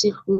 တဆံဃု,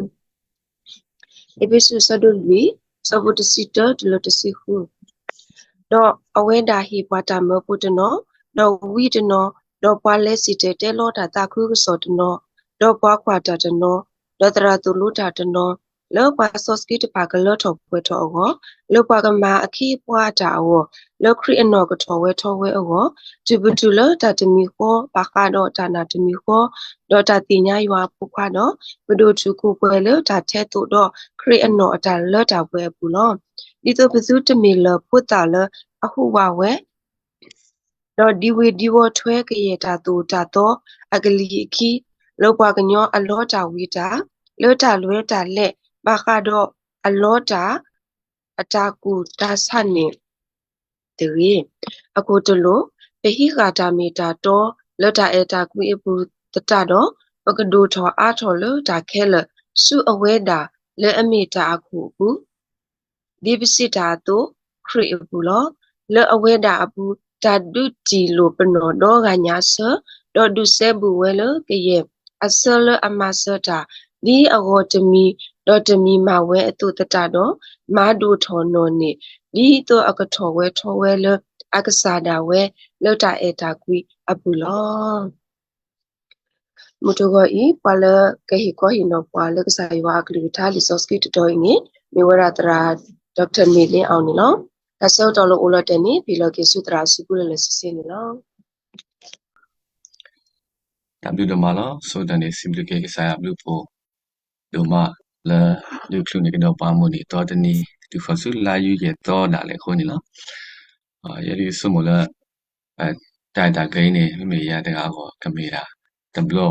အ့းဖ့းစူး အဆၢဒိၣ်လွံၢ် အဆၢဖိတဆံတၢတုၤလၢတဆံဃု, ဒီးအဝဲဒၣ်ဟ့ၣ်ပှၤတၢ်မၢဖိတနီၤ, ဒီးဝံတနီၤ, ဒီးပှၤလဲၤစံၣ်တဲၤတဲလီတၢ်သးခုကစီၣ်တနီၤ, ဒီးပှၤကွၢ်တၢ်တနီၤ, ဒီးသရၣ်သိၣ်လိတၢ်တနီၤ, လၢပှၤစီဆှံတဖၣ်ကလၢထီၣ်ပှဲၤထီၣ်အဂီၢ်, လၢပှၤကမၤအခ့အပှၤအတၢ်အဂီၢ်, လၢခရံာ်အနီၣ်ကထီၣ်ဝဲထီဝဲအဂီၢ်, တုၤပတုၤလၢတၢ်တမံၤဃီ ဘၣ်ဃးဒီးတၢ်နာ်တမံၤဃီ, ဒီးတၢ်သ့ၣ်ညါယွၤအဖိခွါဒီး, ပဒိၣ်ထူၣ်ကိၢ်ပှဲၤလၢတၢ်ထဲသိးဒီးခရံာ်အနီၣ်အတၢ်လၢတၢ်ပှဲၤအပူၤလီၤ. ဒ်သိးပသုတမ့ၢ်လၢၢ်ဖိသၣ်လၢအဟူးဝးဝဲ, ဒီးဒံဝ့ၤဒံဝီၤထွဲကယဲၢ်တၢ်သိၣ်တၢ်သီအကလံၤအခံ, လၢပှၤကညီအလီတၢ်ဝံတၢ်, လၢတၢ်လွဲတၢ်လဲ ဘၣ်ဃးဒီးအလီတၢ် အတၢ်ကူၣ်တၢ်ဆးန့ၣ်တဂ့ၤ. အခိၣ်တလိာ်, ပဟံးဃာ်တၢ်မ့ၢ်တၢ်တီလၢတၢ်အဲၣ်တၢ်ကွံအပူၤသတးဒီး, ပကဒိၣ်ထီၣ်အါထီၣ်လၢတၢ်ခဲလၢာ် ဆူအဝဲဒၣ်လၢအမ့ၢ်တၢ်အခိၣ်အပူၤ ဒ်ပစံးတၢ်အသိး, ခရံာ်အပူၤလီၤ. လၢအဝဲဒၣ်အပူၤ တၢ်ဒုးတံၢ်လိာ်ပနီၣ်ဒီဂၤညါဆၢ, ဒီးဒုးစဲဘူးဝဲလၢကယဲၢ်အဆၢလၢအမၤစၢၤတၢ်, ဒ်အဂီၢ်တမံၤဒီးတမံၤမၤဝဲအသိးသတးဒီး, မၤဒိၣ်ထီၣ်နီၣ်န့ၢ်, ဒ်သိးအကထီၣ်ဝဲထီဝဲလၢအကစၢ်ဒၣ်ဝဲလၢတၢ်အဲၣ်တၢ်ကွံအပူၤလီၤ. မုၢ်တဂီၤအံၤ ပှၤလၢကဟ့ၣ်ခီဟ့ၣ်နီၤပှၤလၢကစၢ်ယွၤအကလုၢ်ကထါလံာ်စီဆှံတတီၤအံၤန့ၣ် မ့ၢ်ဝဲဒၣ်သရၣ် Doctor Neil Lin Aung န့ၣ်လီၤ. တၢ်ဆၢကတီၢ်လၢအိၣ်လီၤတဲာ်န့ၣ် ပဟ့ၣ်လီၤက့ၤဆူသရၣ်စုပူလၢလၢဆ့ဆ့န့ၣ်လီၤ. တၢ်ဘျုးဒိၣ်မးလီၤ. ဆိကတၢၢ်န့ၣ် စံးဘျုးက့ၤကစၢ်ယွၤဘျုးဖှိၣ်ဒိၣ်မးလၢ ဒုးချုးန့ၢ်ကဒီးပှၤမိၢ်န့ၢ်သီတနံၤ တုၤဃီၤဆူလါယူၤယဲၢ်သီဒၣ်လဲာ်အဃိန့ၣ်လီၤ. ယဲဒုးဆိကမိၣ်လၢ တၢ်အဲၣ်တၢ်ကွံန့ၣ် မ့မ့ၢ်ယၤတဂၤအဂီၢ် ကမ့ၢ်ဒၣ်တဘျီ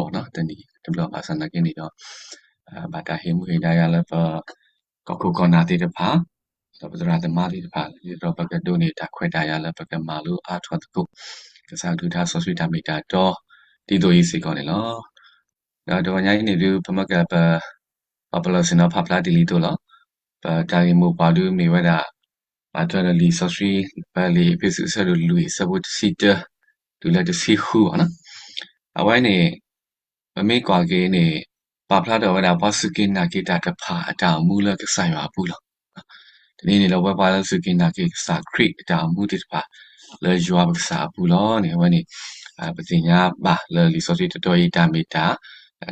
နီၤ, တနံၤတဘျီဘၣ်ဆၣ်သနာ်က့န့ၣ်ဒီး ဘၣ်တၢ်ဟ့ၣ်မူဟ့ၣ်ဒါယၤလၢပ ကီၢ်ခိၣ်ကီၢ်နၢ်သ့ၣ်တဖၣ်, ဒီးပသရၣ်သမါသ့ၣ်တဖၣ်, ဒ်သိးပကဒိးန့ၢ်တၢ်ခွဲးတၢ်ယာ်လၢပကမၤလိအါထီၣ်သကိး ကစၢ်အကလုၢ်ကထါစီဆှံတၢ်မ့ၢ်တၢ်တီ ဒ်သိးအံၤစ့ၢ်ကီးန့ၣ်လီၤ. ဒီးတဂီၤညါအံၤန့ၣ်ဒုး ပမ့ၢ်ကပ ပပလီၢ်ဆ့ၣ်နီၤဖးဖျါတ့ၢ်လံသိးလီၤ. ပတၢ်ဂ့ၢ်မိၢ်ပှၢ်ဒုးမ့ၢ်ဝဲဒၣ် ဘၣ်ထွဲဒီးလံာ်စီဆှံ ပလံာ်အ့းဖ့းစူးအဆၢဒိၣ်လွံၢ်အဆၢဖိတဆံတၢ တုၤလၢတဆံဃုအဂီၢ်နီၤ. အဝဲန့ၣ် ပမ့ၢ်ကွၢ်က့ၤန့ၣ် ပာ်ဖျါထီၣ်ဝဲဒၣ်ပှၤစူၢ်က့ၤနာ်က့ၤတၢ်တဖၣ်အတၢ်အိၣ်မူလၢကစၢ်ယွၤအပူၤလီၤ. တနံၤန့ၣ်ဒီး ပဝဲပှၤလၢစူၢ်က့ၤနာ်က့ၤကစၢ်ခရံာ်အတၢ်အိၣ်မူသ့ၣ်တဖၣ် လၢယွၤပကစၢ်အပူၤလီၤန့ၣ် အဝဲန့ၣ် ပသ့ၣ်ညါဘၣ်လၢလံာ်စီဆှံတတီၤအံၤတၢ်မ့ၢ်တၢ်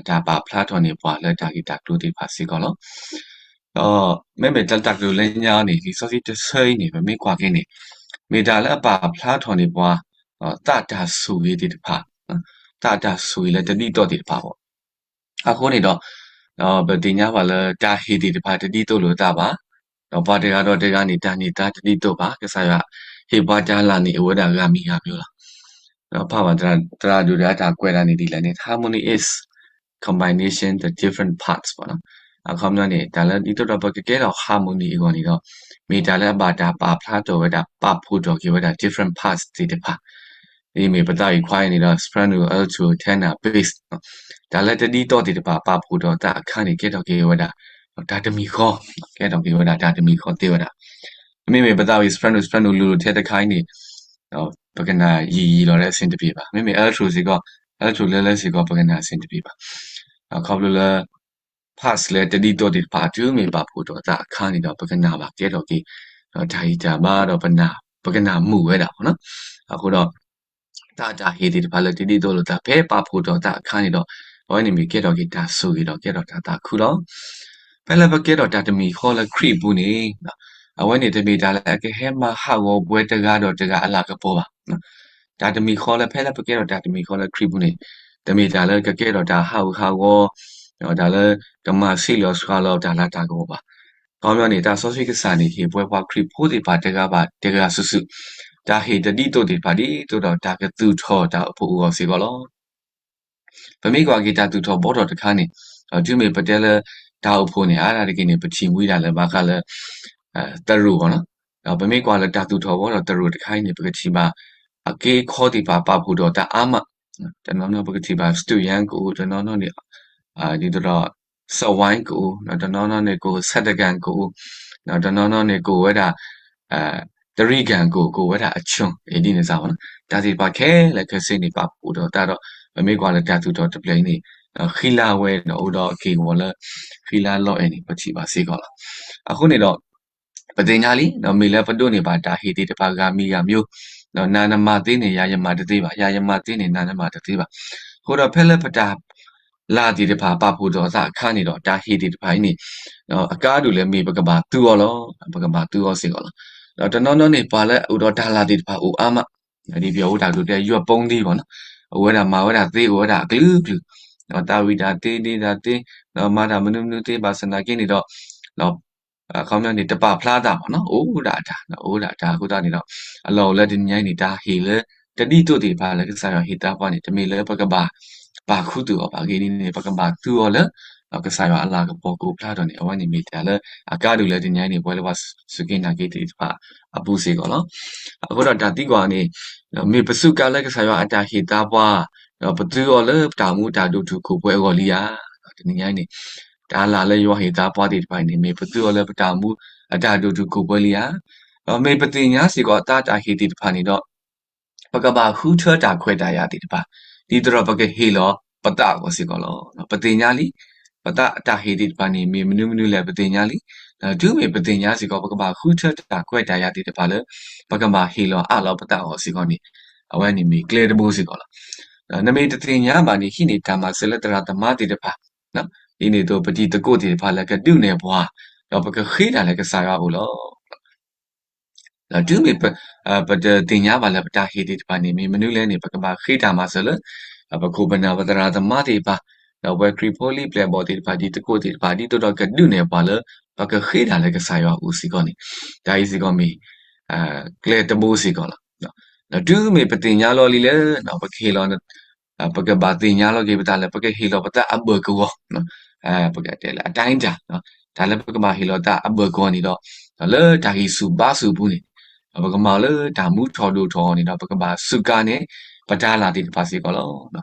တၢ်ပာ်ဖျါထီၣ်န့ၢ်ပှၤလၢတၢ်ဂ့ၢ်တၢ်ကျိၤသ့ၣ်တဖၣ်စ့ၢ်ကီးလီၤ. ဒီးမ့မ့ၢ်တၢ်ကတိၤလၢညါန့ၣ် လံာ်စီဆှံတဆၢအံၤန့ၣ် ပမ့ၢ်ကွၢ်က့ၤန့ၣ် မ့ၢ်တၢ်လၢအပာ်ဖျါထီၣ်န့ၢ်ပှၤ သးတၢ်ဆိၣ်ဂ့ၤသ့ၣ်တဖၣ်, သးတၢ်ဆိၣ်ဂ့ၤလၢတဒ်သိးသ့ၣ်တဖၣ်အဂီၢ်. အဃိန့ၣ်ဒီး ပသ့ၣ်ညါဘၣ်လၢတၢ်ဟ့ၣ်သ့ၣ်တဖၣ်တဒ်သိးလိာ်သးဘၣ်, ဒီးပှၤတဂၤဒီးတဂၤန့ၣ် တၢ်န့ၢ်သါတဒ်သိးဘၣ်, ကစၢ်ယွၤဟ့ၣ်ပှၤတၢ်လၢ်န့ၣ် အိၣ်ဝဲဒၣ်ဂၤမံၤဂၤမံၤလီၤ. ဒီးဖးဘၣ်သရၣ်ဒိၣ်ဒီးအတၢ်ကွဲးဒၣ်န့ၣ်ဒ်လဲၣ်န့ၣ် harmony is combination the different parts ပေါ့နော်. အခီပညီန့ၣ် တၢ်လၢဒ်သိးဒီးပကကဲထီၣ် harmony အဂီၢ်န့ၣ်ဒီး မ့ၢ်တၢ်လၢအဘၣ်တၢ်ပာ်ဖျါထီၣ်ဝဲဒၣ် ပာ်ဖှိၣ်ထီၣ်က့ၤဝဲဒၣ် different parts သ့ၣ်တဖၣ်, ဒ်မ့ၢ်ပသးဝံၣ်ခွါအံၤန့ၣ်ဒီး soprano alto tenor bass တၢ်လၢတဒ်သိးသ့ၣ်တဖၣ် ပာ်ဖှိၣ်ထီၣ်သးအခါန့ၣ် ကဲထီၣ်က့ၤဝဲဒၣ် တၢ်တမံၤဃီ, ကဲထီၣ်က့ၤဝဲဒၣ်တၢ်တမံၤဃီသ့ဝဲဒၣ်. မ့မ့ၢ်ပသးဝံၣ် soprano soprano လူၤလိာ်ထဲတခါအံၤန့ၣ် ပကနၣ်ယံာ်ယံာ်လီၤလၢအဆင်တပြေဘၣ်. မ့မ့ၢ် alto စ့ၢ်ကီး alto လၢလၢစ့ၢ်ကီး ပကနၣ်အဆင်တပြေဘၣ်. ခီဖျိလၢ parts လၢတဒ်သိးသ့ၣ်တဖၣ် တုၤမ့ၢ်ပာ်ဖှိၣ်ထီၣ်သးအခါန့ၣ်ဒီး ပကနၣ်ဘၣ်ကဲထီၣ်က့ၤ တၢ်ဂံၢ်တၢ်ဘါဒီး ပကနၣ်မုာ်ဝဲဒၣ်ပေါ့နော်. အဃိဒီး တၢ်တၢ်ဟ့ၣ်သ့ၣ်တဖၣ်လၢတဒ်သိးလိာ်သး ဖဲပာ်ဖှိၣ်ထီၣ်သးအခါန့ၣ်ဒီး အဝဲန့ၣ်မ့ၢ်ကဲထီၣ်က့ၤတၢ်ဆိၣ်ဂ့ၤဒီးကဲထီၣ်တၢ်သးခုလီၤ. ဖဲလၢပကဲထီၣ်တၢ်တမံၤဃီလၢခရံာ်အပူၤန့ၣ် အဝဲန့ၣ်တမ့ၢ်တၢ်လၢအကဟဲမၤဟးဂီၤပှၤတဂၤဒီးတဂၤအလၤကပီၤဘၣ်. တၢ်တမံၤဃီလၢဖဲလၢပကဲထီၣ်တၢ်တမံၤဃီလၢခရံာ်ပူၤန့ၣ် တမ့ၢ်တၢ်လၢကကဲထီၣ်တၢ်ဟးဂူာ်ဟးဂီၤ တၢ်လၢကမၤဆံးလီၤစှၤလီၤတၢ်လၤတၢ်ကပီၤဘၣ်. ခီပညီန့ၣ် တၢ်စီဆှံကစၢ်န့ၣ် ဟ့ၣ်ပှဲၤပှၤခရံာ်ဖိသ့ၣ်တဖၣ်တဂၤဘၣ်တဂၤစုာ်စုာ် တၢ်ဟ့ၣ်တဒ်သိးသ့ၣ်တဖၣ်ဒ်သိးဒီးတၢ်ကသူၣ်ထီၣ်တၢ်အိၣ်ဖှိၣ်အဂီၢ်စ့ၢ်ကီးလီၤ. ပမ့ၢ်ကွၢ်က့ၤတၢ်သူၣ်ထီၣ်ဘှီထီၣ်တခါန့ၣ် တုၤမ့ၢ်ပတဲလၢတၢ်အိၣ်ဖှိၣ်န့ၣ် အါဒၣ်တက့ၢ်န့ၣ် ပထံၣ်မှံဒၣ်လၢဘၣ်ဃးလၢ သရိာ်ဘၣ်နီၤ. ဒီးပမ့ၢ်ကွၢ်လၢတၢ်သူၣ်ထီၣ်ဘှီထီၣ်သရိာ်တခါအံၤန့ၣ် ပကထံၣ်ဘၣ် အက့အခီသ့ၣ်တဖၣ်ပာ်ဖှိၣ်ထီၣ်သးအါမး, တနီၤနီၤပကထံၣ်ဘၣ် စတူၣ်ယၣ်ကအိၣ်, တနီၤနီၤန့ၣ် ဒ်သိးဒီး စဝဲကအိၣ်, တနီၤနီၤန့ၣ်ကအိၣ် ဆဲးတကၣ်ကအိၣ်, တနီၤနီၤန့ၣ်ကအိၣ်ဝဲဒၣ် တရံးကၣ်ကအိၣ်, ကအိၣ်ဝဲဒၣ်အဆိၣ် အံၤဒ်န့ၣ်စ့ၢ်ကီးနီၤ. တၢ်သ့ၣ်တဖၣ်ခဲလၢာ်ခဲဆ့န့ၣ် ပာ်ဖှိၣ်ထီၣ်သးဒီး ပမ့ၢ်ကွၢ်လၢတၢ်သူၣ်ထီၣ်တဖျၢၣ်အံၤန့ၣ် ဃံလၤဝဲဒီးအိၣ်ဒီးက့ၢ်ဂီၤလၢ ဃံလၤလီၤအဲၣ်န့ၣ် ပထံၣ်ဘၣ်စ့ၢ်ကီးလီၤ. အဃိန့ၣ်ဒီး ပသ့ၣ်ညါလံ မ့ၢ်လၢပဒိးန့ၢ်ဘၣ်တၢ်ဟ့ၣ်သ့ၣ်တဖၣ်ဂၤမံၤဂၤမံၤ, နၤနမၤသ့န့ၣ် ယၤယမၤတသ့ဘၣ်, ယၤယမၤသ့န့ၣ် နၤနမၤတသ့ဘၣ်. အဃိဒီးဖဲလၢပတၢ် လၤသ့ၣ်တဖၣ်ပာ်ဖှိၣ်ထီၣ်အသးအခါန့ၣ်ဒီး တၢ်ဟ့ၣ်သ့ၣ်တဖၣ်အံၤန့ၣ် အကါဒိၣ်လၢမ့ၢ်ပကဘၣ်သူအီၤလီၤ. ပကဘၣ်သူအီၤစ့ၢ်ကီးလီၤ. ဒီးတနီၤနီၤန့ၣ် ပှၤလၢအအိၣ်ဒီးတၢ်လၤသ့ၣ်တဖၣ်အိၣ်အါမး, ဒ်ပယီၤအိၣ်တၢ်ကတိၤတဲ ယွၤပူၤဒံးဘၣ်နီၤ, အိၣ်ဝဲဒၣ်မၤဝဲဒၣ်သ့ အိၣ်ဝဲဒၣ်အကလုာ်ကလုာ်, ဒီးတၢ်ဝံတၢ်သ့ဒ့တၢ်သ့, ဒီးမၤတၢ်မနုၤမနုၤသ့ ဘၣ်ဆၣ်သနာ်က့န့ၣ်ဒီး အခီပညီန့ၣ် တပာ်ဖျါတၢ်ဘၣ်နီၤ, အိၣ်ဒၣ်တၢ် အိၣ်ဒၣ်တၢ်အဃိသတးန့ၣ်ဒီး အလီၢ်အိၣ်လၢတနံၤညါအံၤန့ၣ် တၢ်ဟ့ၣ်လၢ တဒ်သိးသ့ၣ်တဖၣ်လၢကစၢ်ယွၤဟ့ၣ်သါပှၤန့ၣ် တမ့ၢ်လၢပကဘၣ်ပာ်ခူသူၣ်အီၤဘၣ်. အဂ့ၢ်ဒ်န့ၣ် ပကဘၣ်သူအီၤလၢ ကစၢ်ယွၤအလၤကပီၤကအိၣ်ဖျါထီၣ်န့ၣ် အဝဲန့ၣ်မ့ၢ်တၢ်လၢအကါဒိၣ်လၢတနံၤညါအံၤန့ၣ် ပဝဲလၢပှၤစူၢ်က့ၤနာ်က့ၤသ့ၣ်တဖၣ်အပူၤစ့ၢ်ကီးလီၤ. အဃိဒီးတၢ်သံကွၢ်န့ၣ် မ့ၢ်ပစူးကါလၢကစၢ်ယွၤအတၢ်ဟ့ၣ်သါပှၤ, ဒီးပသူအီၤလၢပတၢ်မူတၢ်ဒိၣ်ထူၣ်ခိၣ်ပှဲၤအဂီၢ်လံဧါ. တနံၤညါအံၤန့ၣ် တၢ်လၤလၢယွၤဟ့ၣ်သါပှၤသ့ၣ်တဖၣ်အံၤန့ၣ် မ့ၢ်ပသူအီၤလၢပတၢ်မူအတၢ်ဒိၣ်ထူၣ်ခိၣ်ပှဲၤလံဧါ. ဒီးမ့ၢ်ပသ့ၣ်ညါစ့ၢ်ကီးအသးတၢ်ဟ့ၣ်သ့ၣ်တဖၣ်န့ၣ်ဒီး ပကဘၣ်ဃုထၢတၢ်ခွဲးတၢ်ယာ်သ့ၣ်တဖၣ် ဒ်သိးဒီးပကဟ့ၣ်လီၤပသးအဂီၢ်စ့ၢ်ကီးလီၤ. ပသ့ၣ်ညါလံ ပသးတၢ်ဟ့ၣ်သ့ၣ်တဖၣ်န့ၣ် မ့ၢ်မနုၤမနုၤလဲၣ် ပသ့ၣ်ညါလံ. တုၤမ့ၢ်ပသ့ၣ်ညါစ့ၢ်ကီး ပကဘၣ်ဃုထၢတၢ်ခွဲးတၢ်ယာ်သ့ၣ်တဖၣ်လၢ ပကဘၣ်ဟ့ၣ်လီၤအးလီၤပသးအဂီၢ်စ့ၢ်ကီးန့ၣ် အဝဲန့ၣ်မ့ၢ်ကျဲတဘိစ့ၢ်ကီးလီၤ. နမ့ၢ်တသ့ၣ်ညါဘၣ်န့ၣ် ဟံးန့ၢ်တၢ်မၤစၢၤလၢသရၣ်သမါသ့ၣ်တဖၣ် ဒ်န့ၣ်အသိး ပတံၤသကိးသ့ၣ်တဖၣ်လၢကဒုးနဲၣ်ပှၤ ဒီးပကဃ့တၢ်လၢကစၢ်ယွၤအအိၣ်လီၤ. ဒီးတုၤမ့ၢ် ပတသ့ၣ်ညါဘၣ်လၢပတၢ်ဟ့ၣ်သ့ၣ်တဖၣ်န့ၣ် မ့ၢ်မနုၤလဲၣ်န့ၣ် ပကဘၣ်ဃ့တၢ်မၤစၢၤလၢ ပခိၣ်ပနၢ်ပသရၣ်သမါသ့ၣ်တဖၣ်, ဒီးပှၤခရံာ်ဖိလံၤပျဲၢ်ဘီၣ်သ့ၣ်တဖၣ် တံၤသကိးသ့ၣ်တဖၣ် ဒ်သိးဒီးကဒုးနဲၣ်ပှၤလၢ ပကဃ့တၢ်လၢကစၢ်ယွၤအအိၣ်စ့ၢ်ကီးန့ၣ် တၢ်အံၤစ့ၢ်ကီးမ့ၢ် ကျဲတဘိစ့ၢ်ကီးလီၤ. ဒီးတုၤမ့ၢ်ပသ့ၣ်ညါလီၤလံလၢ ပကဟ့ၣ်လီၤ ပကဘၣ်သ့ၣ်ညါလီၤက့ၤပသးလၢ ပကဟ့ၣ်လီၤပသးအဘၢၣ်ကဝီၤ ပကတဲလၢအတၢ်အတၢ် တၢ်လၢပကဘၣ်ဟ့ၣ်လီၤသးအဘၢၣ်ကဝီၤန့ၣ်ဒီး လၢတၢ်ဂံၢ်ဆူၣ်ဘါဆူၣ်အပူၤန့ၣ် ပကမၤအီၤလၢတၢ်မူထီၣ်ဒိၣ်ထီၣ်အဂီၢ်န့ၣ်ဒီး ပကဘၣ်စူးကါန့ၢ် ပတၢ်လၤသ့ၣ်တဖၣ်စ့ၢ်ကီးလီၤ.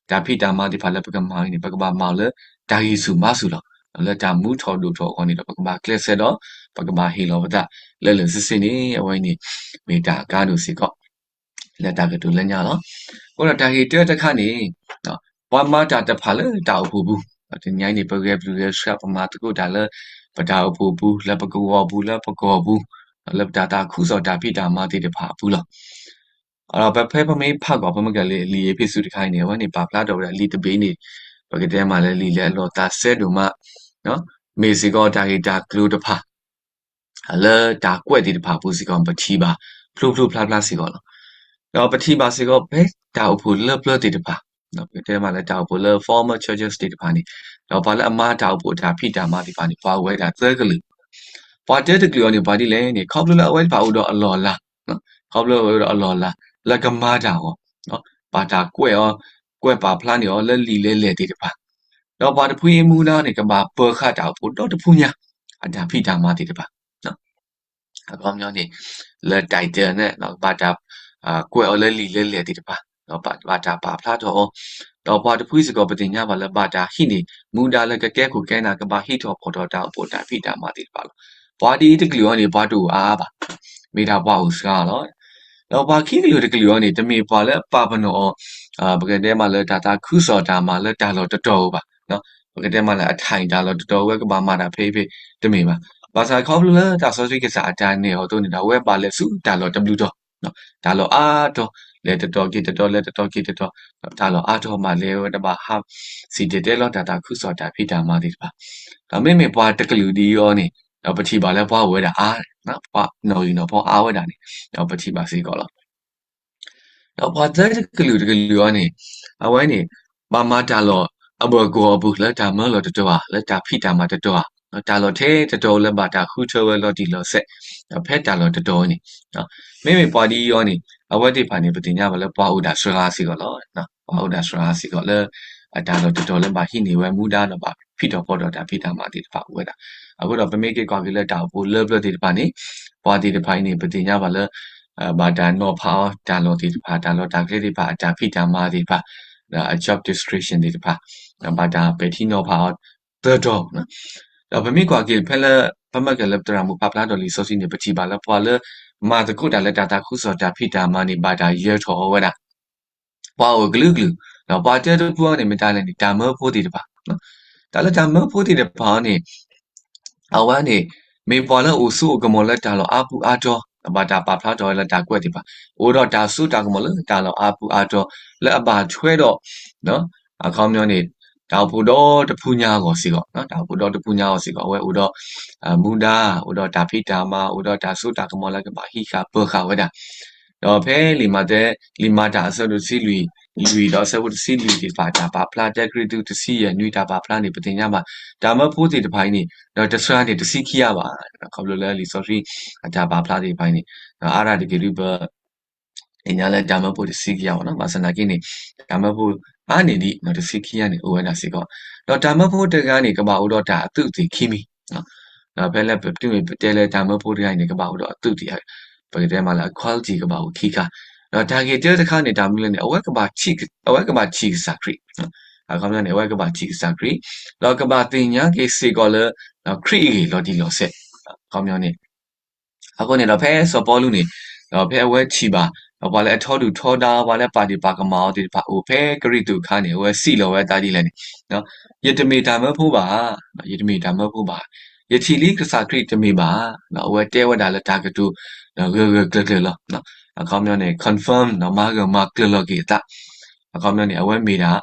တၢ်ဖံးတၢ်မၤသ့ၣ်တဖၣ်လၢပကမၤအီၤန့ၣ် ပကဘၣ်မၤအီၤလၢတၢ်ဂံၢ်ဆူၣ်ဘါဆူၣ်လီၤ. လၢတၢ်မူထီၣ်ဒိၣ်ထီၣ်အဂီၢ်န့ၣ်ဒီး ပကဘၣ်ကျဲးစၢးဒီး ပကဘၣ်ဟ့ၣ်လီၤပသးလၢာ်လၢာ်ဆ့ဆ့န့ၣ် အဝဲန့ၣ် မ့ၢ်တၢ်အကါဒိၣ်စ့ၢ်ကီး လၢတၢ်ကတိၤလၢညါလီၤ. အဃိဒီးတၢ်ဂ့ၢ်တၢတခါန့ၣ် ပှၤမၤတၢ်တဖၣ်လၢတၢ်အိၣ်ဖှိၣ်ပူၤ, တနံၤညါအံၤန့ၣ် ပဂဲၤပျုၢ်ဂဲၤဆှး ပမၤသကိးတၢ်လၢ ပတၢ်အိၣ်ဖှိၣ်ပူၤ လၢပကဝီၤပူၤ လၢပကီၢ်ပူၤ လၢပတၢ်သးခုကစီၣ်တၢ်ဖံးတၢ်မၤသ့ၣ်တဖၣ်အပူၤလီၤ. ဒီးပဖဲပမ့ၢ်ဖးကွၢ် ပမ့ၢ်ကလဲၤလံာ်အ့းဖ့းစူးတခါအံၤန့ၣ် အဝဲန့ၣ်ပာ်ဖျါထီၣ်ဝဲဒၣ်လံာ်တဘ့ၣ်န့ၣ် ပကတဲမးလၢလံာ်လၢအလီၤသးစဲဒိၣ်မး မ့ၢ်စ့ၢ်ကီးတၢ်ဂ့ၢ်တၢ်ကျိၤတဖၣ် လၢတၢ်ကွဲးသ့ၣ်တဖၣ်အပူၤစ့ၢ်ကီး ပထံၣ်ဘၣ်ဖျိဖျိဖျါဖျါစ့ၢ်ကီးလီၤ. ဒီးပထံၣ်ဘၣ်စ့ၢ်ကီးဖဲတၢ်အိၣ်ဖှိၣ်လၢပျၢၤသ့ၣ်တဖၣ် ပကတဲမးလၢတၢ်အိၣ်ဖှိၣ်လၢ former churches သ့ၣ်တဖၣ်န့ၣ် ဒီးပှၤလၢအမၤတၢ်အိၣ်ဖှိၣ်တၢ်ဖံးတၢ်မၤသ့ၣ်တဖၣ်န့ၣ် ပှၤအိၣ်ဝဲဒၣ်သၢကလုာ်, ပှၤတၢတကလုာ်အံၤန့ၣ် ပှၤဒ်လဲၣ်န့ၣ် ခီဖျိလၢအဝဲသ့ၣ်တဖၣ်အိၣ်ဒီးအလီၢ်အလၤ, ခီဖျိလၢအအိၣ်ဒီးအလီၢ်အလၤ လၢကမၤတၢ်အဂီၢ်, ဘၣ်တၢ်ကွဲးအီၤ, ကွဲးပာ်ဖျါန့ၢ်အီၤလၢလံာ်လဲၢ်လဲၢ်သ့ၣ်တဖၣ်, ဒီးပှၤတဖုအံၤမူဒါန့ၣ် ကဘၣ်ပၢၤဃာ်တၢ်အိၣ်ဖှိၣ်ဒီတဖုညါ အတၢ်ဖံးတၢ်မၤသ့ၣ်တဖၣ် အခီပညီန့ၣ် လၢ title န့ၣ် ဘၣ်တၢ်ကွဲးအီၤလၢလံာ်လဲၢ်လဲၢ်သ့ၣ်တဖၣ်, ဘၣ်တၢ်ပာ်ဖျါထီၣ်အီၤ, ဒီးပှၤတဖုစ့ၢ်ကီး ပသ့ၣ်ညါဘၣ်လၢဘၣ်တၢ်ဟံးန့ၢ် မူဒါလၢကကဲခိၣ်ကဲနၢ် ကဘၣ်ဟံးထီၣ်ဖီၣ်ထီၣ်တၢ်အိၣ်ဖှိၣ်တၢ်ဖံးတၢ်မၤသ့ၣ်တဖၣ်လီၤ. ပှၤဒ်အံၤတကလုာ်အံၤန့ၣ် ပှၤတအိၣ်အါအါဘၣ်, မ့ၢ်ဒၣ်ပှၤအိၣ်စှၤလီၤ. ဒီးပှၤခံကလုာ်တကလုာ်အံၤန့ၣ် တမ့ၢ်ပှၤလၢပာ်ပနီၣ်အီၤ ပကတဲမးလၢတၢ်သးခုကစီၣ်တၢ်မၤလၢတၢ်လီၢ်တတီၤဧိၤဘၣ်, ပကတဲမးလၢအထံၣ်တၢ်လီၢ်တတီၤဝဲကဘၣ်မၤတၢ်ဖဲအံၤဖဲ တမ့ၢ်ဘၣ်. ဘၣ်ဆၣ်ခီဖျိလၢတၢ်စီဆှံကစၢ်အတၢ်နဲၣ်အီၤအသိးန့ၣ်ဒီး အဝဲဘၣ်လဲၤဆူတၢ်လီၢ်တဘျုးတီၤ, တၢ်လီၢ်အါတီၤ လဲၤတတီၤက့ၤတတီၤ လဲၤတတီၤက့ၤတတီၤ, တၢ်လီၢ်အါတီၤမးလဲၤဝဲဒၣ်ဘၣ်ဟး စံၣ်တဲၤတဲလီၤတၢ်သးခုကစီၣ်တၢ်ဖံးတၢ်မၤသ့ၣ်တဖၣ်, ဒီးမ့မ့ၢ်ပှၤတကလုာ်ဒ်အံၤန့ၣ် ဒီးပထံၣ်ဘၣ်လၢပှၤအိၣ်ဝဲဒၣ်အါ, ပှၤနီၣ်ဂံၢ်နီၣ်ဖိအါဝဲဒၣ်န့ၣ် ဒီးပထံၣ်ဘၣ်စ့ၢ်ကီးလီၤ. ဒီးပှၤသၢကလုာ်တကလုာ်အံၤန့ၣ် အဝဲန့ၣ် ဘၣ်မၤတၢ်လီၢ်အဘၢၣ်ကဝီၤအပူၤ လၢတၢ်မၢလီၢ်တတီၤဧါ, လၢတၢ်ဖံးတၢ်မၤတတီၤဧါ, တၢ်လီၢ်ထဲတတီၤလၢဘၣ်တၢ်ဃုထၢဝဲလီၤတံၢ်လီၤဆဲး, ဒီးဖဲတၢ်လီၢ်တတီၤန့ၣ် မ့မ့ၢ်ပှၤဒ်အံၤန့ၣ် အဝဲသ့ၣ်တဖၣ်န့ၣ် ပသ့ၣ်ညါဘၣ်လၢပှၤအိၣ်ဒၣ်စှၤဂၤစ့ၢ်ကီးလီၤ. ပှၤအိၣ်ဒၣ်စှၤဂၤစ့ၢ်ကီးလၢ အတၢ်လီၢ်တတီၤလၢဘၣ်ဟံးန့ၢ်ဝဲမူဒါဒီးဘၣ်ဖံးထီၣ်ဖီၣ်ထီၣ်တၢ်ဖံးတၢ်မၤသ့ၣ်တဖၣ်အိၣ်ဝဲဒၣ်. အဃိဒီးပမ့ၢ်က့ၤကွၢ်က့ၤလၢတၢ်အိၣ်ဖှိၣ်လၢပျၢၤသ့ၣ်တဖၣ်န့ၣ် ပှၤသ့ၣ်တဖၣ်အံၤန့ၣ် ပသ့ၣ်ညါဘၣ်လၢ ဘၣ်တၢ်နီၤဖးအီၤတၢ်လီၢ်သ့ၣ်တဖၣ် တၢ်လီၢ်တၢ်ကျဲသ့ၣ်တဖၣ် အတၢ်ဖံးတၢ်မၤသ့ၣ်တဖၣ် အ job description သ့ၣ်တဖၣ် ဘၣ်တၢ်ပဲာ်ထံနီၤဖးအီၤသၢတီၤ, ဒီးပမ့ၢ်ကွၢ်က့ၤဖဲလၢ ပမ့ၢ်ကလဲၤသရၣ်မုၣ်ပာ်ဖျါထီၣ်လံာ်စီဆှံန့ၣ် ပထံၣ်ဘၣ်လၢပှၤလၢ မၤသကိးတၢ်လၢတၢ်သးခုကစီၣ်တၢ်ဖံးတၢ်မၤန့ၣ် ဘၣ်တၢ်ယၢၤထီၣ်အီၤဝဲဒၣ် ပှၤအိၣ်ကလုာ်ကလုာ်, ဒီးပှၤတၢတဖုအံၤန့ၣ် မ့ၢ်တၢ်လဲၣ်န့ၣ် တၢ်မၢဖိသ့ၣ်တဖၣ်, တၢ်လၢတၢ်မၢဖိသ့ၣ်တဖၣ်အံၤန့ၣ် အဝဲန့ၣ် မ့ၢ်ပှၤလၢအိၣ်ဆိးအိၣ်ကမီၤလၢတၢ်လီၢ်အါပူၤအါတီၤ, ဘၣ်တၢ်ပာ်ဖျါထီၣ်ဝဲလၢတၢ်ကွဲးသ့ၣ်တဖၣ်, အိၣ်ဒီးတၢ်စိတၢ်ကမီၤလၢတၢ်လီၢ်အါပူၤအါတီၤ လၢအဘၣ်ထွဲဒီး အခီပညီန့ၣ် တၢ်အိၣ်ဖှိၣ်ဒီတဖုညါအဂီၢ်စ့ၢ်ကီး, တၢ်အိၣ်ဖှိၣ်ဒီတဖုညါအဂီၢ်စ့ၢ်ကီး အဝဲအိၣ်ဒီး မူဒါ, အိၣ်ဒီးတၢ်ဖံးတၢ်မၤ, အိၣ်ဒီးတၢ်စိတၢ်ကမီၤလၢကဘၣ်ဟံးဃာ်ပၢၤဃာ်ဝဲဒၣ်. ဒီးဖဲလံာ်မၤတၢ်, လံာ်မၤတၢ်အဆၢဒိၣ်တဆံလွံၢ်ဒီးအဆၢဖိတဆံလွံၢ်သ့ၣ်တဖၣ် တၢ်ပာ်ဖျါ တၢကရံၣ်သူးတဆံယဲၢ်နွံ တၢ်ပာ်ဖျါန့ၣ် ပသ့ၣ်ညါဘၣ် တၢ်မၢဖိသ့ၣ်တဖၣ်အံၤန့ၣ် ဒီးတစှၤန့ၣ်တဆံခံဂၤဘၣ်. ခီဖျိလၢလံာ်စီဆှံအတၢ်ပာ်ဖျါသ့ၣ်တဖၣ်အံၤန့ၣ် အါဒၣ်တက့ၢ်ဒုးပ သ့ၣ်ညါလၢတၢ်မၢဖိတဆံခံဂၤဘၣ်နီၤ, ဘၣ်ဆၣ်သနာ်က့န့ၣ် တၢ်မၢဖိအါန့ၢ်ဒံး တဆံခံဂၤန့ၣ် အိၣ်ဝဲဒၣ်စ့ၢ်ကီး, ဒီးတၢ်မၢဖိတဂၤန့ၣ် ကဘၣ်အိၣ်ဒီးတၢ်အသုးသ့ၣ်ခံမံၤ, ဒီးဖဲလၢပတုၤမ့ၢ်ပတဲလၢတၢ်မၢဖိတဂၤအံၤန့ၣ် ကဘၣ်အိၣ်ဒီးအသုးသ့ၣ်, ပကတဲမးလၢအ quality ကဘၣ်အိၣ်ခံခါ, ဒီးတၢ်ဂ့ၢ်တၢတခါန့ၣ် တၢ်မနုၤလဲၣ်န့ၣ် အဝဲကဘၣ်ထံၣ်ကစၢ်ခရံာ်, အခီပညီန့ၣ် အဝဲကဘၣ်ထံၣ်ကစၢ်ခရံာ်, ဒီးကဘၣ်သ့ၣ်ညါက့ၤစ့ၢ်ကီးလၢ ခရံာ်အဂ့ၢ်လီၤတံၢ်လီၤဆဲး, အခီပညီန့ၣ် အဃိန့ၣ်ဒီးဖဲစီၤပီလူးန့ၣ် ဒီးဖဲအဝဲထံၣ်ဘၣ် ဒီးပှၤလၢအထီဒုၣ်ထီဒါ ပှၤလၢပာ်ဒ့ၣ်ပာ်ကမၣ်အီၤသ့ၣ်တဖၣ်အိၣ်ဖဲကရံၣ်သူးအခါန့ၣ် အဝဲစံးလီၤဝဲအသးဒ်လဲၣ်န့ၣ်, ယတမ့ၢ်တၢ်မၢဖိဘၣ်, ယတမ့ၢ်တၢ်မၢဖိဘၣ်, ယထံၣ်လံကစၢ်ခရံာ်တမ့ၢ်ဘၣ်, အဝဲတဲဝဲဒၣ်လၢတၢ်ကတိၤ ဂၢၢ်ဂၢၢ်ကျၢၤကျၢၤလီၤ. အခီပညီန့ၣ် confirm မၤဂၢၢ်မၤကျၢၤလီၤက့ၤအသး, အခီပညီန့ၣ် အဝဲမ့ၢ်ဒၣ်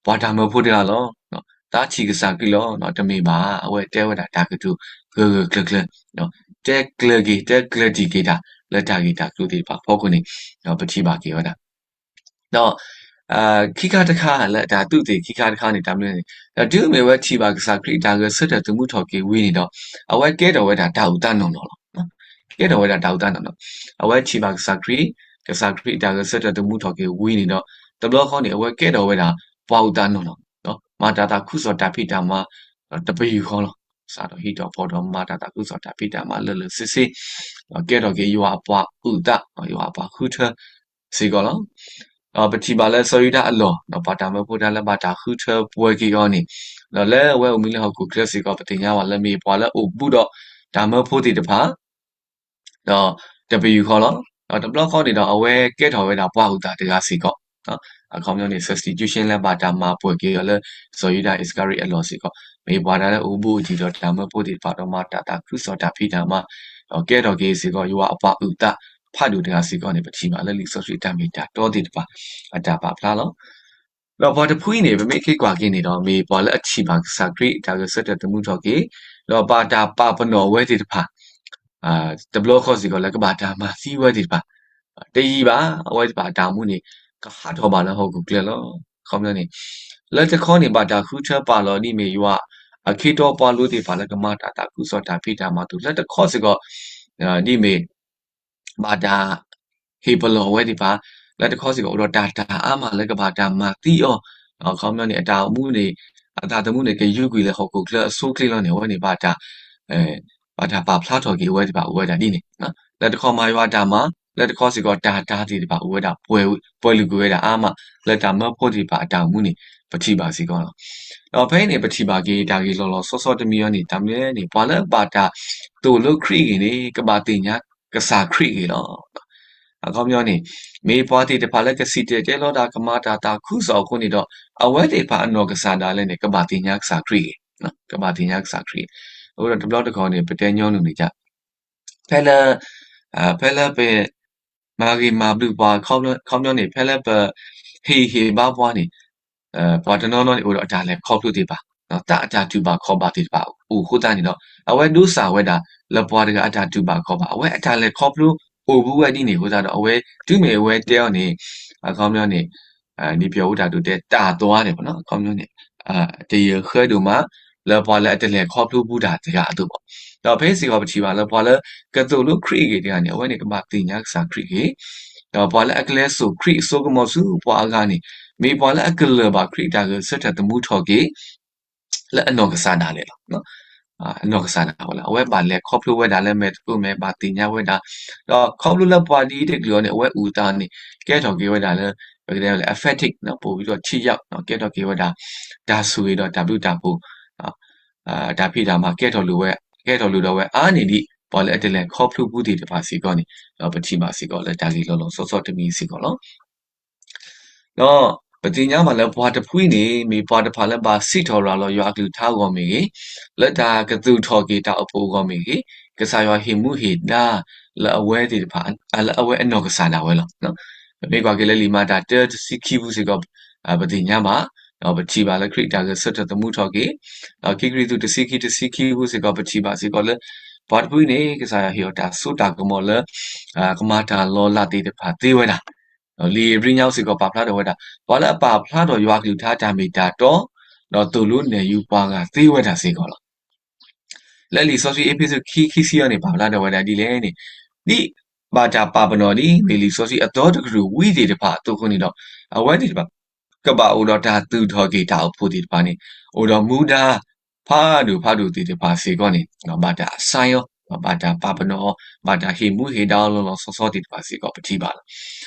ပှၤတၢ်မၢဖိတဂၤလီၤ. သးထံၣ်ကစၢ်ခရံာ်လီၤ, တမ့ၢ်ဘၣ်, အဝဲတဲဝဲဒၣ်တၢ်ကတိၤ ဂၢၢ်ဂၢၢ်ကျၢၤကျၢၤ, တဲကျၢၤက့ၤ တဲကျၢၤတံၢ်က့ၤတၢ် လၢတၢ်ဂ့ၢ်တၢ်ကျိၤသ့ၣ်တဖၣ်အဖီခိၣ်န့ၣ် ဒီးပထံၣ်ဘၣ်က့ၤဝဲဒၣ် ဒီး ခံခါတခါလၢတၢ်သုးသ့ၣ်ခံခါတခါန့ၣ် တၢ်မနုၤလဲၣ်န့ၣ် ဒီးတုၤမ့ၢ်ဝဲထံၣ်ဘၣ်ကစၢ်ခရံာ်အတၢ်ဂဲၤဆၢထၢၣ်သမူထီၣ်က့ၤဝံၤန့ၣ်ဒီး အဝဲကဲထီၣ်ဝဲဒၣ်တၢ်အုၣ်သးနီၢ်နီၢ်လီၤ. ကဲထီၣ်ဝဲဒၣ်တၢ်အုၣ်သးနီၢ်နီၢ်, အဝဲထံၣ်ဘၣ်ကစၢ်ခရံာ်, ကစၢ်ခရံာ်အတၢ်ဂဲၤဆၢထၢၣ်သမူထီၣ်က့ၤဝံၤန့ၣ်ဒီး တဘျီဃီန့ၣ် အဝဲကဲထီၣ်ဝဲဒၣ် ပှၤအုၣ်သးနီၢ်နီၢ်, မၤတၢ်သးခုကစီၣ်တၢ်ဖံးတၢ်မၤ တပယူာ်ဃီလီၤ. စးထီၣ်ဟံးထီၣ်ဖီၣ်ထီၣ် မၤတၢ်သးခုကစီၣ်တၢ်ဖံးတၢ်မၤလၢာ်လၢာ်ဆ့ဆ့, ဒီးကဲထီၣ်က့ၤယွၤအပှၤအုၣ်သး, ယွၤအပှၤဃုထၢစ့ၢ်ကီးလီၤ. ဒီးပထံၣ်ဘၣ်လၢစီၤယူဒၤအလီၢ် ဒီးပှၤတၢ်မၢဖိတၢ်လၢဘၣ်တၢ်ဃုထၢပှဲၤက့ၤအီၤန့ၣ်, ဒီးလၢအဝဲအိၣ်မူလၢဟီၣ်ခိၣ်ချၢစ့ၢ်ကီး ပသ့ၣ်ညါဘၣ်လၢမ့ၢ်ပှၤလၢအိၣ်ဘူးဒီးတၢ်မၢဖိသ့ၣ်တဖၣ် ဒီးတပယူာ်ဃီလီၤ. ဒီးတဘျီဃီန့ၣ်ဒီး အဝဲကဲထီၣ်ဝဲဒၣ်ပှၤအုၣ်သးတဂၤစ့ၢ်ကီး, အခီပညီန့ၣ် substitution လၢဘၣ်တၢ်မၤပှဲၤက့ၤအီၤလၢ စီၤယူဒၤအံၣ်စကၤရံၤအလီၢ်စ့ၢ်ကီး, မ့ၢ်ပှၤတၢ်လၢအိၣ်ဘူးအိၣ်တံၢ်ဒီးတၢ်မၢဖိသ့ၣ်တဖၣ် ဒီးမၤတၢ်သးခုကစီၣ်တၢ်ဖံးတၢ်မၤ, ဒီးကဲထီၣ်က့ၤစ့ၢ်ကီး ယွၤအပှၤအုၣ်သးဖးဒိၣ်တဂၤစ့ၢ်ကီးန့ၣ် ပထံၣ်ဘၣ်လၢလံာ်စီဆှံတၢ်မ့ၢ်တၢ်တီသ့ၣ်တဖၣ် အတၢ်ပာ်ဖျါလီၤ. ဒီးပှၤတဖုအံၤန့ၣ် ပမ့ၢ်က့ၤကွၢ်က့ၤန့ၣ်ဒီး မ့ၢ်ပှၤလၢအထံၣ်ဘၣ်ကစၢ်ခရံာ်အတၢ်ဂဲၤဆၢထၢၣ်သမူထီၣ်က့ၤ, ဒီးဘၣ်တၢ်ပာ်ပနီၣ်အဝဲသ့ၣ်တဖၣ် တဘျီဃီစ့ၢ်ကီးလၢကဘၣ်တၢ်မၤသံဝဲသ့ၣ်တဖၣ်, တယံာ်ဘၣ် အဝဲသ့ၣ်တဖၣ်အတၢ်အိၣ်မူန့ၣ် ကဟးထီၣ်ဘၣ်လၢဟီၣ်ခိၣ်ချၢလီၤ. အခီပညီန့ၣ် လၢတခီန့ၣ် ဘၣ်တၢ်ဃုထၢပာ်လီၤဒ်မ့ၢ်ယွၤအခ့တီပှၤလိသ့ၣ်တဖၣ်လၢကမၤတၢ်သးခုကစီၣ်တၢ်ဖံးတၢ်မၤအသိး, လၢတခီစ့ၢ်ကီး ဒ်မ့ၢ် ဘၣ်တၢ်ဟ့ၣ်ပလီၢ်အဝဲသ့ၣ်တဖၣ်, လၢတခီစ့ၢ်ကီးအိၣ်ဒီးတၢ်တၢ်အါမးလၢကဘၣ်တၢ်မၤသံအီၤ, အခီပညီန့ၣ် အတၢ်အိၣ်မူန့ၣ် အသးသမူန့ၣ် ကယူကွံာ်လၢဟီၣ်ခိၣ်ချၢအဆိအချ့လီၤန့ၣ် အဝဲန့ၣ်ဘၣ်တၢ် ဘၣ်တၢ်ပာ်ဖျါထီၣ်က့ၤအဝဲသ့ၣ်တဖၣ်အိၣ်ဝဲဒၣ်ဒ်န့ၣ်, လၢတခီမၤယွၤအတၢ်မၤ, လၢတခီစ့ၢ်ကီးတၢ်တၢ်သ့ၣ်တဖၣ်အိၣ်ဝဲဒၣ် ပှဲၤလုာ်ကွံာ်ဝဲဒၣ်အါမး လၢတၢ်မၢဖိသ့ၣ်တဖၣ်အတၢ်အိၣ်မူန့ၣ် ပထံၣ်ဘၣ်စ့ၢ်ကီးလီၤ. ဒီးဖဲအံၤန့ၣ် ပထံၣ်ဘၣ်က့ၤတၢ်ဂ့ၢ်လီၤလီၤဆီဆီတမံၤအံၤန့ၣ် တၢ်မနုၤလဲၣ်န့ၣ် ပှၤလၢဘၣ်တၢ်သိၣ်လိခရံာ်အဂ့ၢ်န့ၣ် ကဘၣ်သ့ၣ်ညါကစၢ်ခရံာ်အဂ့ၢ်လီၤ. အခီပညီန့ၣ် မ့ၢ်ပှၤသ့ၣ်တဖၣ်လၢကစံၣ်တဲၤတဲလီၤတၢ် ကမၤတၢ်သးခုကစီၣ်အဃိန့ၣ်ဒီး အဝဲသ့ၣ်တဖၣ်အနီၢ်ကစၢ်ဒၣ်လဲာ်န့ၣ် ကဘၣ်သ့ၣ်ညါကစၢ်ခရံာ်အဂ့ၢ်, ကဘၣ်သ့ၣ်ညါကစၢ်ခရံာ်. အဃိဒီးတဘျီတခီၣ်န့ၣ် ပတဲညီနုၢ်န့ၣ် ဖဲလၢ ဖဲလၢပ မၤဂ့ၤမၤဘျုးပှၤ အခီပညီန့ၣ် ဖဲလၢပဟ့ၣ်ဂံၢ်ဟ့ၣ်ဘါပှၤန့ၣ် ပှၤတနီၤနီၤန့ၣ် အိၣ်ဒီးအတၢ်လဲၤခီဖျိသ့ၣ်တဖၣ်, သးအတၢ်တူၢ်ဘၣ်ခီၣ်ဘၣ်သ့ၣ်တဖၣ်အိၣ်အဃိသတးန့ၣ်ဒီး အဝဲဒိးစၢ်ဝဲဒၣ်လၢပှၤတဂၤအတၢ်တူၢ်ဘၣ်ခီၣ်ဘၣ် အဝဲအတၢ်လဲၤခီဖျိအိၣ်ဘူးဝဲဒ်န့ၣ်အဃိသတးဒီး အဝဲတုၤမ့ၢ်အဝဲတဲအီၤန့ၣ် အခီပညီန့ၣ် ဒ်ပယီၤအိၣ်တၢ်ဒိၣ်တဲ တၢ်အသွါန့ၣ် အခီပညီန့ၣ် တယၢၤဃၢဒိၣ်မး လၢပှၤလၢအတလဲၤခီဖျိဘူးတၢ်တဂၤအသိးဘၣ်. ဒီးဖဲစ့ၢ်ကီးပထံၣ်ဘၣ်လၢပှၤလၢကသိၣ်လိခရံာ်အဂ့ၢ်တဂၤန့ၣ် အဝဲန့ၣ်ကဘၣ်သ့ၣ်ညါကစၢ်ခရံာ်အဂ့ၢ်, ဒီးပှၤလၢအကလဲၤစိာ်ခရံာ်အစိကမီၤဆူပှၤအဂၤန့ၣ် မ့ၢ်ပှၤလၢအကလၢၢ်ဘၣ်ခရံာ်အတၢ်ဂဲၤဆၢထၢၣ်သမူထီၣ်က့ၤ လၢအနီၢ်ကစၢ်ဒၣ်လဲာ်လီၤ. အနီၢ်ကစၢ်ဒၣ်ဝဲလီၤ. အဝဲဘၣ်လဲၤခီဖျိဝဲဒၣ်လၢမဲာ်သကိးမဲာ် ဘၣ်သ့ၣ်ညါဝဲဒၣ်, ဒီးခီဖျိလၢပှၤဒ်အံၤတကလုာ်အီၤန့ၣ် အဝဲအုၣ်အသးန့ၣ် ကဲထီၣ်က့ၤဝဲဒၣ်လၢ ပကတဲလၢ affected ပူၤဝံၤဒီးထံယၢ် ကဲထီၣ်က့ၤဝဲဒၣ် တၢ်ဆိၣ်ဂ့ၤဒီးတၢ်ဘျုးတၢ်ဖှိၣ် တၢ်ဖံးတၢ်မၤကဲထီၣ်လိာ်ဝဲ ကဲထီၣ်လိာ်ဒီးဝဲအါန့ၢ်ဒံး ပှၤလၢအတလဲၤခီဖျိဘူးသ့ၣ်တဖၣ်စ့ၢ်ကီးန့ၣ် ဒီးပထံၣ်ဘၣ်စ့ၢ်ကီးလၢတၢ်ဂ့ၢ်လီၤလီၤဆီဆီတမံၤစ့ၢ်ကီးလီၤ. ဒီး ပသ့ၣ်ညါဘၣ်လၢပှၤတဖုအံၤန့ၣ် မ့ၢ်ပှၤတဖၣ်လၢဘၣ်စံးထီၣ်ရၤလီၤယွၤအကလုၢ်ကထါအဂီၢ်မ့ၢ်ဂ့ၤ, လၢတၢ်ကသူၣ်ထီၣ်က့ၤတၢ်အိၣ်ဖှိၣ်အဂီၢ်မ့ၢ်ဂ့ၤ, ကစၢ်ယွၤဟ့ၣ်မူဟ့ၣ်ဒါလၢအဝဲသ့ၣ်တဖၣ်, လၢအဝဲအနီၢ်ကစၢ်ဒၣ်ဝဲလီၤ. ပမ့ၢ်ကွၢ်က့ၤလၢလံာ်မၤတၢ်တၢတဆံခံပူၤစ့ၢ်ကီး ပသ့ၣ်ညါဘၣ်, ဒီးပထံၣ်ဘၣ်လၢခရံာ်အတၢ်ဂဲၤဆၢထၢၣ်သမူထီၣ်က့ၤ, ဒီးခံကရံၣ်သူးတဆံခံ တဆံခံပူၤစ့ၢ်ကီး ပထံၣ်ဘၣ်စ့ၢ်ကီးလၢ ပှၤတဖုအံၤန့ၣ် ကစၢ်ယွၤဟ့ၣ်အီၤတၢ်စိတၢ်ကမီၤလၢ ကမၤတၢ်လီၤလးသ့ၣ်တဖၣ်သ့ဝဲဒၣ်, လံာ်ဧ့ၤဘြံၤညါစ့ၢ်ကီးပာ်ဖျါထီၣ်ဝဲဒၣ် ပှၤလၢအပာ်ဖျါထီၣ်ယွၤအကလုၢ်ကထါတၢ်မ့ၢ်တၢ်တီ, ဒီးသိၣ်လိနဲၣ်ယုၤပှၤဂၤသ့ဝဲဒၣ်စ့ၢ်ကီးလီၤ. လၢလံာ်စီဆှံအ့းဖ့းစူးခံ ခံဆံအံၤန့ၣ် ပာ်ဖျါထီၣ်ဝဲဒၣ်ဒ်လဲၣ်န့ၣ်, ဒ်ဘၣ်တၢ်ပာ်ပနီၣ်ဒ်မ့ၢ်လံာ်စီဆှံအသီတကတြူၢ်ဝံသ့ၣ်တဖၣ်အသိးအဃိန့ၣ်ဒီး အဝဲသ့ၣ်တဖၣ် ကဘၣ်အိၣ်ဒီးတၢ်သူၣ်ထီၣ်က့ၤတၢ်အိၣ်ဖှိၣ်သ့ၣ်တဖၣ်န့ၣ် အိၣ်ဒီးမူဒါ ဖးဒိၣ်ဖးဒိၣ်သ့ၣ်တဖၣ်စ့ၢ်ကီးန့ၣ် ဘၣ်တၢ်အစါအီၤ, ဘၣ်တၢ်ပာ်ပနီၣ်အီၤ, ဘၣ်တၢ်ဟ့ၣ်မူဟ့ၣ်ဒါအီၤလီၤလီၤဆီဆီသ့ၣ်တဖၣ်စ့ၢ်ကီးပထံၣ်ဘၣ်လီၤ.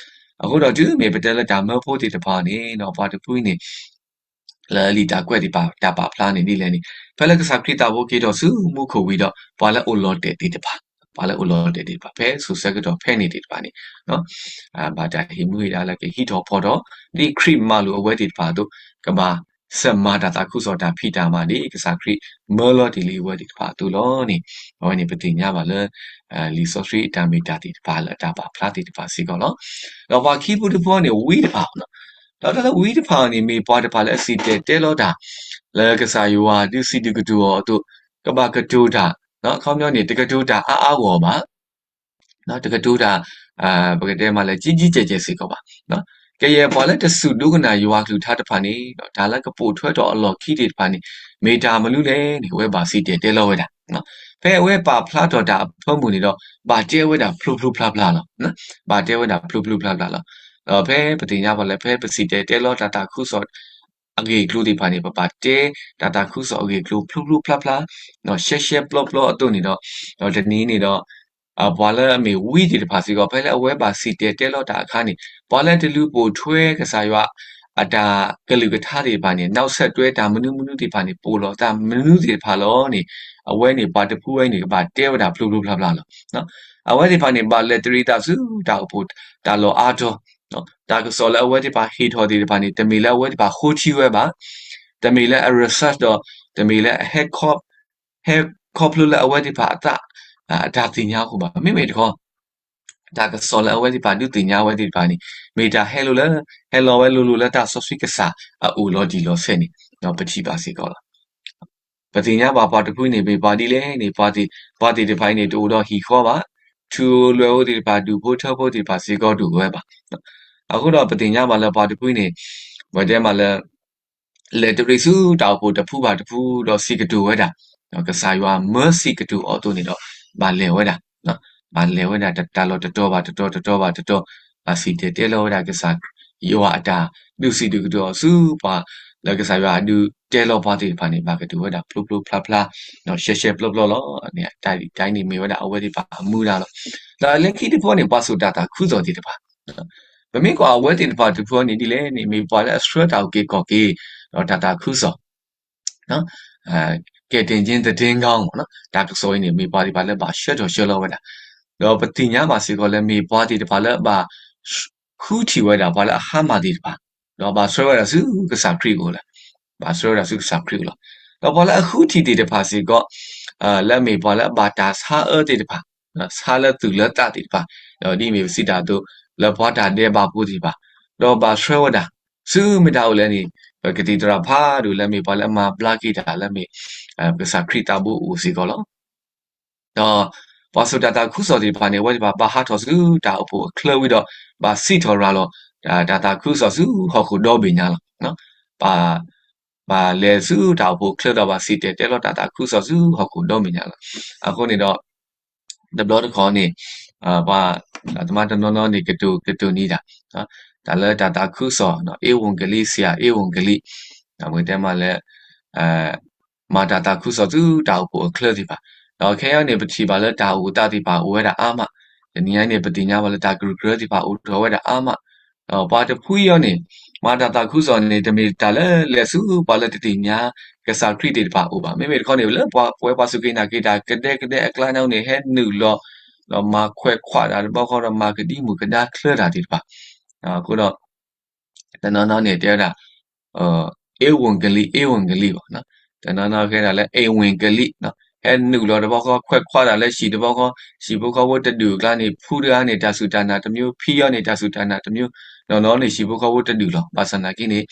အဃိဒီးတုၤမ့ၢ်ပတဲလၢတၢ်မၢဖိသ့ၣ်တဖၣ်န့ၣ်ဒီး ပှၤတဖုအံၤန့ၣ် လၢလံာ်တၢ်ကွဲးသ့ၣ်တဖၣ် တၢ်ပာ်ဖျါန့ၣ်ဒ်လဲၣ်န့ၣ် ဖဲလၢကစၢ်ခရံာ်သးဘိက့ၤထီၣ်ဆူမူခိၣ်ဝံၤဒီး ပှၤလၢအိၣ်လီၤတဲာ်သ့ၣ်တဖၣ်, ပှၤလၢအိၣ်လီၤတဲာ်သ့ၣ်တဖၣ် ဖဲစိၤဆၢကတီၢ်ဖဲန့ၣ်သ့ၣ်တဖၣ်န့ၣ် ဘၣ်တၢ်ဟ့ၣ်မူဟ့ၣ်ဒါလၢကဟံးထီၣ်ဖီၣ်ထီၣ် ဒ်ခရံာ်မၤလိာ်အဝဲသ့ၣ်တဖၣ်အသိး ကဘၣ်ဆဲးမၤတၢ်သးခုကစီၣ်တၢ်ဖံးတၢ်မၤဒ် ကစၢ်ခရံာ်မၢလီၤတ့ၢ်လံအဝဲသ့ၣ်တဖၣ်အသိးလီၤန့ၣ် အဝဲန့ၣ်ပသ့ၣ်ညါဘၣ်လၢ လံာ်စီဆှံအတၢ်မ့ၢ်တၢ်သ့ၣ်တဖၣ်လၢအတၢ်ပာ်ဖျါသ့ၣ်တဖၣ်စ့ၢ်ကီးလီၤ. ဒီးပှၤခံဖုတဖုန့ၣ် ဝံတဖၣ်လီၤ. ဒီးတၢ်လၢဝံတဖၣ်န့ၣ် မ့ၢ်ပှၤတဖၣ်လၢအစံၣ်တဲၤတဲလီၤတၢ် လၢကစၢ်ယွၤဒုးစံးဒုးကတိၤအီၤအသိး ကဘၣ်ကတိၤတၢ် အခီပညီန့ၣ် တကတိၤတၢ်အါအါဂီၢ်ဂီၢ်ဘၣ် တကတိၤတၢ် ပကတဲမးလၢ ကံကံကဲးကဲးစ့ၢ်ကီးဘၣ်. ကယဲၢ်ပှၤလၢတစူၢ်ဒိကနၣ်ယွၤကလုၢ်ကထါတဖၣ်န့ၣ် ဒီးတၢ်လၢကပိာ်ထွဲထီၣ်အလီၢ်ခံသ့ၣ်တဖၣ်န့ၣ် မ့ၢ်တၢ်မနုၤလဲၣ်န့ၣ် အဝဲဘၣ်စံၣ်တဲၤတဲလီၤဝဲဒၣ်. ဖဲအဝဲပာ်ဖျါထီၣ်တၢ်အဖၢမုၢ်န့ၣ်ဒီး ဘၣ်တဲဝဲဒၣ်ဖျိဖျိဖျါဖျါလီၤ. ဘၣ်တဲဝဲဒၣ်ဖျိဖျိဖျါဖျါလီၤ. ဒီးဖဲပသ့ၣ်ညါဘၣ်လၢ ဖဲပစံၣ်တဲၤတဲလီၤတၢ်သးခုကစီၣ် အဂ့ၢ်အကျိၤသ့ၣ်တဖၣ်န့ၣ် ပဘၣ်တဲတၢ်သးခုကစီၣ်အဂ့ၢ်အကျိၤဖျိဖျိဖျါဖျါ ရှဲရှဲပျီပျီအသိးန့ၣ်ဒီး ဒီးတနံၤန့ၣ်ဒီး ပှၤလၢအမ့ၢ်ဝံသ့ၣ်တဖၣ်စ့ၢ်ကီး ဖဲလၢအဝဲဘၣ်စံၣ်တဲၤတဲလီၤတၢ်အခါန့ၣ် ပှၤလၢတလူၤပိာ်ထွဲကစၢ်ယွၤ အတၢ်ကလုၢ်ကထါသ့ၣ်တဖၣ်န့ၣ် နောက်ဆက်တွဲတၢ်မနုၤမနုၤသ့ၣ်တဖၣ်န့ၣ် ပိာ်လီၤသးမနုၤသ့ၣ်တဖၣ်လီၤန့ၣ် အဝဲန့ၣ်ပှၤတဖုဝဲန့ၣ် ကဘၣ်တဲဝဲဒၣ်ဖျိဖျိဖျါဖျါလီၤ. အဝဲသ့ၣ်တဖၣ်န့ၣ် ဘၣ်လဲၤတရံးသးဆူတၢ်အိၣ်ဖှိၣ်တၢ်လီၢ်အါတီၤ တၢ်ကစီၣ်လၢအဝဲသ့ၣ်တဖၣ်ဟ့ၣ်ထီၣ်သ့ၣ်တဖၣ်န့ၣ် တမ့ၢ်လၢအဝဲသ့ၣ်တဖၣ်ဃိထံဝဲဘၣ်, တမ့ၢ်လၢအ research ဒီး တမ့ၢ်လၢအဟဲ ဟဲခီဖျိလၢအဝဲသ့ၣ်တဖၣ်အသး အတၢ်သ့ၣ်ညါအဃိဘၣ်. မ့မ့ၢ်တခီ တၢ်ကစီၣ်လၢအဝဲသ့ၣ်တဖၣ်ဒုးသ့ၣ်ညါဝဲသ့ၣ်တဖၣ်န့ၣ် မ့ၢ်တၢ်ဟဲလိာ်လၢ ဟဲလီၤဝဲလိၤလိၤလၢတၢ်စီဆှံကစၢ်အအိၣ်လီၤတံၢ်လီၤဆဲးန့ၣ် ပထံၣ်ဘၣ်စ့ၢ်ကီးလီၤ. ပသ့ၣ်ညါဘၣ်ပှၤတဖုန့ၣ် မ့ၢ်ပှၤဒ်လဲၣ်န့ၣ် ပှၤသ့ၣ်တဖၣ်အံၤန့ၣ် တအိၣ်ဒီးဟံၣ်ဃီဘၣ်, ထူလွဲၢ်အိၣ်သ့ၣ်တဖၣ် ဒူၣ်ဖိထၢဖိသ့ၣ်တဖၣ်စ့ၢ်ကီးတအိၣ်ဝဲဘၣ်. အဃိဒီးပသ့ၣ်ညါဘၣ်လၢပှၤတဖုန့ၣ် ပတဲမးလၢ လဲၤတရံးဆူတၢ်အိၣ်ဖှိၣ်တဖုဘၣ်တဖု ဒီးစံးကတိၤဝဲဒၣ်, ကစၢ်ယွၤမၢစံးကတိၤအီၤအသိးန့ၣ်ဒီး ဘၣ်လဲၤဝဲဒၣ်, ဘၣ်လဲၤဝဲဒၣ်တၢ်လီၢ်တတီၤဘၣ်တတီၤ တတီၤဘၣ်တတီၤ, ဘၣ်စံၣ်တဲၤတဲလီၤဝဲဒၣ်ကစၢ်ယွၤအတၢ်ဒုးစံးဒုးကတိၤအီၤဆူပှၤ လၢကစၢ်ယွၤအဒုးတဲလီၤပှၤသ့ၣ်တဖၣ်န့ၣ် ဘၣ်ကတိၤဝဲဒၣ်ဖျိဖျိဖျါဖျါ ရှဲရှဲပျီပျီလီၤ. တၢ်ဒ်န့ၣ်မ့ၢ်ဝဲဒၣ်အဝဲသ့ၣ်တဖၣ်အမူဒါလီၤ. ဒီးလၢခံတဖုန့ၣ် ပှၤစိာ်တၢ်သးခုကစီၣ်သ့ၣ်တဖၣ် ပမ့ၢ်ကွၢ်အဝဲသ့ၣ်တဖၣ်တဖုန့ၣ်ဒ်လဲၣ်န့ၣ် မ့ၢ်ပှၤလၢအဆှၢတၢ်အုၣ်က့ၤခီၣ်က့ၤ ဒီးတၢ်သးခုကစီၣ် ကယ်တင်ခြင်းသတင်းကောင်း တၢ်ကစီၣ်အံၤန့ၣ် မ့ၢ်ပှၤသ့ၣ်တဖၣ်လၢဘၣ်ဆှၢထီၣ်ဆှၢလီၤဝဲဒၣ်, ဒီးပသ့ၣ်ညါဘၣ်စ့ၢ်ကီးလၢမ့ၢ်ပှၤသ့ၣ်တဖၣ်လၢဘၣ်ဃုထံၣ်ဝဲဒၣ် ပှၤလၢအဟါမၢ်သ့ၣ်တဖၣ်, ဒီးဘၣ်ဆှၢဝဲဒၣ်ဆူကစၢ်ခရံာ်အအိၣ်လီၤ. ဘၣ်ဆှၢဝဲဒၣ်ဆူကစၢ်ခရံာ်အအိၣ်လီၤ. ဒီးပှၤလၢအဃုထံၣ်သ့ၣ်တဖၣ်စ့ၢ်ကီး လၢအမ့ၢ်ပှၤလၢအဘၣ်တၢ်ဆါအၢသ့ၣ်တဖၣ်, ဆါလၢသူၣ်လၢသးသ့ၣ်တဖၣ်, ဒီးဒ်မ့ၢ်ပစံးတၢ်အသိး လၢပှၤတၢ်ဒဲးဘးဖိသ့ၣ်တဖၣ်, ဒီးဘၣ်ဆှၢဝဲဒၣ် ဆူမ့ၢ်တၢ်အိၣ်လဲၣ်န့ၣ် ပကသံၣ်သရၣ်ဖးဒိၣ်လၢမ့ၢ်ပှၤလၢအမၤဘျါက့ၤတၢ်လၢမ့ၢ် ကစၢ်ခရံာ်သးဘိအအိၣ်စ့ၢ်ကီးလီၤ. ဒီးပှၤစိာ်တၢ်သးခုကစီၣ်သ့ၣ်တဖၣ်န့ၣ် အဝဲသ့ၣ်တဖၣ်ဘၣ်ဟးထီၣ်ဆူတၢ်အိၣ်ဖှိၣ်အချၢဝံၤဒီး ဘၣ်စံးထီၣ်ရၤလီၤ တၢ်သးခုကစီၣ်ဆူဟီၣ်ခိၣ်ဒီဘ့ၣ်ညါလီၤ. ဘၣ် ဘၣ်လဲၤဆူတၢ်အိၣ်ဖှိၣ်အချၢဒီး ဘၣ်စံၣ်တဲၤတဲလီၤတၢ်သးခုကစီၣ်ဆူဟီၣ်ခိၣ်ဒီဘ့ၣ်ညါလီၤ. အဃိန့ၣ်ဒီး တဘျီတခီၣ်န့ၣ် ပှၤသးသမါတနီၤနီၤန့ၣ် ကတိၤ ကတိၤန့ၢ်တၢ် တၢ်လၢတၢ်သးခုကစီၣ် ဧဝံဂေလိ ဆရာဧဝံဂေလိ ပကတဲမးလၢ မၤတၢ်သးခုကစီၣ်ဆူတၢ်အိၣ်ဖှိၣ်အချၢသ့ၣ်တဖၣ်, ဒီးခဲအံၤန့ၣ် ပထံၣ်ဘၣ်လၢတၢ်အိၣ်သးသ့ၣ်တဖၣ်အိၣ်ဝဲဒၣ်အါမး, တနံၤအံၤန့ၣ် ပသ့ၣ်ညါဘၣ်လၢတၢ်ကရၢကရိသ့ၣ်တဖၣ်အိၣ်ထီၣ်ဝဲဒၣ်အါမး, ဒီးပှၤတဖုအံၤအံၤန့ၣ် မၤတၢ်သးခုကစီၣ်န့ၣ် တမ့ၢ်တၢ်လၢလဲၤဆူပှၤလၢတသ့ၣ်ညါကစၢ်ခရံာ်သ့ၣ်တဖၣ်အအိၣ်ဘၣ်. မ့မ့ၢ်တခီန့ၣ် လၢပဝဲပှၤစူၢ်က့ၤနာ်က့ၤတၢ်ကဒဲကဒဲအကျါန့ၣ်န့ၣ် ဟဲနုာ်လီၤ ဒီးမၤခွဲးခွးတၢ်တဘျီဃီဒီး မၤကဒံမုၢ်ကဒါချၢတၢ်သ့ၣ်တဖၣ်, အဃိဒီး တနီၤနီၤန့ၣ် တဲဝဲဒၣ် ဧဝံဂေလိ ဧဝံဂေလိ ဘၣ်, တနီၤနီၤကဲဒၣ်လၢ ဧဝံဂေလိ ဟဲနုာ်လီၤတဘျီဃီ ခွဲးခွါတၢ်လၢဟံၣ်တဘျီဃီ, ဟံၣ်ဖိဃီဖိတဒူၣ်အကျါန့ၣ် ဖုတဂၤန့ၣ် တၢ်စူၢ်တၢ်နာ်တမျိုး, ဖံအီၤန့ၣ် တၢ်စူၢ်တၢ်နာ်တမျိုး, နီၢ်နီၢ်န့ၣ် ဟံၣ်ဖိဃီဖိတဒူၣ်လီၤ. ဘၣ်ဆၣ်သနာ်က့န့ၣ်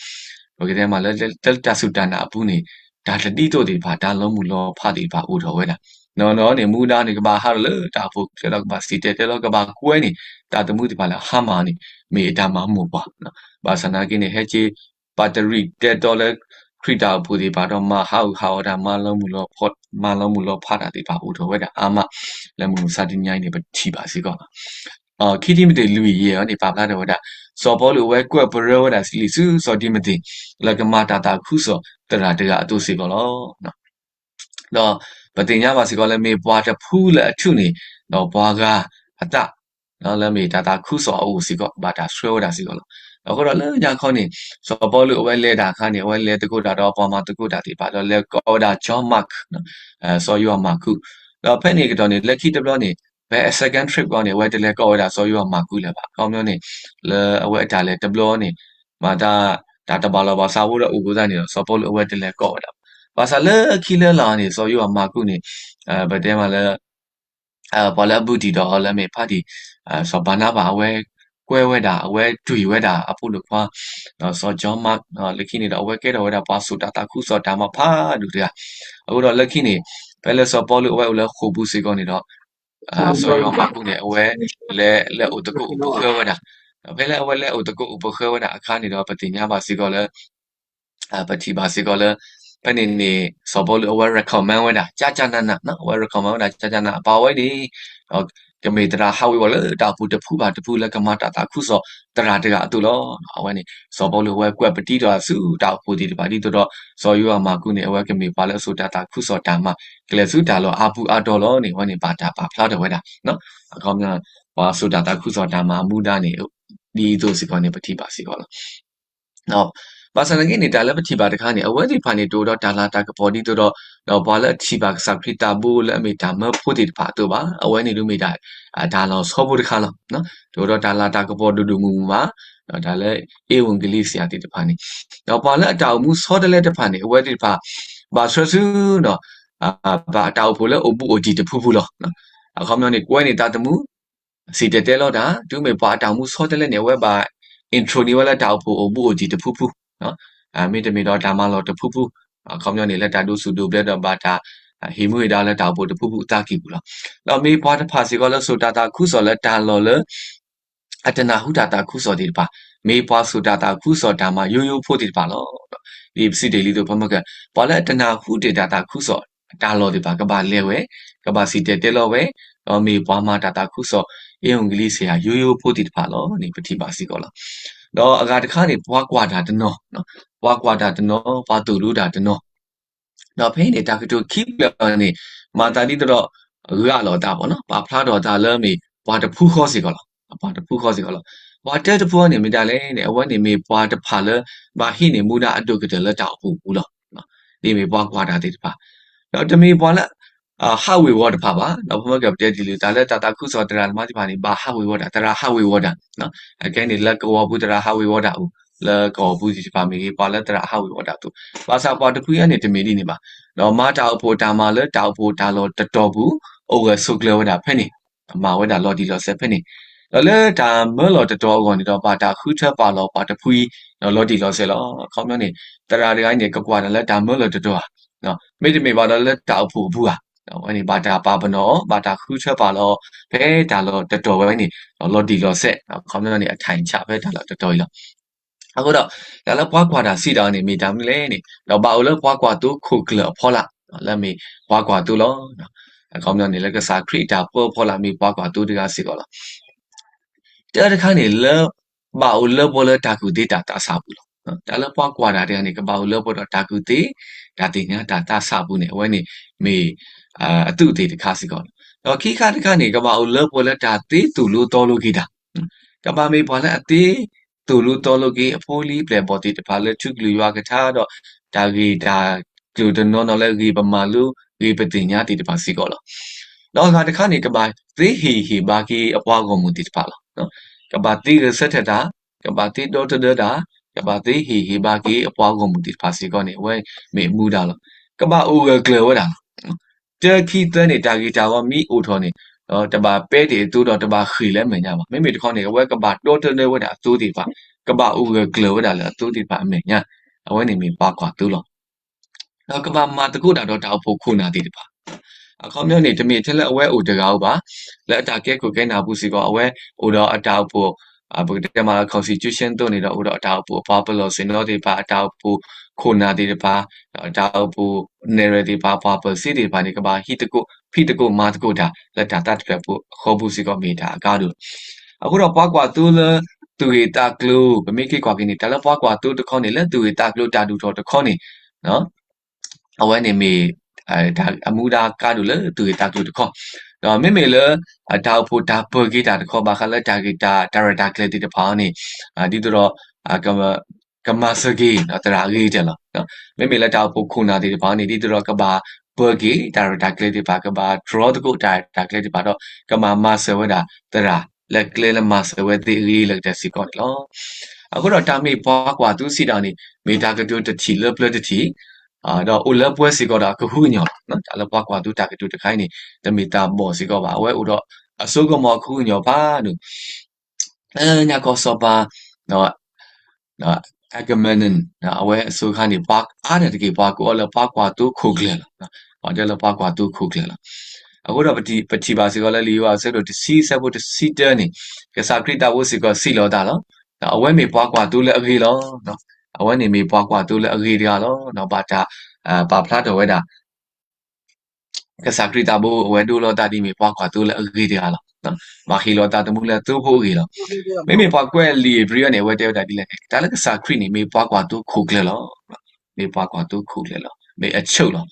ပကတဲမးလၢ လၢတၢ်စူၢ်တၢ်နာ်အပူၤန့ၣ် တၢ်တဒ်သိးသ့ၣ်တဖၣ် တၢ်လီၤမုၢ်လီၤဖးသ့ၣ်တဖၣ်အိၣ်ထီၣ်ဝဲဒၣ်. နီၢ်နီၢ်န့ၣ် မူဒါန့ၣ် ကဘၣ်ဟးထီၣ်လၢတၢ်အိၣ်ဖှိၣ်ကျဲဒီး ကဘၣ်စံၣ်တဲၤတဲလီၤ ကဘၣ်ကွဲန့ၣ် တၢ်သမူသ့ၣ်တဖၣ်လၢ ဟါမၢ်န့ၣ် မ့ၢ်အတၢ်မၤမိၢ်ပှၢ်, ဘၣ်ဆၣ်သနာ်က့န့ၣ် ဟဲက့ၤ ပတရံးတဲတီလၢ ခရံာ်တၢ်အိၣ်ဖှိၣ်သ့ၣ်တဖၣ်ဒီး မၤဟးဂူာ်ဟးဂီၤတၢ် မၤလီၤမုၢ်လီၤဖးတၢ်သ့ၣ်တဖၣ်အိၣ်ထီၣ်ဝဲဒၣ်အါမး လၢမုၢ်မဆါတနံၤအံၤန့ၣ် ပထံၣ်ဘၣ်စ့ၢ်ကီးလီၤ. ခံတံၤမသ့းလွံၢ်ယဲၢ်အံၤန့ၣ် ပာ်ဖျါထီၣ်ဝဲဒၣ် စီၤပီလူးအဝဲကွဲးပရၢဝဲဒၣ်လံာ်ဆူစီၤတံၤမသ့း လၢကမၤတၢ်သးခုကစီၣ်သရၣ်တဂၤအသိးစ့ၢ်ကီးလီၤ. ဒီးပသ့ၣ်ညါဘၣ်စ့ၢ်ကီးလၢ မ့ၢ်ပှၤတဖုလၢအထူၣ်န့ၣ် ဒီးပှၤဂၤအသး လၢမ့ၢ်တၢ်သးခုကစီၣ်အအိၣ်စ့ၢ်ကီး ဘၣ်တၢ်ဆှၢဝဲဒၣ်စ့ၢ်ကီးလီၤ. အဃိဒီးလၢညါခီန့ၣ် စီၤပီလူးအဝဲလဲၤတၢ်အခါန့ၣ် အဝဲလဲၤသကိးတၢ်ဒီးပှၤမၤသကိးတၢ်သ့ၣ်တဖၣ် ဒီးလဲၤကိးဝဲဒၣ် ကၠီမးက စီၤယိၤဟၣ်မၢ်ကူး, ဒီးဖဲန့ၣ်ကတီၢ်န့ၣ် လၢခံတဘျီန့ၣ် ဖဲအ second trip အဂီၢ်န့ၣ် အဝဲတလဲၤကိးဝဲဒၣ်စီၤယိၤဟၣ်မၢ်ကူးလၢၤဘၣ်. အခီပညီန့ၣ် လၢအဝဲအတၢ်လဲၤတဘျီန့ၣ် မၤတၢ် တၢ်တဘၣ်လီၢ်ဘၣ်စးဖိဒီးအိၣ်အဃိသတးန့ၣ်ဒီး စီၤပီလူးအဝဲတလဲၤကိးဝဲဒၣ်ဘၣ်. ဘၣ်ဆၣ်လၢခံလၢလာ်န့ၣ် စီၤယိၤဟၣ်မၢ်ကူးန့ၣ် ပတဲမးလၢ ပှၤလၢအဘူးတံၢ်ဒီးအီၤလၢအမ့ၢ်ဖါတံၢ် စီၤဘၤနါဘၤ အဝဲကွဲဝဲဒၣ် အဝဲတွံၢ်ဝဲဒၣ်အဖိဒိၣ်ခွါ စီၤကၠီမး လၢခံန့ၣ်ဒီး အဝဲကဲထီၣ်ဝဲဒၣ်ပှၤစိာ်တၢ်သးခုကစီၣ်တၢ်မၤဖးဒိၣ်တဂၤ. အဃိဒီးလၢခံန့ၣ် ဖဲလၢစီၤပီလူးအဝဲအိၣ်လၢဃိာ်ပူၤစ့ၢ်ကီးန့ၣ်ဒီး စီၤယိၤဟၣ်မၢ်ကူးန့ၣ် အဝဲလဲၤလဲၤအိၣ်သကိးအိၣ်ပဃၢဝဲဒၣ်. ဒီးဖဲလၢအဝဲလဲၤအိၣ်သကိးအိၣ်ပဃၢဝဲဒၣ်အခါန့ၣ်ဒီး ပသ့ၣ်ညါဘၣ်စ့ၢ်ကီးလၢ ပထံၣ်ဘၣ်စ့ၢ်ကီးလၢ ဖဲန့ၣ်န့ၣ် စီၤပီလူးအဝဲ recommend ဝဲဒၣ် ကၠၢ်ကၠၢ်နးနး အဝဲ recommend ဝဲဒၣ် ကၠၢ်ကၠၢ်နးနး ပှၤဝဲန့ၣ် ကမ့ၢ်သရၣ်ဟးဝ့ၤဝီၤလၢတၢ်အိၣ်ဖှိၣ်တဖုဘၣ်တဖုလၢကမၤတၢ်သးခုကစီၣ်သရၣ်တဂၤအသိးလီၤ. အဝဲန့ၣ် စီၤပီလူးအဝဲကွဲးပတံထီၣ်ဆူတၢ်အိၣ်ဖှိၣ်သ့ၣ်တဖၣ်ဒ်သိးဒီး စီၤယိၤဟၣ်မၢ်ကူးန့ၣ် အဝဲကမ့ၢ်ပှၤလၢအစိာ်တၢ်သးခုကစီၣ်တၢ်မၤ ကလဲၤဆူတၢ်လီၢ်အါပူၤအါတီၤလီၤန့ၣ် အဝဲန့ၣ်ဘၣ်တၢ်ပာ်ဖျါထီၣ်ဝဲဒၣ် အခီပညီ ပှၤစိာ်တၢ်သးခုကစီၣ်တၢ်မၤအမူဒါန့ၣ် ဒ်အံၤအသိးစ့ၢ်ကီးန့ၣ် ပထံၣ်ဘၣ်စ့ၢ်ကီးလီၤ. ဘၣ်ဆၣ်သနာ်က့န့ၣ် တၢ်လၢပထံၣ်ဘၣ်တခါန့ၣ် အဝဲသ့ၣ်တဖၣ်န့ၣ် တအိၣ်ဒီးတၢ်လၤတၢ်ကပီၤဒ်သိးဒီး ဒီးပှၤလၢအထံၣ်ဘၣ်ကစၢ်ခရံာ်တၢ်ဘိလၢအမ့ၢ်တၢ်မၢဖိသ့ၣ်တဖၣ်အသိးဘၣ်. အဝဲန့ၣ်ဒုးမ့ၢ်တၢ် တၢ်လီၤဆီဖိတခါလီၤ. တအိၣ်ဒီးတၢ်လၤတၢ်ကပီၤဒိၣ်ဒိၣ်မုၢ်မုၢ်ဘၣ်. တၢ်လၢ ဧဝံဂေလိစ့ၢ်ယၤသ့ၣ်တဖၣ်န့ၣ် ဒီးပှၤလၢအတၢ်အိၣ်မူဆီတလဲတဖၣ်န့ၣ် အဝဲသ့ၣ်တဖၣ် ဘၣ်ဆှၢဆူ ဘၣ်တၢ်အိၣ်ဖှိၣ်လၢအိၣ်ဘူးအိၣ်တံၢ်တဖုဖုလီၤ. အခီပညီန့ၣ် ကွဲန့ၢ်တၢ်သမူ စံၣ်တဲၤတဲလီၤတၢ် တုၤမ့ၢ်ပှၤအတၢ်အိၣ်မူဆီတလဲန့ၣ် အဝဲဘၣ် intro န့ၢ်ဝဲလၢတၢ်အိၣ်ဖှိၣ်အိၣ်ဘူးအိၣ်တံၢ်တဖုဖု မ့တမ့ၢ်ဒီးတၢ်မၤလီၢ်တဖုဖု အခီပညီန့ၣ် လၢတၢ်ဒိးစူၣ်ဒိးဘျၢဒီးဘၣ်တၢ်ဟ့ၣ်မူဟ့ၣ်ဒါလၢတၢ်အိၣ်ဖှိၣ်တဖုဖုအသးကံၢ်ပူၤလီၤ. ဒီးမ့ၢ်ပှၤတဖၣ်စ့ၢ်ကီးလၢစိာ်တၢ်သးခုကစီၣ်လၢတၢ်လီၢ်လၢ အတနၢ်ဟူတၢ်သးခုကစီၣ်သ့ၣ်တဖၣ် မ့ၢ်ပှၤစိာ်တၢ်သးခုကစီၣ်တၢ်မၤယိယိဖိသ့ၣ်တဖၣ်လီၤ. ဒ်ပစံးတ့ၢ်လံသိးဖဲမ့ၢ်က ပှၤလၢအတနၢ်ဟူတ့ၢ်တၢ်သးခုကစီၣ်အတၢ်လီၢ်သ့ၣ်တဖၣ် ကဘၣ်လဲၤဝဲ ကဘၣ်စံၣ်တဲၤတဲလီၤဝဲ ဒီးမ့ၢ်ပှၤမၤတၢ်သးခုကစီၣ် ဧဝံဂေလိစ့ၢ်ယၤ ယိယိဖိသ့ၣ်တဖၣ်လီၤန့ၣ် ပထံၣ်ဘၣ်စ့ၢ်ကီးလီၤ. ဒီးအဂၤတခါန့ၣ် ပှၤကွၢ်တၢ်တနီၤ ပှၤကွၢ်တၢ်တနီၤ ပှၤသိၣ်လိတၢ်တနီၤ ဒီးဖဲန့ၣ် တၢ်ကတိၤခံဖျၢၣ်န့ၣ် မၤသးဒ်သိးဒီး ဂာ်လိာ်သး ပာ်ဖျါထီၣ်အသးလၢမ့ၢ်ပှၤတဖုဃီစ့ၢ်ကီးလီၤ. ပှၤတဖုဃီစ့ၢ်ကီးလီၤ. ပှၤတၢတဖုန့ၣ်မ့ၢ်ဒ်လဲၣ်န့ၣ် အဝဲန့ၣ်မ့ၢ်ပှၤတဖၣ်လၢ ဘၣ်ဟံးန့ၢ်မူဒါအဒိၣ်ကတၢၢ်လၢတၢ်အိၣ်ဖှိၣ်အပူၤလီၤ. ဒ်မ့ၢ်ပှၤကွၢ်တၢ်သ့ၣ်တဖၣ် ဒီးတမ့ၢ်ပှၤလၢ ဟးဝ့ၤဝီၤတဖၣ်ဘၣ်. ဒီးပမ့ၢ်ကပတဲတ့ၢ်လံ တၢ်လၢတၢ်သးခုကစီၣ်သရၣ်သမါသ့ၣ်တဖၣ်န့ၣ် ဘၣ်ဟးဝ့ၤဝီၤတၢ် သရၣ်ဟးဝ့ၤဝီၤတၢ် အခဲအံၤန့ၣ် လၢကဝီၤပူၤသရၣ်ဟးဝ့ၤဝီၤတၢ်အိၣ် လၢကဝီၤပူၤသ့ၣ်တဖၣ်မ့ၢ်ဂ့ၤ ပှၤလၢသရၣ်ဟးဝ့ၤဝီၤတၢ်အသိး ဘၣ်ဆၣ်ပှၤတဖုအံၤန့ၣ်တမ့ၢ်ဒ်န့ၣ်ဘၣ်. ဒီးမၤတၢ်အိၣ်ဖှိၣ်တၢ်မၤလၢတၢ်အိၣ်ဖှိၣ်တၢ်လီၢ်တတီၤပူၤ အိၣ်ဂၢၢ်ဆိးကျၢၤဝဲဒၣ်ဖဲန့ၣ် မၤဝဲဒၣ်လီၤတံၢ်လီၤဆဲးဖဲန့ၣ် ဒီးလၢတၢ်မၢလီၢ်တတီၤအဂီၢ်န့ၣ်ဒီး ဘၣ်တၢ်ဃုထၢပာ်လီၤပှၤတဖုအံၤ လီၤတံၢ်လီၤဆဲးလီၤ. အခီပညီန့ၣ် သရၣ်တဂၤအံၤန့ၣ် ကကွၢ်တၢ်လၢတၢ်မၢလီၢ်တတီၤဧါ မ့တမ့ၢ်ဘၣ်ဒီးလၢတၢ်အိၣ်ဖှိၣ်အပူၤဧါ အဝဲန့ၣ် ဘၣ်တၢ်ပာ်ပနီၣ်အီၤ ဘၣ်တၢ်ဃုထၢပာ်လီၤအီၤ ဖဲတၢ်လီၢ်တတီၤဝဲန့ၣ် လီၤတံၢ်လီၤဆဲး အခီပညီန့ၣ် အထၢၣ်ဆၣ်ဖဲတၢ်လီၢ်တတီၤအံၤလီၤ. အဃိဒီး တၢ်လၢပှၤကွၢ်တၢ်စံးတၢ်န့ၣ် မ့ၢ်တၢ်မနုၤလဲၣ်န့ၣ် ဒီးဘၣ်အိၣ်လၢပှၤကွၢ်သိခိၣ်ကျၢၢ်အဖီလာ် လၢမ့ၢ်ပှၤကွၢ်သိလီၤ. အခီပညီန့ၣ် လၢကစၢ်ခရံာ်တၢ်ပၢအဖီလာ် မ့ၢ်ပှၤကွၢ်သိတဂၤစ့ၢ်ကီးလီၤ. တၢတခါန့ၣ် လၢ ဘၣ်အိၣ်လၢပှဲၤလၢတၢ်ကူၣ်သ့တၢ်သးဆးအပူၤလီၤ. တၢ်လၢပှၤကွၢ်တၢ်တဂၤန့ၣ် ကဘၣ်အိၣ်လၢပှဲၤဒီးတၢ်ကူၣ်သ့ တၢ်သ့ၣ်ညါတၢ်သးဆးအပူၤန့ၣ် အဝဲန့ၣ်မ့ၢ် အသူးအသ့ၣ်တခါစ့ၢ်ကီးလီၤ. ဒီးခံခါတခါန့ၣ် ကဘၣ်အိၣ်လၢပှဲၤလၢတၢ်သ့သိၣ်လိသီလိက့ၤတၢ် ကဘၣ်မ့ၢ်ပှၤလၢအသ့သိၣ်လိသီလိက့ၤ အဖိအလံၤအပျဲၢ်အဘီၣ်သ့ၣ်တဖၣ်လၢ ထုးကလုၢ်ယွၤကထါဒီးတၢ်ဂ့ၢ်တၢ်ကျိၤတနီၤနီၤလၢဂ့ၢ်ပမၤလိ ဂ့ၢ်ပသ့ၣ်ညါသ့ၣ်တဖၣ်စ့ၢ်ကီးလီၤ. ဒီးအဂၤတခါန့ၣ် ကဘၣ်သ့ဟ့ၣ်ဟ့ၣ်ဘါက့ၤအပှၤဂီၢ်မုၢ်သ့ၣ်တဖၣ်လီၤ. ကဘၣ်သ့ဂဲၤဆၢထၢၣ်တၢ်, ကဘၣ်သ့ဒီသဒၢတၢ်, တဘၣ်သ့ဟ့ၣ်ဂံၢ်ဟ့ၣ်ဘါက့ၤအပှၤဂီၢ်မုၢ်သ့ၣ်တဖၣ်စ့ၢ်ကီးန့ၣ် အဝဲမ့ၢ်မူဒါလီၤ. ကဘၣ်အိၣ်ဂၢၢ်ကျၢၤဝဲဒၣ်လီၤ. တၢခံသၢန့ၣ် တၢ်ဂ့ၤတၢ်ဝါမ့ၢ်အိၣ်ထီၣ်န့ၣ် တဘၣ်ပဲတ့ၢ်အသိဒီးတဘၣ်ဃ့ၢ်လၢအမဲာ်ညါဘၣ်. မ့မ့ၢ်တခီန့ၣ် အဝဲကဘၣ်ဒီတနၢဝဲဒၣ်အသိသ့ၣ်တဖၣ်, ကဘၣ်အိၣ်ဂၢၢ်ကျၢၤဝဲဒၣ်လၢအသိသ့ၣ်တဖၣ်အမဲာ်ညါ, အဝဲန့ၣ်မ့ၢ်ပှၤကွၢ်သိလီၤ. ဒီးကဘၣ်မၤသကိးတၢ်ဒီးတၢ်အိၣ်ဖှိၣ်ခိၣ်နၢ်သ့ၣ်တဖၣ် အခီပညီန့ၣ် တမ့ၢ်ထဲလၢအဝဲအိၣ်တဂၤဧိၤဘၣ်, လၢအတၢ်ကဲခိၣ်ကဲနၢ်ပူၤစ့ၢ်ကီး အဝဲအိၣ်ဒီးအတၢ်အိၣ်ဖှိၣ်, ပကတဲမးလၢ constitution သိးန့ၣ်ဒီး အိၣ်ဒီးအတၢ်အိၣ်ဖှိၣ်အပှၤပလီၢ်ဆ့ၣ်နီၤသ့ၣ်တဖၣ်, အတၢ်အိၣ်ဖှိၣ်ခိၣ်နၢ်သ့ၣ်တဖၣ်, ဒီးအတၢ်အိၣ်ဖှိၣ်နဲၣ်ရွဲၣ်သ့ၣ်တဖၣ်, ပှၤပၢၤစ့သ့ၣ်တဖၣ်န့ၣ် ကဘၣ်ဟံးသကိး ဖံးသကိးမၤသကိးတၢ် လၢတၢ်သးတဖျၢၣ်ဖိအဃီပူၤစ့ၢ်ကီး မ့ၢ်တၢ်အကါဒိၣ်လီၤ. အဃိဒီးပှၤကွၢ်သိလၢသူၣ်ဂ့ၤသးကျိၤ ပမ့ၢ်က့ၤကွၢ်က့ၤန့ၣ် တၢ်လၢပှၤကွၢ်သိတခီန့ၣ် လၢသူၣ်ဂ့ၤသးကျိၤတၢ်ဒိၣ်ထီၣ်တခီန့ၣ် အဝဲန့ၣ်မ့ၢ် အမူဒါကါဒိၣ်လၢသူၣ်ဂ့ၤသးကျိၤတခီ, ဒီးမ့မ့ၢ်လၢ တၢ်အိၣ်ဖှိၣ်တၢ်ပၢၤက့ၤတၢ်တခီ ဘၣ်ဃးလၢတၢ်ဂ့ၢ်တၢ် တၢ်ရဲၣ်တၢ်ကျဲၤသ့ၣ်တဖၣ်အံၤန့ၣ် ဒ်သိးဒီး ကမၤစၢၤက့ၤသရၣ်အဂ့ၤကတၢၢ်လီၤ. မ့မ့ၢ်လၢတၢ်အိၣ်ဖှိၣ်ခိၣ်နၢ်သ့ၣ်တဖၣ်န့ၣ် ဒ်သိးဒီးကဘၣ်ပၢၤက့ၤတၢ်ရဲၣ်တၢ်ကျဲၤသ့ၣ်တဖၣ်, ကဘၣ်တြီသကိးတၢ်ရဲၣ်တၢ်ကျဲၤသ့ၣ်တဖၣ်ဒီး ကဘၣ်မၤစၢၤဝဲဒၣ်သရၣ် လၢကျဲလၢမၤစၢၤဝဲသ့ၣ်အဂ့ၤလၢကတၢၢ်စ့ၢ်ကီးန့ၣ်လီၤ. အဃိဒီးတၢ်မ့ၢ်ပှၤကွၢ်သိစံးတၢ်န့ၣ် မ့ၢ်တၢ်ကတိၤတထံၣ်လၢပျၢၤတထံၣ်, ဒီးအိၣ်လၢပှၤစ့ၢ်ကီးဒီးအကဟုကညီၢ်လီၤ. တၢ်လၢပှၤကွၢ်သိတၢ်ကတိၤတခါအံၤန့ၣ် တမ့ၢ်တၢ်ဘီၣ်စ့ၢ်ကီးဘၣ်, အဝဲအိၣ်ဒီးအစိကမီၤအကဟုကညီၢ်ဖးဒိၣ် ညါကီၢ်စီၤပၤ Agamemnon အဝဲအစိၤခါန့ၣ် ပှၤအါတက့ၢ် ပှၤကိးအီၤလၢပှၤကွၢ်သိခိၣ်ကျၢၢ်လီၤ. ပှၤတဲလၢပှၤကွၢ်သိခိၣ်ကျၢၢ်လီၤ. အဃိဒီးပထံၣ်ဘၣ်စ့ၢ်ကီးလၢလံာ်ယိၤဟၣ် အဆၢဒိၣ်တဆံ အဆၢဖိတဆံတၢန့ၣ် ကစၢ်ခရံာ်တၢ်ဖိစ့ၢ်ကီးစံးလီၤအသးလီၤ. အဝဲမ့ၢ်ပှၤကွၢ်သိလၢအဂ့ၤလီၤ. အဝဲန့ၣ်မ့ၢ်ပှၤကွၢ်သိလၢအဂ့ၤတဂၤလီၤ. ဘၣ်တၢ်ပာ်ဖျါထီၣ်ဝဲဒၣ် ကစၢ်ခရံာ်တၢ်ဖိ အဝဲဒိလီၤသးဒ်မ့ၢ်ပှၤကွၢ်သိလၢအဂ့ၤတဂၤလီၤ. ဘၣ်ဟ့ၣ်လီၤသးသမူလၢသိဖိအဂ့ၢ်လီၤ. မ့မ့ၢ်ပှၤကွဲးလံာ်ဧ့ၤဘြံၤန့ၣ် အဝဲတဲဝဲဒၣ်ဒ်လဲၣ်န့ၣ် တၢ်လၢကစၢ်ခရံာ်န့ၣ် မ့ၢ်ပှၤကွၢ်သိခိၣ်ကျၢၢ်လီၤ. မ့ၢ်ပှၤကွၢ်သိခိၣ်ကျၢၢ်လီၤ. မ့ၢ်အဆၢၣ်လီၤ.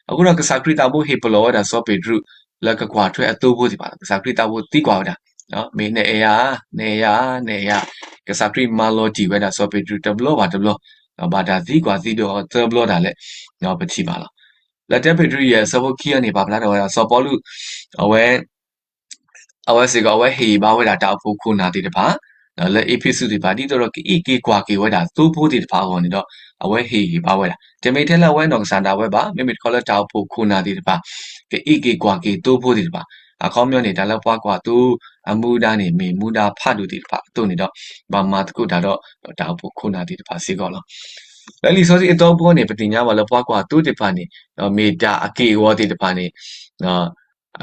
အဃိဒီးကစၢ်ခရံာ်တၢ်ဖိဟ့ၣ်ပလီၢ်ဝဲဒၣ်စီၤပ့းတရူး လၢကကွၢ်ထွဲအသိဖိသ့ၣ်တဖၣ်လီၤ. ကစၢ်ခရံာ်တၢ်ဖိသံကွၢ်ဝဲဒၣ် မ့ၢ်နအဲၣ်ယၤဧါ, နအဲၣ်ယၤဧါ, နအဲၣ်ယၤ, ကစၢ်ခရံာ်မၤလီၤတံၢ်ဝဲဒၣ်စီၤပ့းတရူးတဘျီဘၣ်တဘျီ, ဘၣ်တၢ်သံကွၢ်သံဒိးအီၤသၢဘျီဒၣ်လဲာ်, ပထံၣ်ဘၣ်လီၤ. လၢတၢပ့းတရူးယဲၢ်အဆၢဖိခံအံၤန့ၣ် ပာ်ဖျါထီၣ်ဝဲဒၣ် စီၤပီလူး အဝဲ အဝဲစ့ၢ်ကီး အဝဲဟ့ၣ်ဂံၢ်ဘါဝဲဒၣ်တၢ်အိၣ်ဖှိၣ်ခိၣ်နၢ်သ့ၣ်တဖၣ် လၢအ့းဖ့းစူးသ့ၣ်တဖၣ် ဒ်သိးဒီးကအံးက့ၤကွၢ်က့ၤဝဲဒၣ်သိဖိသ့ၣ်တဖၣ်အဂီၢ်န့ၣ်ဒီး အဝဲဟ့ၣ်ဂံၢ်ဘါဝဲဒၣ် တမ့ၢ်ထဲလၢအဝဲနီၢ်ကစၢ်ဒၣ်ဝဲဘၣ်, မ့မ့ၢ်တခီလၢတၢ်အိၣ်ဖှိၣ်ခိၣ်နၢ်သ့ၣ်တဖၣ် ကအံးက့ၤကွၢ်က့ၤသိဖိသ့ၣ်တဖၣ်, အခီပညီန့ၣ် တၢ်လၢပှၤကွၢ်သိအမူဒါန့ၣ် မ့ၢ်မူဒါဖးဒိၣ်သ့ၣ်တဖၣ်အသိးန့ၣ်ဒီး ဘၣ်မၤသကိးတၢ်ဒီးတၢ်အိၣ်ဖှိၣ်ခိၣ်နၢ်သ့ၣ်တဖၣ်စ့ၢ်ကီးလီၤ. လၢလံာ်စီဆှံအသီတဘိန့ၣ် ပသ့ၣ်ညါဘၣ်လၢပှၤကွၢ်သိသ့ၣ်တဖၣ်န့ၣ် မ့ၢ်တၢ်အက့ၢ်အဂီၤသ့ၣ်တဖၣ်န့ၣ်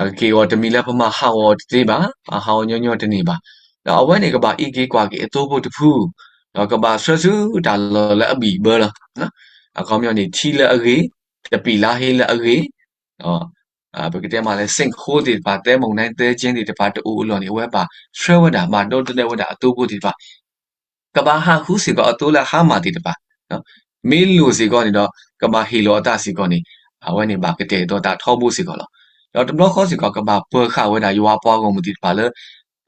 အက့ၢ်အဂီၤတမံၤလၢပမၤဟးဂီၤတသ့ဘၣ်, မၤဟးဂီၤညီညီတန့ၢ်ဘၣ်. ဒီးအဝဲန့ၣ်ကဘၣ်အံးက့ၤကွၢ်က့ၤအသိဖိတဖု, ဒီးကဘၣ်ဆှၢဆူတၢ်လီၢ်လၢအဘံၣ်အဘၢလီၤ. အခီပညီန့ၣ် ထံလၢအဂ့ၤ, တပံာ်လါဟ့လၢအဂ့ၤ, ဒီး ပကတဲမးလၢ sinkhole သ့ၣ်တဖၣ် သဲမုန်တိုင်း သဲကဲသ့ၣ်တဖၣ် တအိၣ်အလီၢ်န့ၣ် အဝဲဘၣ်ဆှၢဝဲဒၣ် ဘၣ်ဒီတဒၢဝဲဒၣ်အသိဖိသ့ၣ်တဖၣ် ကဘၣ်ဟးဃုစ့ၢ်ကီးအသိလၢအဟါမၢ်သ့ၣ်တဖၣ်, မ့ၢ်လိၣ်စ့ၢ်ကီးန့ၣ်ဒီး ကဘၣ်ဟ့ၣ်လီၤအသးစ့ၢ်ကီးန့ၣ် အဝဲန့ၣ်ဘၣ်ကတဲာ်ကတီၤသးထီဘိစ့ၢ်ကီးလီၤ. ဒီးတဘျီဃီစ့ၢ်ကီး ကဘၣ်ပၢၤဃာ်ဝဲဒၣ်ယွၤအပှၤဂီၢ်မုၢ်သ့ၣ်တဖၣ်လၢ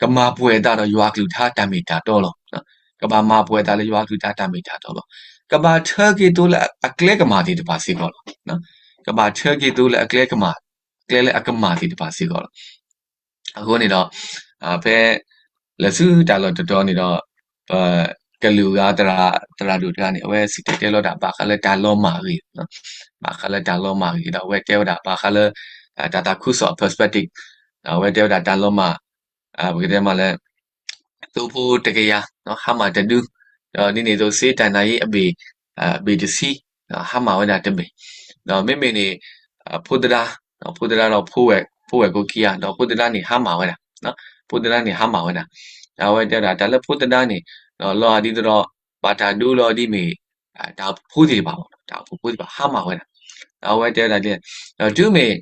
ကမၤပှဲၤအသးဒီးယွၤအကလုၢ်ကထါတၢ်မ့ၢ်တၢ်တီလီၤ. ကဘၣ်မၤပှဲၤအသးလၢယွၤအကလုၢ်ကထါတၢ်မ့ၢ်တၢ်တီလီၤ. ကဘၣ်ထၢက့ၤသိလၢအကျဲကမၣ်သ့ၣ်တဖၣ်စ့ၢ်ကီးလီၤ. ကဘၣ်ထၢက့ၤသိလၢအကျဲကမၣ်, ကျဲလၢအကမၣ်သ့ၣ်တဖၣ်စ့ၢ်ကီးလီၤ. အဃိန့ၣ်ဒီး ဖဲ လဲၤဆူတၢ်လီၢ်တတီၤန့ၣ်ဒီး ပကလုာ်ဂၤသရၣ်, သရၣ်ဒိၣ်တဂၤန့ၣ် အဝဲစံၣ်တဲၤတဲလီၤတၢ်ဘၣ်ဃးလၢတၢ်လီၤမၢ်အဂ့ၢ်, ဘၣ်ဃးလၢတၢ်လီၤမၢ်အဂ့ၢ်ဒီး အဝဲတဲဝဲဒၣ်ဘၣ်ဃးလၢ တၢ်သးခုကစီၣ်အ perspective, အဝဲတဲဝဲဒၣ်တၢ်လီၤမၢ် ပကတဲမးလၢ သိဖိတကယၤ ဟါမၢ်တဒု, ဒီးဒ်န့ၣ်အသိး စ့တၢ်နၢ်အံၤအဘ့ၣ်, ဘ့ၣ်တဆံ, ဟါမၢ်ဝဲဒၣ်တဘ့ၣ်, ဒီးမ့မ့ၢ်န့ၣ် ဖိသဒါ, ဖိသဒါဒီးဖိဝဲၢ်ကိခံဂၤ ဒီးဖိသဒါန့ၣ်ဟါမၢ်ဝဲဒၣ်, ဖိသဒါန့ၣ်ဟါမၢ်ဝဲဒၣ်, ဒီးအဝဲတဲဝဲဒၣ် တၢ်လၢဖိသဒါန့ၣ် လီၤဒ်သိးဒီး ဘၣ်တၢ်ဒိလီၤဒ်မ့ၢ် တၢ်အိၣ်ဖှိၣ်ဖိသ့ၣ်တဖၣ်, တၢ်အိၣ်ဖှိၣ်ဖိသ့ၣ်တဖၣ်ဟါမၢ်ဝဲဒၣ်, ဒီးအဝဲတဲဝဲဒၣ်ဒ်လဲၣ်, ဒီးတုၤမ့ၢ်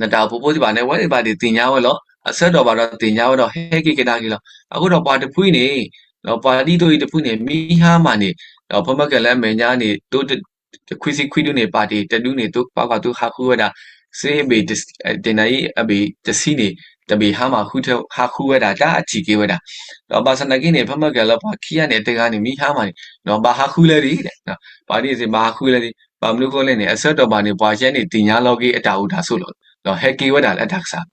နတၢ်အိၣ်ဖှိၣ်ဖိသ့ၣ်တဖၣ်န့ၣ် အဝဲသ့ၣ်တဖၣ်ဒၣ်သ့ၣ်ညါဝဲလီၤ. အဆၢကတီၢ်ဘၣ်ဒီးသ့ၣ်ညါဝဲဒီးဟဲက့ၤကဒါက့ၤလီၤ. အဃိဒီးပှၤတဖုအံၤန့ၣ် ဒီးပှၤဒ်သိးအံၤတဖုန့ၣ် မ့ၢ်ဟါမၢ်န့ၣ် ဒီးဖဲမ့ၢ်ကဲလၢအမဲာ်ညါန့ၣ် သိခွံဆံခွံဒုန့ၣ် ပာ်တ့ၢ်တဒုန့ၣ် သိပှၤကွၢ်သိဟးဃုဝဲဒၣ် စ့ဘ့ၣ်တနၢ်အံၤအဘ့ၣ်တဆံန့ၣ် တဘ့ၣ်ဟါမၢ်ဟးဃုဝဲဒၣ်တၢ်အထံၣ်က့ၤဝဲဒၣ်, ဒီးဘၣ်ဆၣ်သနာ်က့န့ၣ် ဖဲမ့ၢ်ကဲလၢပှၤခံဂၤန့ၣ် တဂၤန့ၣ် မ့ၢ်ဟါမၢ်န့ၣ် ဒီးဘၣ်ဟးဃုလၢဒ်လဲၣ်, ပှၤဒ်န့ၣ်သ့ၣ်ဘၣ်ဟးဃုလၢဒ် ဘၣ်မနုၤအဃိလဲၣ်န့ၣ် အဆၢကတီၢ်ဘၣ်န့ၣ် ပှၤကဲန့ၣ်သ့ၣ်ညါလီၤက့ၤအတၢ်အိၣ်တၢ်ဆိးလီၤ. ဒီးဟဲက့ၤဝဲဒၣ်လၢအတၢ်ကစၢ်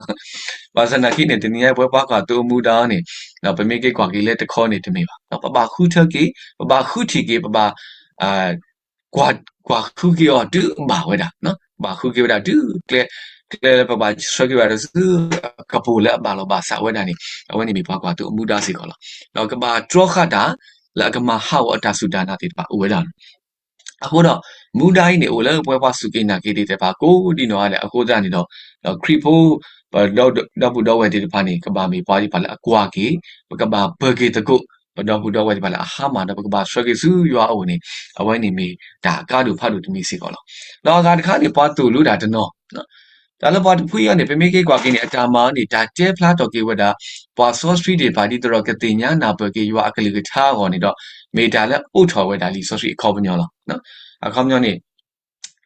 ဘၣ်ဆၣ်သနာ်က့န့ၣ် တနံၤညါပဝဲပှၤကွၢ်သိအမူဒါန့ၣ် ဒီးပမ့ၢ်က့ၤကွၢ်က့ၤလၢတခီန့ၣ်တမ့ၢ်ဘၣ်. ပဘၣ်ဃုထၢက့ၤ, ပဘၣ်ဃုထံၣ်က့ၤ, ပဘၣ် ကွၢ်ဃုက့ၤအီၤတုၤဘၣ်ဝဲဒၣ်, ဘၣ်ဃုက့ၤဝဲဒၣ်တုၤကျဲ, ကျဲလၢပဘၣ်ဆှၢက့ၤဝဲဒၣ်တစု ကပိာ်လၢအဘၣ်လီၤဘၣ်စးဝဲဒၣ်န့ၣ် အဝဲန့ၣ်မ့ၢ်ပှၤကွၢ်သိအမူဒါစ့ၢ်ကီးလီၤ. ဒီးကဘၣ်တြီဃာ်တၢ်လၢအကမၤဟးဂီၤအတၢ်စူၢ်တၢ်နာ်သ့ၣ်တဖၣ်အိၣ်ဝဲဒၣ်လီၤ. အဃိဒီး မူဒါအံၤန့ၣ် အိၣ်လၢပဝဲပှၤစူၢ်က့ၤနာ်က့ၤသ့ၣ်တဖၣ်ကိးဒ်နီၢ်ဂၤဒဲး အဃိသတးန့ၣ်ဒီး ဒီးခရံာ်ဖိ ပဒီပုၢ်ဒီဝဲၢ်သ့ၣ်တဖၣ်န့ၣ် ကဘၣ်မ့ၢ်ပှၤသ့ၣ်တဖၣ်လၢအကွၢ်က့ၤ, ပကဘၣ်ပၢၤက့ၤသကိး ပဒီပုၢ်ဒီဝဲၢ်သ့ၣ်တဖၣ်လၢအဟါမၢ်ဒီး ပကဘၣ်ဆှၢက့ၤဆူယွၤအအိၣ်န့ၣ် အဝဲန့ၣ်မ့ၢ်တၢ်အကါဒိၣ်ဖးဒိၣ်တမံၤစ့ၢ်ကီးလီၤ. ဒီးအဂၤတခါန့ၣ် ပှၤသိၣ်လိတၢ်တနီၤ တၢ်လၢပှၤတဖုအံၤန့ၣ် ပမ့ၢ်က့ၤကွၢ်က့ၤန့ၣ် အတၢ်မၤန့ၣ် တၢ်တဲဖျါထီၣ်က့ၤဝဲဒၣ် ပှၤစီဆှံသ့ၣ်တဖၣ်ဒ်သိးဒီးကသ့ၣ်ညါနၢ်ပၢၢ်က့ၤယွၤအကလုၢ်ကထါအဂီၢ်န့ၣ်ဒီး မ့ၢ်တၢ်လၢအိးထီၣ်ဝဲဒၣ်လံာ်စီဆှံအခီပညီလီၤ. အခီပညီန့ၣ်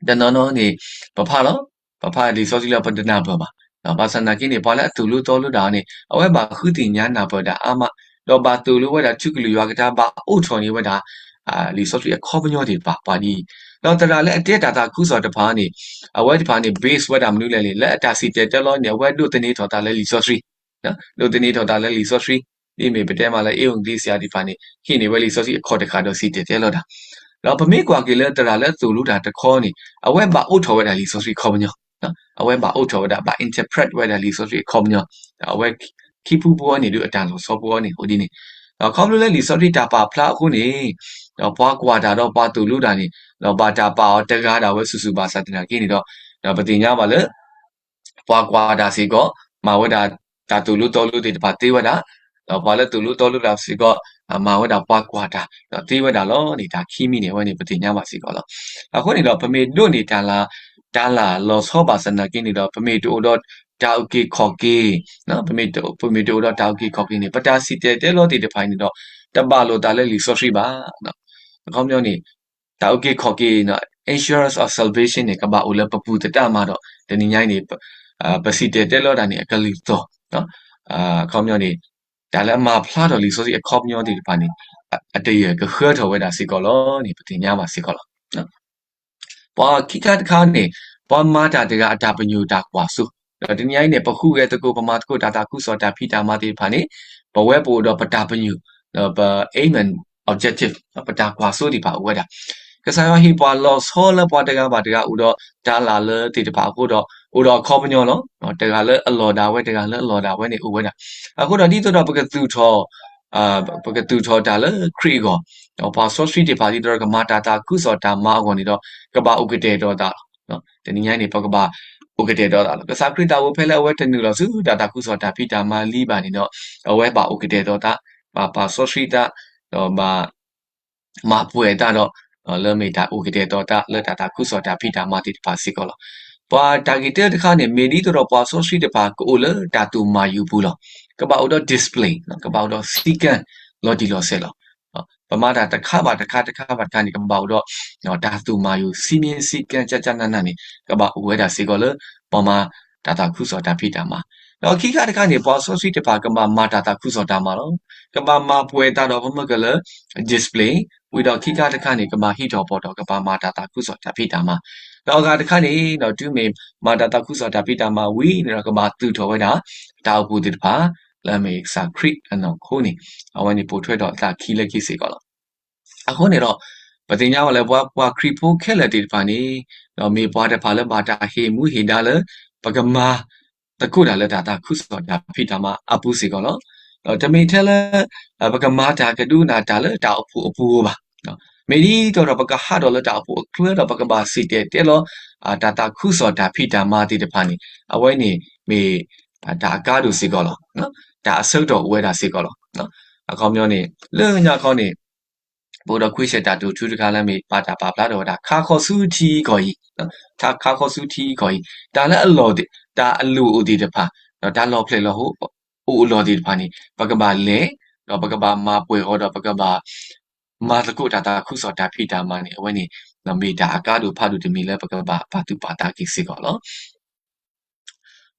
တနီၤနီၤန့ၣ် ပဖးလီၤ, ပဖးလံာ်စီဆှံလၢပတနၢ်ပၢၢ်ဘၣ်. ဘၣ်ဆၣ်သနာ်က့န့ၣ် ပှၤလၢအသိၣ်လိသီလိတၢ်န့ၣ် အဝဲဘၣ်ဃုသ့ၣ်ညါနၢ်ပၢၢ်တၢ်အါမး, ဒီးဘၣ်သိၣ်လိဝဲဒၣ်ထံကလုၢ်ယွၤကထါ ဘၣ်အိးထီၣ်န့ၢ်ဝဲဒၣ် လံာ်စီဆှံအခီပညီသ့ၣ်တဖၣ်ပှၤဒ်အံၤ, ဒီးသရၣ်လၢအတဲတၢ်သးခုကစီၣ်တဖၣ်န့ၣ် အဝဲတဖၣ်န့ၣ် base ဝဲဒၣ်မနုၤလဲၣ်န့ၣ် လၢအတၢ်စံၣ်တဲၤတဲလီၤန့ၣ် အဝဲဒိးသန့ၤထီၣ်သးလၢလံာ်စီဆှံ, ဒိးသန့ၤထီၣ်သးလၢလံာ်စီဆှံ, ဒ်မ့ၢ်ပတဲမးလၢ အ့ၣ်အိၣ်ကသံစယၤသ့ၣ်တဖၣ်န့ၣ် ဟံးန့ၢ်ဝဲလံာ်စီဆှံအခီၣ်တဃၣ်ဒီးစံၣ်တဲၤတဲလီၤတၢ်, ဒီးပမ့ၢ်ကွၢ်က့ၤလၢသရၣ်လၢအသိၣ်လိတၢ်တခီန့ၣ် အဝဲဘၣ်အိးထီၣ်ဝဲဒၣ်လံာ်စီဆှံအခီပညီ, အဝဲဘၣ်အိးထီၣ်ဝဲဒၣ် ဘၣ် interpret ဝဲဒၣ်လံာ်စီဆှံအခီပညီ, အဝဲခံဖုပူၤအံၤန့ၣ် ဒုးအတၢ်လီၤဆီပူၤအံၤန့ၣ် အိၣ်ဒ်န့ၣ်, ဒီးခီဖျိလၢလံာ်စီဆှံတၢ်ပာ်ဖျါအဃိန့ၣ် ဒီးပှၤကွၢ်တၢ်ဒီးပှၤသိၣ်လိတၢ်န့ၣ် ဒီးဘၣ်တၢ်ပာ်အီၤတဂၤဒၣ်ဝဲဆူၣ်ဆူၣ်ဘၣ်ဆၣ်သနာ်က့န့ၣ်ဒီး ဒီးပသ့ၣ်ညါဘၣ်လၢ ပှၤကွၢ်တၢ်စ့ၢ်ကီး မၤဝဲဒၣ်တၢ်သိၣ်လိသီလိသ့ၣ်တဖၣ်သ့ဝဲဒၣ်, ဒီးပှၤလၢသိၣ်လိသီလိတၢ်စ့ၢ်ကီး မၤဝဲဒၣ်ပှၤကွၢ်တၢ် ဒီးသ့ဝဲဒၣ်လီၤန့ၣ် တၢ်ခံမံၤန့ၣ် အဝဲန့ၣ်ပသ့ၣ်ညါဘၣ်စ့ၢ်ကီးလီၤ. အဃိန့ၣ်ဒီး ပမ့ၢ်ဒိးန့ၢ်တၢ်လၢ တၢ်လၢလီၤဆီဘၣ်ဆၣ်သနာ်က့န့ၣ်ဒီး ပမ့ၢ်တအိၣ်ဒီးတၢ်အုၣ်က့ၤခီၣ်က့ၤ, ပမ့ၢ်တအိၣ်ဒီးတၢ်အုၣ်က့ၤခီၣ်က့ၤန့ၣ် ပတၢ်စံၣ်တဲၤတဲလီၤသ့ၣ်တဖၣ်န့ၣ်ဒီး တဘၣ်လိာ်သးလၢလံာ်စီဆှံဘၣ်. အခီပညီန့ၣ် တၢ်အုၣ်က့ၤခီၣ်က့ၤ assurance of salvation န့ၣ် ကဘၣ်အိၣ်လၢပပူၤသတးမးဒီး တနံၤညါအံၤန့ၣ် ပစံၣ်တဲၤတဲလီၤတၢ်န့ၣ် အကလုၢ်သီၣ်, အခီပညီန့ၣ် တၢ်လၢအမၤဖျါထီၣ်လံာ်စီဆှံအခီပညီသ့ၣ်တဖၣ်န့ၣ် အတယာ်ကဃၢထီၣ်ဝဲဒၣ်စ့ၢ်ကီးလီၤန့ၣ် ပသ့ၣ်ညါဘၣ်စ့ၢ်ကီးလီၤ. ပှၤခံခါတခါန့ၣ် ပှၤမၤတၢ်တဂၤအတၢ်ပညိၣ်တၢ်ကွၢ်စိ, ဒီးတနံၤညါအံၤန့ၣ် ပဃုဂဲၤသကိး ပမၤသကိးတၢ်သးခုကစီၣ်တၢ်ဖံးတၢ်မၤသ့ၣ်တဖၣ်န့ၣ် ပဝဲပအိၣ်ဒီးပတၢ်ပညိၣ် ဒီးပ aim and objective ပတၢ်ကွၢ်စိသ့ၣ်တဖၣ်အိၣ်ဝဲဒၣ်. ကစၢ်ယွၤဟ့ၣ်ပှၤလီၤဆီလၢပှၤတဂၤဘၣ်တဂၤအိၣ်ဒီးတၢ်လၢ်လၢသ့ၣ်တဖၣ်အဃိဒီး အိၣ်ဒီးအခီပညီလီၤ. တဂၤလၢအလီၢ်ဒၣ်ဝဲ တဂၤလၢအလီၢ်ဒၣ်ဝဲန့ၣ်အိၣ်ဝဲဒၣ်. အဃိဒီးဒ်သိးဒီးပကသူၣ်ထီၣ် ပကသူၣ်ထီၣ်တၢ်လၢခရံာ်အဂီၢ်, ဒီးပှၤစီဆှံသ့ၣ်တဖၣ်ဒ်သိးဒီးကမၤတၢ်သးခုကစီၣ်တၢ်မၤအဂီၢ်န့ၣ်ဒီး ကဘၣ်အိၣ်ကတဲာ်ဒီးသးလီၤ. တနံၤညါအံၤန့ၣ် ပကဘၣ်အိၣ်ကတဲာ်ဒီးသးလီၤ. ကစၢ်ခရံာ်သးအိၣ်ဖဲလၢအဝဲတနုာ်လီၤဆူတၢ်သးခုကစီၣ်တၢ်ဖံးတၢ်မၤလံဘၣ်န့ၣ်ဒီး အဝဲဘၣ်အိၣ်ကတဲာ်ဒီးသး, ဘၣ်ပာ်စီဆှံသး, ဒီးဘၣ် မၤပှဲၤသးဒီး လၢမ့ၢ်တၢ်အိၣ်ကတဲာ်ဒီးသးလၢတၢ်သးခုကစီၣ်တၢ်ဖံးတၢ်မၤသ့ၣ်တဖၣ်စ့ၢ်ကီးလီၤ. ပှၤတၢ်ဂ့ၢ်တၢတခါန့ၣ် မ့ၢ်ဒ်သိးဒီးပှၤစီဆှံတဖၣ်ကအိၣ်လၢတၢ်သူၣ်မၤယူၤပူၤလီၤ. ကဘၣ်အိၣ်ဒီး discipline ကဘၣ်အိၣ်ဒီးစည်းကမ်းလီၤတံၢ်လီၤဆဲးလီၤ. ပမၤတၢ်တခါဘၣ်တခါ တခါဘၣ်တခါန့ၣ် ကဘၣ်အိၣ်ဒီး တၢ်သူၣ်မၤယူၤ စည်းမျဉ်းစည်းကမ်း ကၠၢ်ကၠၢ်နးနးန့ၣ် ကဘၣ်အိၣ်ဝဲဒၣ်စ့ၢ်ကီးလၢ ပှၤမၤတၢ်သးခုကစီၣ်တၢ်ဖံးတၢ်မၤ, ဒီးခံခါတခါန့ၣ် ပှၤစီဆှံတဖၣ်ကဘၣ်မၤတၢ်သးခုကစီၣ်တၢ်မၤလီၤ. ကဘၣ်မၤပှဲၤသးဒီးပမ့ၢ်ကလၢ discipline ဝံၤဒီးခံခါတခါန့ၣ် ကဘၣ်ဟံးထီၣ်ဖီၣ်ထီၣ် ကဘၣ်မၤတၢ်သးခုကစီၣ်တၢ်ဖံးတၢ်မၤ, ဒီးအဂၤတခါန့ၣ်ဒီး တုၤမ့ၢ်မၤတၢ်သးခုကစီၣ်တၢ်ဖံးတၢ်မၤဝံၤန့ၣ်ဒီး ကဘၣ်သူၣ်ထီၣ်ဝဲဒၣ် တၢ်အိၣ်ဖှိၣ်သ့ၣ်တဖၣ် လၢအမ့ၢ်ကစၢ်ခရံာ်အနီၢ်ခိန့ၣ် အဝဲန့ၣ်ပိာ်ထွဲထီၣ်အသးခံလၢခံစ့ၢ်ကီးလီၤ. အဃိန့ၣ်ဒီး ပသ့ၣ်ညါဝဲလၢပှၤ ပှၤခရံာ်ဖိခဲလၢာ်သ့ၣ်တဖၣ်န့ၣ် ဒီးမ့ၢ်ပှၤတဖၣ်လၢဘၣ်တၢ်ဟ့ၣ်မူဟ့ၣ်ဒါလၢ ပကမၤသကိးတၢ်လၢတၢ်သးခုကစီၣ်တၢ်ဖံးတၢ်မၤအပူၤစ့ၢ်ကီးလီၤ. ဒီးတမ့ၢ်ထဲလၢ ပကမၤတၢ်ကဒုကနၣ်တၢ်လၢတၢ်အိၣ်ဖှိၣ်အပူၤဧိၤဘၣ်. မ့ၢ်ဒ်သိးဒီးပကဟးထီၣ်လၢတၢ်အိၣ်ဖှိၣ်အချၢဒီး ပကဘၣ်စံၣ်တဲၤတဲလီၤ တၢ်သးခုကစီၣ်တၢ်ဖံးတၢ်မၤသ့ၣ်တဖၣ်န့ၣ် အဝဲန့ၣ်မ့ၢ် တၢ်အကါဒိၣ်စ့ၢ်ကီးလီၤ. တၢ်အဆၢကတီၢ်အိၣ်ဝဲဒၣ်စ့ၢ်ကီးလီၤ. အခီပညီန့ၣ် လၢညါခီန့ၣ် ပအိၣ်ဒီးခွံဆဲးတၢ်တိာ်ထူတခါလၢမ့ၢ်ပာ်တၢ်ပာ်ဖျါထီၣ်ဝဲဒၣ် ခါဃီဆူထံကီၢ်အံၤ, ခါဃီဆူထံကီၢ်အံၤ, တၢ်လၢအလီၢ်သ့ၣ် တၢ်အလိၣ်အိၣ်သ့ၣ်တဖၣ်, ဒီးတၢ်လီၤဖျဲၣ်လီၤဟိ အိၣ်အလီၢ်သ့ၣ်တဖၣ်န့ၣ် ပကဘၣ်လဲၤ, ဒီးပကဘၣ်မၤပှဲၤအီၤဒီး ပကဘၣ် မၤသကိးတၢ်သးခုကစီၣ်တၢ်ဖံးတၢ်မၤန့ၣ် အဝဲန့ၣ် မ့ၢ်တၢ်အကါဒိၣ်ဖးဒိၣ်တမံၤလၢပကဘၣ်ပာ်သူၣ်ပာ်သးက့ၤစ့ၢ်ကီးလီၤ.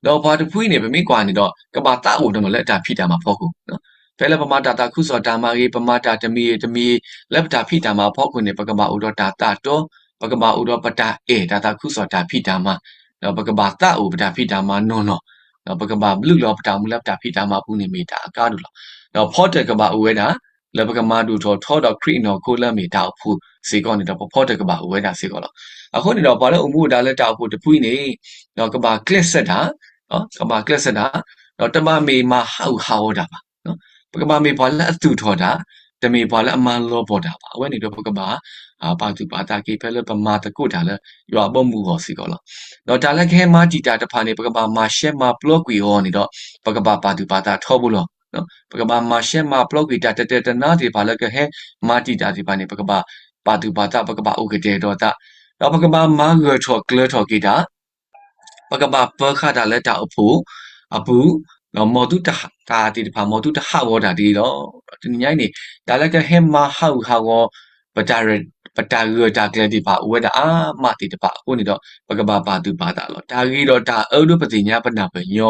ဒီးပှၤတဖုအံၤန့ၣ် ပမ့ၢ်ကွၢ်န့ၣ်ဒီး ကဘၣ်သးအိၣ်တမံၤလၢတၢ်ဖံးတၢ်မၤဖီခိၣ်, ဖဲလၢပမၤတၢ်သးခုကစီၣ်တၢ်မၤဂ့ၤ, ပမၤတၢ်တမံၤဂ့ၤတမံၤဂ့ၤ လၢပတၢ်ဖံးတၢ်မၤအဖီခိၣ်န့ၣ် ပကဘၣ်အိၣ်ဒီးတၢ်သးတီ, ပကဘၣ်အိၣ်ဒီးပတၢ်အဲၣ်တၢ်သးခုကစီၣ်တၢ်ဖံးတၢ်မၤ, ဒီးပကဘၣ်သးအိၣ်ပတၢ်ဖံးတၢ်မၤနီၢ်နီၢ်, ဒီးပကဘၣ်ဘျုးလီၤပတၢ်အိၣ်မူလၢပတၢ်ဖံးတၢ်မၤပူၤန့ၣ်မ့ၢ်တၢ်အကါဒိၣ်လီၤ. ဒီးဖီတၢၣ်ကဘၣ်အိၣ်ဝဲဒၣ် လၢပကမၤဒိၣ်ထီၣ်ထီဒီးခရံာ်အနီၢ်ခိလၢအမ့ၢ်တၢ်အိၣ်ဖှိၣ်စ့ၢ်ကီးန့ၣ်ဒီး ပဖီတၢၣ်ကဘၣ်အိၣ်ဝဲဒၣ်စ့ၢ်ကီးလီၤ. အဃိန့ၣ်ဒီးပှၤလၢအိၣ်မူအိၣ်ဒါလၢတၢ်အိၣ်ဖှိၣ်တဖုအံၤန့ၣ် ဒီးကဘၣ်ကျဲးစၢးတၢ် ကဘၣ်ကျဲးစၢးတၢ်, ဒီးတဘၣ်မ့ၢ်မၤဟးဂူာ်ဟးဂီၤတၢ်ဘၣ်. ပကဘၣ်မ့ၢ်ပှၤလၢအသူၣ်ထီၣ်တၢ်, တမ့ၢ်ပှၤလၢအမၤလီၤပှီၢ်တၢ်ဘၣ်. အဝဲန့ၣ်ဒီးပကဘၣ် ပာ်သူၣ်ပာ်သးက့ၤဖဲလၢပမၤသကိးတၢ်လၢယွၤအဘီအမုၢ်အဂီၢ်စ့ၢ်ကီးလီၤ. ဒီးတၢ်လၢကဟဲမၤတံာ်တာ်တဖၣ်န့ၣ် ပကဘၣ်မၤရှဲမၤပျီကွံာ်အီၤန့ၣ်ဒီး ပကဘၣ်ပာ်သူၣ်ပာ်သးထီဘိလီၤ. ပကဘၣ်မၤရှဲမၤပျီကွံာ်တၢ်တတဲာ်တနါသ့ၣ်တဖၣ်လၢကဟဲမၤတံာ်တာ်သ့ၣ်တဖၣ်န့ၣ် ပကဘၣ်ပာ်သူၣ်ပာ်သး ပကဘၣ်အိၣ်ကတဲာ်ကတီၤသး, ဒီးပကဘၣ်မၤဂၢၢ်ထီၣ်ကျၢၤထီၣ်က့ၤတၢ် ပကဘၣ်ပၢၤဃာ်တၢ်လၢတၢ်အိၣ်ဖှိၣ်အပူၤ, ဒီးမ်သုတၢ်သ့ၣ်တဖၣ် မ်သုတဟးဂီၤတၢ်တဂ့ၤလီၤ. တနံၤညါအံၤန့ၣ် တၢ်လၢကဟဲမၤဟးဂူာ်ဟးဂီၤ ပတၢ်ဂၢၢ်တၢ်ကျၢၤသ့ၣ်တဖၣ်အိၣ်ဝဲဒၣ်အါမးသ့ၣ်တဖၣ်အဃိန့ၣ်ဒီး ပကဘၣ်ပာ်သူၣ်ပာ်သးလီၤ. တၢ်ဂ့ၤဒီးတၢ်အၢဒိပသ့ၣ်ညါပနၢ်ပၢၢ်ညီ,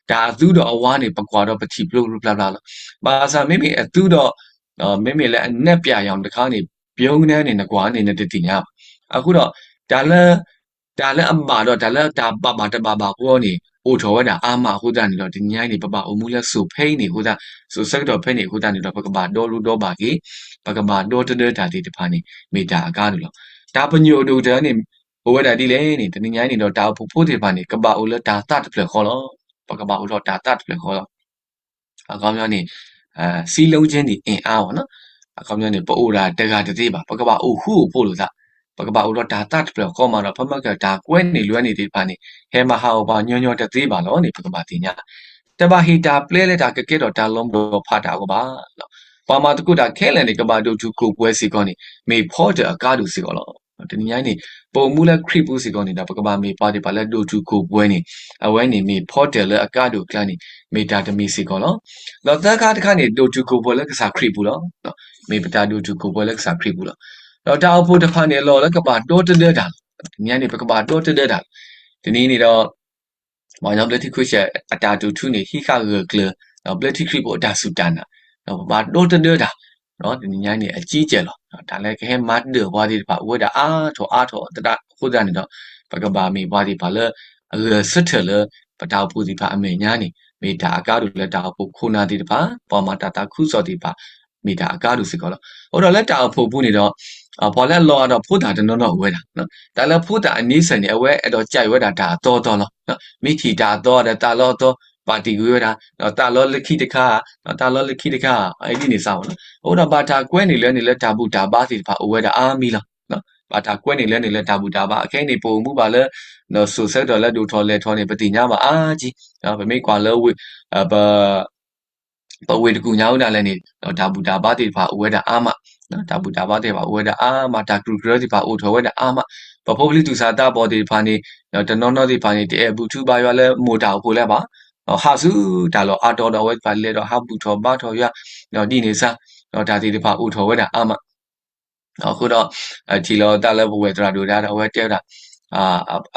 တၢ်အသူဒီးအဝါန့ၣ် ပကွၢ်ဒီးပထံၣ်ဖျိကရူၢ်ဖျါဖျါလီၤ. ဘၣ်ဆၣ်မ့မ့ၢ်အသူဒီး မ့မ့ၢ်လၢအနက်ပြာရောင်တခါန့ၣ် ပြုံးကနဲန့ၣ် နကွၢ်န့ၣ် နတသ့ၣ်ညါဘၣ်. အဃိဒီး တၢ်လၢ တၢ်လၢအဘၣ်ဒီးတၢ်လၢတၢ်ဘၣ်ဘၣ်တဘၣ်ဘၣ်ဃီန့ၣ် အိၣ်ထီၣ်ဝဲဒၣ်အါမးအဃိသတးန့ၣ်ဒီး တနံၤညါအံၤန့ၣ် ပဘၣ်အိၣ်မူလၢစိၤဖဲအံၤန့ၣ်အဃိသတး, စိၤဆၢကတီၢ်ဖဲန့ၣ်အဃိသတးန့ၣ်ဒီး ပကဘၣ်ဒီလိဒိဘၣ်က့ၤ, ပကဘၣ်ဒီတဒၢတၢ်သ့ၣ်တဖၣ်န့ၣ် မ့ၢ်တၢ်အကါဒိၣ်လီၤ. တၢ်ပညိၣ်အဒိၣ်ကတၢၢ်န့ၣ် အိၣ်ဝဲဒၣ်ဒ်လဲၣ်န့ၣ် တနံၤညါအံၤန့ၣ်ဒီး တၢ်အိၣ်ဖှိၣ်ဖိသ့ၣ်တဖၣ်န့ၣ် ကဘၣ်အိၣ်လၢတၢ်သးတဖျၢၣ်ဃီလီၤ. ပကဘၣ်အိၣ်ဒီးတၢ်သးတဖျၢၣ်ဃီလီၤ. အခီပညီန့ၣ် စည်းလုံးခြင်းသည်အင်အားပေါ့နော်. အခီပညီန့ၣ် ပအိၣ်ဒၣ်တဂၤတသ့ဘၣ်, ပကဘၣ်အိၣ်ဃူအိၣ်ဖိးလိာ်သး, ပကဘၣ်အိၣ်ဒီးတၢ်သးတဖျၢၣ်ဃီမးဒီး ဖဲမ့ၢ်ကတၢ်ကွဲန့ၢ်လွဲန့ၢ်သ့ၣ်တဖၣ်န့ၣ် ဟဲမၤဟးဂီၤပှၤညီညီတသ့ဘၣ်လီၤန့ၣ် ပကဘၣ်သ့ၣ်ညါ. တဘၣ်ဟ့ၣ်တၢ်ပျဲလၢတၢ်ကကဲထီၣ်တၢ်လီၤမုၢ်လီၤဖးတၢ်အဂီၢ်ဘၣ်. ပှၤမၤသကိးတၢ်ခဲလၢာ်န့ၣ် ကဘၣ်ဒိၣ်တုာ်ခိၣ်ပှဲၤစ့ၢ်ကီးန့ၣ် မ့ၢ်ဖီတၢၣ်အကါဒိၣ်စ့ၢ်ကီးလီၤ. တနံၤညါအံၤန့ၣ် ပအိၣ်မူလၢခရံာ်ပူၤစ့ၢ်ကီးန့ၣ်ဒီး ပကဘၣ်မ့ၢ်ပှၤသ့ၣ်တဖၣ်လၢဒိၣ်တုာ်ခိၣ်ပှဲၤန့ၣ် အဝဲန့ၣ်မ့ၢ်ဖီတၢၣ်လၢအကါဒိၣ်အကျါန့ၣ် မ့ၢ်တၢ်တမံၤစ့ၢ်ကီးလီၤ. ဒီးသၢခါတခါန့ၣ် ဒိၣ်တုာ်ခိၣ်ပှဲၤလၢကစၢ်ခရံာ်ပူၤလီၤ. မ့ၢ်ပတၢ်ဒိၣ်တုာ်ခိၣ်ပှဲၤလၢကစၢ်ခရံာ်ပူၤလီၤ. ဒီးတၢ်အိၣ်ဖှိၣ်တဖၣ်န့ၣ် အလီၢ်လၢကဘၣ်ဒီတဒၢတၢ်လီၤ. တနံၤညါန့ၣ် ပကဘၣ်ဒီတဒၢတၢ်လီၤ. တနံၤန့ၣ်ဒီး ပှၤကညီဘျၢထံခရံာ်အတၢ်တိာ်ထူန့ၣ် ဟံးဃာ်ဂၢၢ်ကျၢၤ, ဒီးဘျၢထံခရံာ်ဖိအတၢ်စူၢ်တၢ်နာ်, ဒီးပဘၣ်ဒီတဒၢတၢ်, တနံၤညါန့ၣ် အကံကဲၢ်လီၤ. တၢ်လၢကဟဲမၤဒၢၣ်ပှၤသ့ၣ်တဖၣ် အိၣ်ဝဲဒၣ်အါထီၣ်အါထီၣ်သတးအဃိသတးန့ၣ်ဒီး ပကဘၣ်မ့ၢ်ပှၤသ့ၣ်တဖၣ်လၢ အဂၢၢ်ဆၢထၢၣ်လၢ ပတၢ်အိၣ်ဖှိၣ်သ့ၣ်တဖၣ်အမဲာ်ညါန့ၣ် မ့ၢ်တၢ်အကါဒိၣ်လၢတၢ်အိၣ်ဖှိၣ်ခိၣ်နၢ်သ့ၣ်တဖၣ်, ပှၤမၤတၢ်သးခုကစီၣ်သ့ၣ်တဖၣ် မ့ၢ်တၢ်အကါဒိၣ်စ့ၢ်ကီးလီၤ. အဃိဒီးလၢတၢ်အိၣ်ဖှိၣ်ပူၤန့ၣ်ဒီး ပှၤလၢအလီၤဂာ်ဒီးဖိသၣ်တနီၤနီၤအိၣ်ဝဲဒၣ်, တၢ်လၢဖိသၣ်အနံစၢၢ်န့ၣ် အဝဲအဲၣ်ဒိးကဲဝဲဒၣ်တၢ်အသီအသီလီၤ. မ့ၢ်ထံၣ်တၢ်အသီဒီးသးလီအသီ ပာ်တ့ၢ်ကွံာ်ဝဲဒၣ်, ဒီးသးလီလၢခံတခါ, ဒီးသးလီလၢခံတခါ, ဒ်န့ၣ်စ့ၢ်ကီးလီၤ. အဃိဒီးဘၣ်တၢ်ကွဲန့ၢ်လၢန့ၣ်လၢတၢ်ဘူၣ်တၢ်ဘါသ့ၣ်တဖၣ်အိၣ်ဝဲဒၣ်အါမံၤလီၤ. ဘၣ်တၢ်ကွဲန့ၢ်လၢန့ၣ်လၢတၢ်ဘူၣ်တၢ်ဘါ အခဲအံၤန့ၣ် ပအိၣ်မူဘၣ်လၢ ဒီးစိၤဆၢကတီၢ်လၢဒိၣ်ထီၣ်လဲၢ်ထီၣ်န့ၣ် ပသ့ၣ်ညါဘၣ်အါကံ, ပမ့ၢ်ကွၢ်လၢ ပ ပဝ့ၢ်တကူၣ်ညါဝဲဒၣ်လဲၣ်န့ၣ် ဒီးတၢ်ဘူၣ်တၢ်ဘါသ့ၣ်တဖၣ်အိၣ်ဝဲဒၣ်အါမး, တၢ်ဘူၣ်တၢ်ဘါသ့ၣ်တဖၣ်အိၣ်ဝဲဒၣ်အါမး, တၢ်ကရူၢ်ကရၢသ့ၣ်တဖၣ်အိၣ်ထီၣ်ဝဲဒၣ်အါမး, ပဖိပလံၤသူၣ်စၢ်သးဘီၣ်သ့ၣ်တဖၣ်န့ၣ် ဒီးတနီၤနီၤသ့ၣ်တဖၣ်န့ၣ် တအဲၣ်ဘူၣ်ထုဘါယွၤလၢမိၢ်တၢ်အိၣ်ဖှိၣ်လၢၤဘၣ်, ဟးဆူတၢ်လီၢ်အါတီၤဒီးအဝဲသ့ၣ်တဖၣ်လဲၤဒီးဟးဘူၣ်ထီၣ်ဘါထီၣ်ယွၤ, ဒီးဒ်န့ၣ်စ့ၢ်, ဒီးတၢ်သ့ၣ်တဖၣ်အိၣ်ထီၣ်ဝဲဒၣ်အါမး အဃိဒီး ထံၣ်လီၤတၢ်လၢပဝဲၢ်သရၣ်ဒိၣ်ဒါဒီး အဝဲတဲဝဲဒၣ်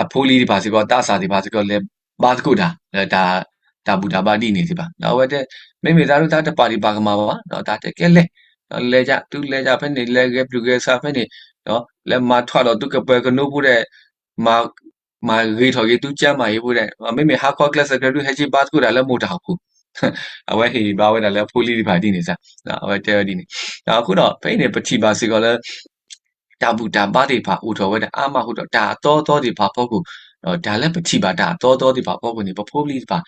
အဖိလံၤသ့ၣ်တဖၣ်စ့ၢ်ကီး သးစၢ်သ့ၣ်တဖၣ်စ့ၢ်ကီး လဲၤဘါသကိးတၢ်လၢ တၢ်ဘူၣ်တၢ်ဘါဒ်န့ၣ်သ့ၣ်တဖၣ်, ဒီးအဝဲတဲ မ့မ့ၢ်သးဒ်သးတပာ်ဒံးပာ်ကမၣ်ဘၣ်, ဒီးတၢ်တဲကဲလဲၣ်, ဒီးလဲၤဒ် သုလဲၤဒ်ဖဲန့ၣ် လဲၤဂဲၤပျုၢ်ဂဲၤဆှးဖဲန့ၣ်, ဒီးလဲၤမၤထွဲဒီးသုကပၢၤကနိဖိဒီး မၤဂ့ၤထီၣ်က့ၤသုကၢမၤအံၤဖိဒီး မ့မ့ၢ်ဟါခီကျဲးစၢးကျဲးဒုးဟဲက့ၤဘါသကိးတၢ်လၢမိၢ်တၢ်အိၣ်ဖှိၣ် အဝဲဟ့ၣ်ဘါဝဲဒၣ်လၢအဖိလံၤသ့ၣ်တဖၣ်ဒ်န့ၣ်စ့ၢ်, အဝဲတဲဝဲဒ်န့ၣ်, အဃိဒီး ဖဲအံၤန့ၣ် ပထံၣ်ဘၣ်စ့ၢ်ကီးလၢ တၢ်ဘူၣ်တၢ်ဘါသ့ၣ်တဖၣ်အိၣ်ထီၣ်ဝဲဒၣ်အါမးအဃိဒီး တၢ်အသီသီသ့ၣ်တဖၣ်အဖီခိၣ်, ဒီးတၢ်လၢပထံၣ်ဘၣ်တၢ်အသီသီသ့ၣ်တဖၣ်အဖီခိၣ်န့ၣ် ပဖိပလံၤသ့ၣ်တဖၣ်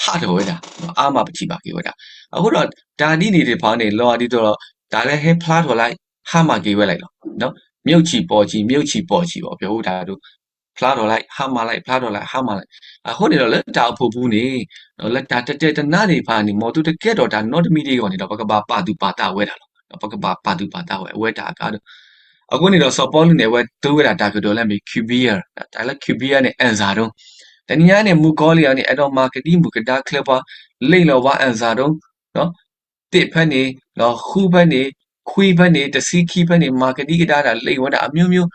ဟးထီၣ်ဝဲဒၣ်, အါမးပထံၣ်ဘၣ်က့ၤဝဲဒၣ်, အဃိဒီး တၢ်ဒ်န့ၣ်သ့ၣ်တဖၣ်န့ၣ် လီၤဒ်သိးဒီး တၢ်လၢဟဲဖျါထီၣ်လၢ ဟါမၢ်က့ၤဝဲလီၤ, မြုပ်ချီပေါ်ချီ မြုပ်ချီပေါ်ချီ ပေါ့ ပြောတၢ်ဒိၣ် ဖျါထီၣ်လၢ ဟါမၢ်လၢ ဖျါထီၣ်လၢ ဟါမၢ်လၢ, အဃိန့ၣ်ဒီးလၢတၢ်အိၣ်ဖှိၣ်ပူၤန့ၣ် လၢတၢ်တတဲတနါသ့ၣ်တဖၣ်န့ၣ် မ်သုတကဲထီၣ်တၢ်နီတမံၤဒ်အဂီၢ်န့ၣ်ဒီး ပကဘၣ်ပာ်သူၣ်ပာ်သးဝဲဒၣ်လီၤ, ပကဘၣ်ပာ်သူၣ်ပာ်သးဝဲ အဝဲတၢ်အကါဒိၣ်, အဃိန့ၣ်ဒီး စီၤပီလူးန့ၣ် အဝဲသူဝဲဒၣ်တၢ်ကတိၤလၢမ့ၢ် Q B R, တၢ်လၢ Q B R န့ၣ် အၣ်စၢ်ဒိၣ်, တနံၤညါန့ၣ် မုၣ်ကီၤလံၢ်အံၤန့ၣ် အဲၣ်ဒိးမၤကဒံမုၣ်ကဒါချၢပှၤ, လ့လီၤဝါ အၣ်စၢ်ဒိၣ် သ့ၣ်ဖဲန့ၣ်, ဃုဖဲန့ၣ်, ခွံဖဲန့ၣ်, တဆံခံဖဲန့ၣ်, မၤကဒံကဒါတၢ် လ့ဝဲဒၣ်အမျိုးမျိုး,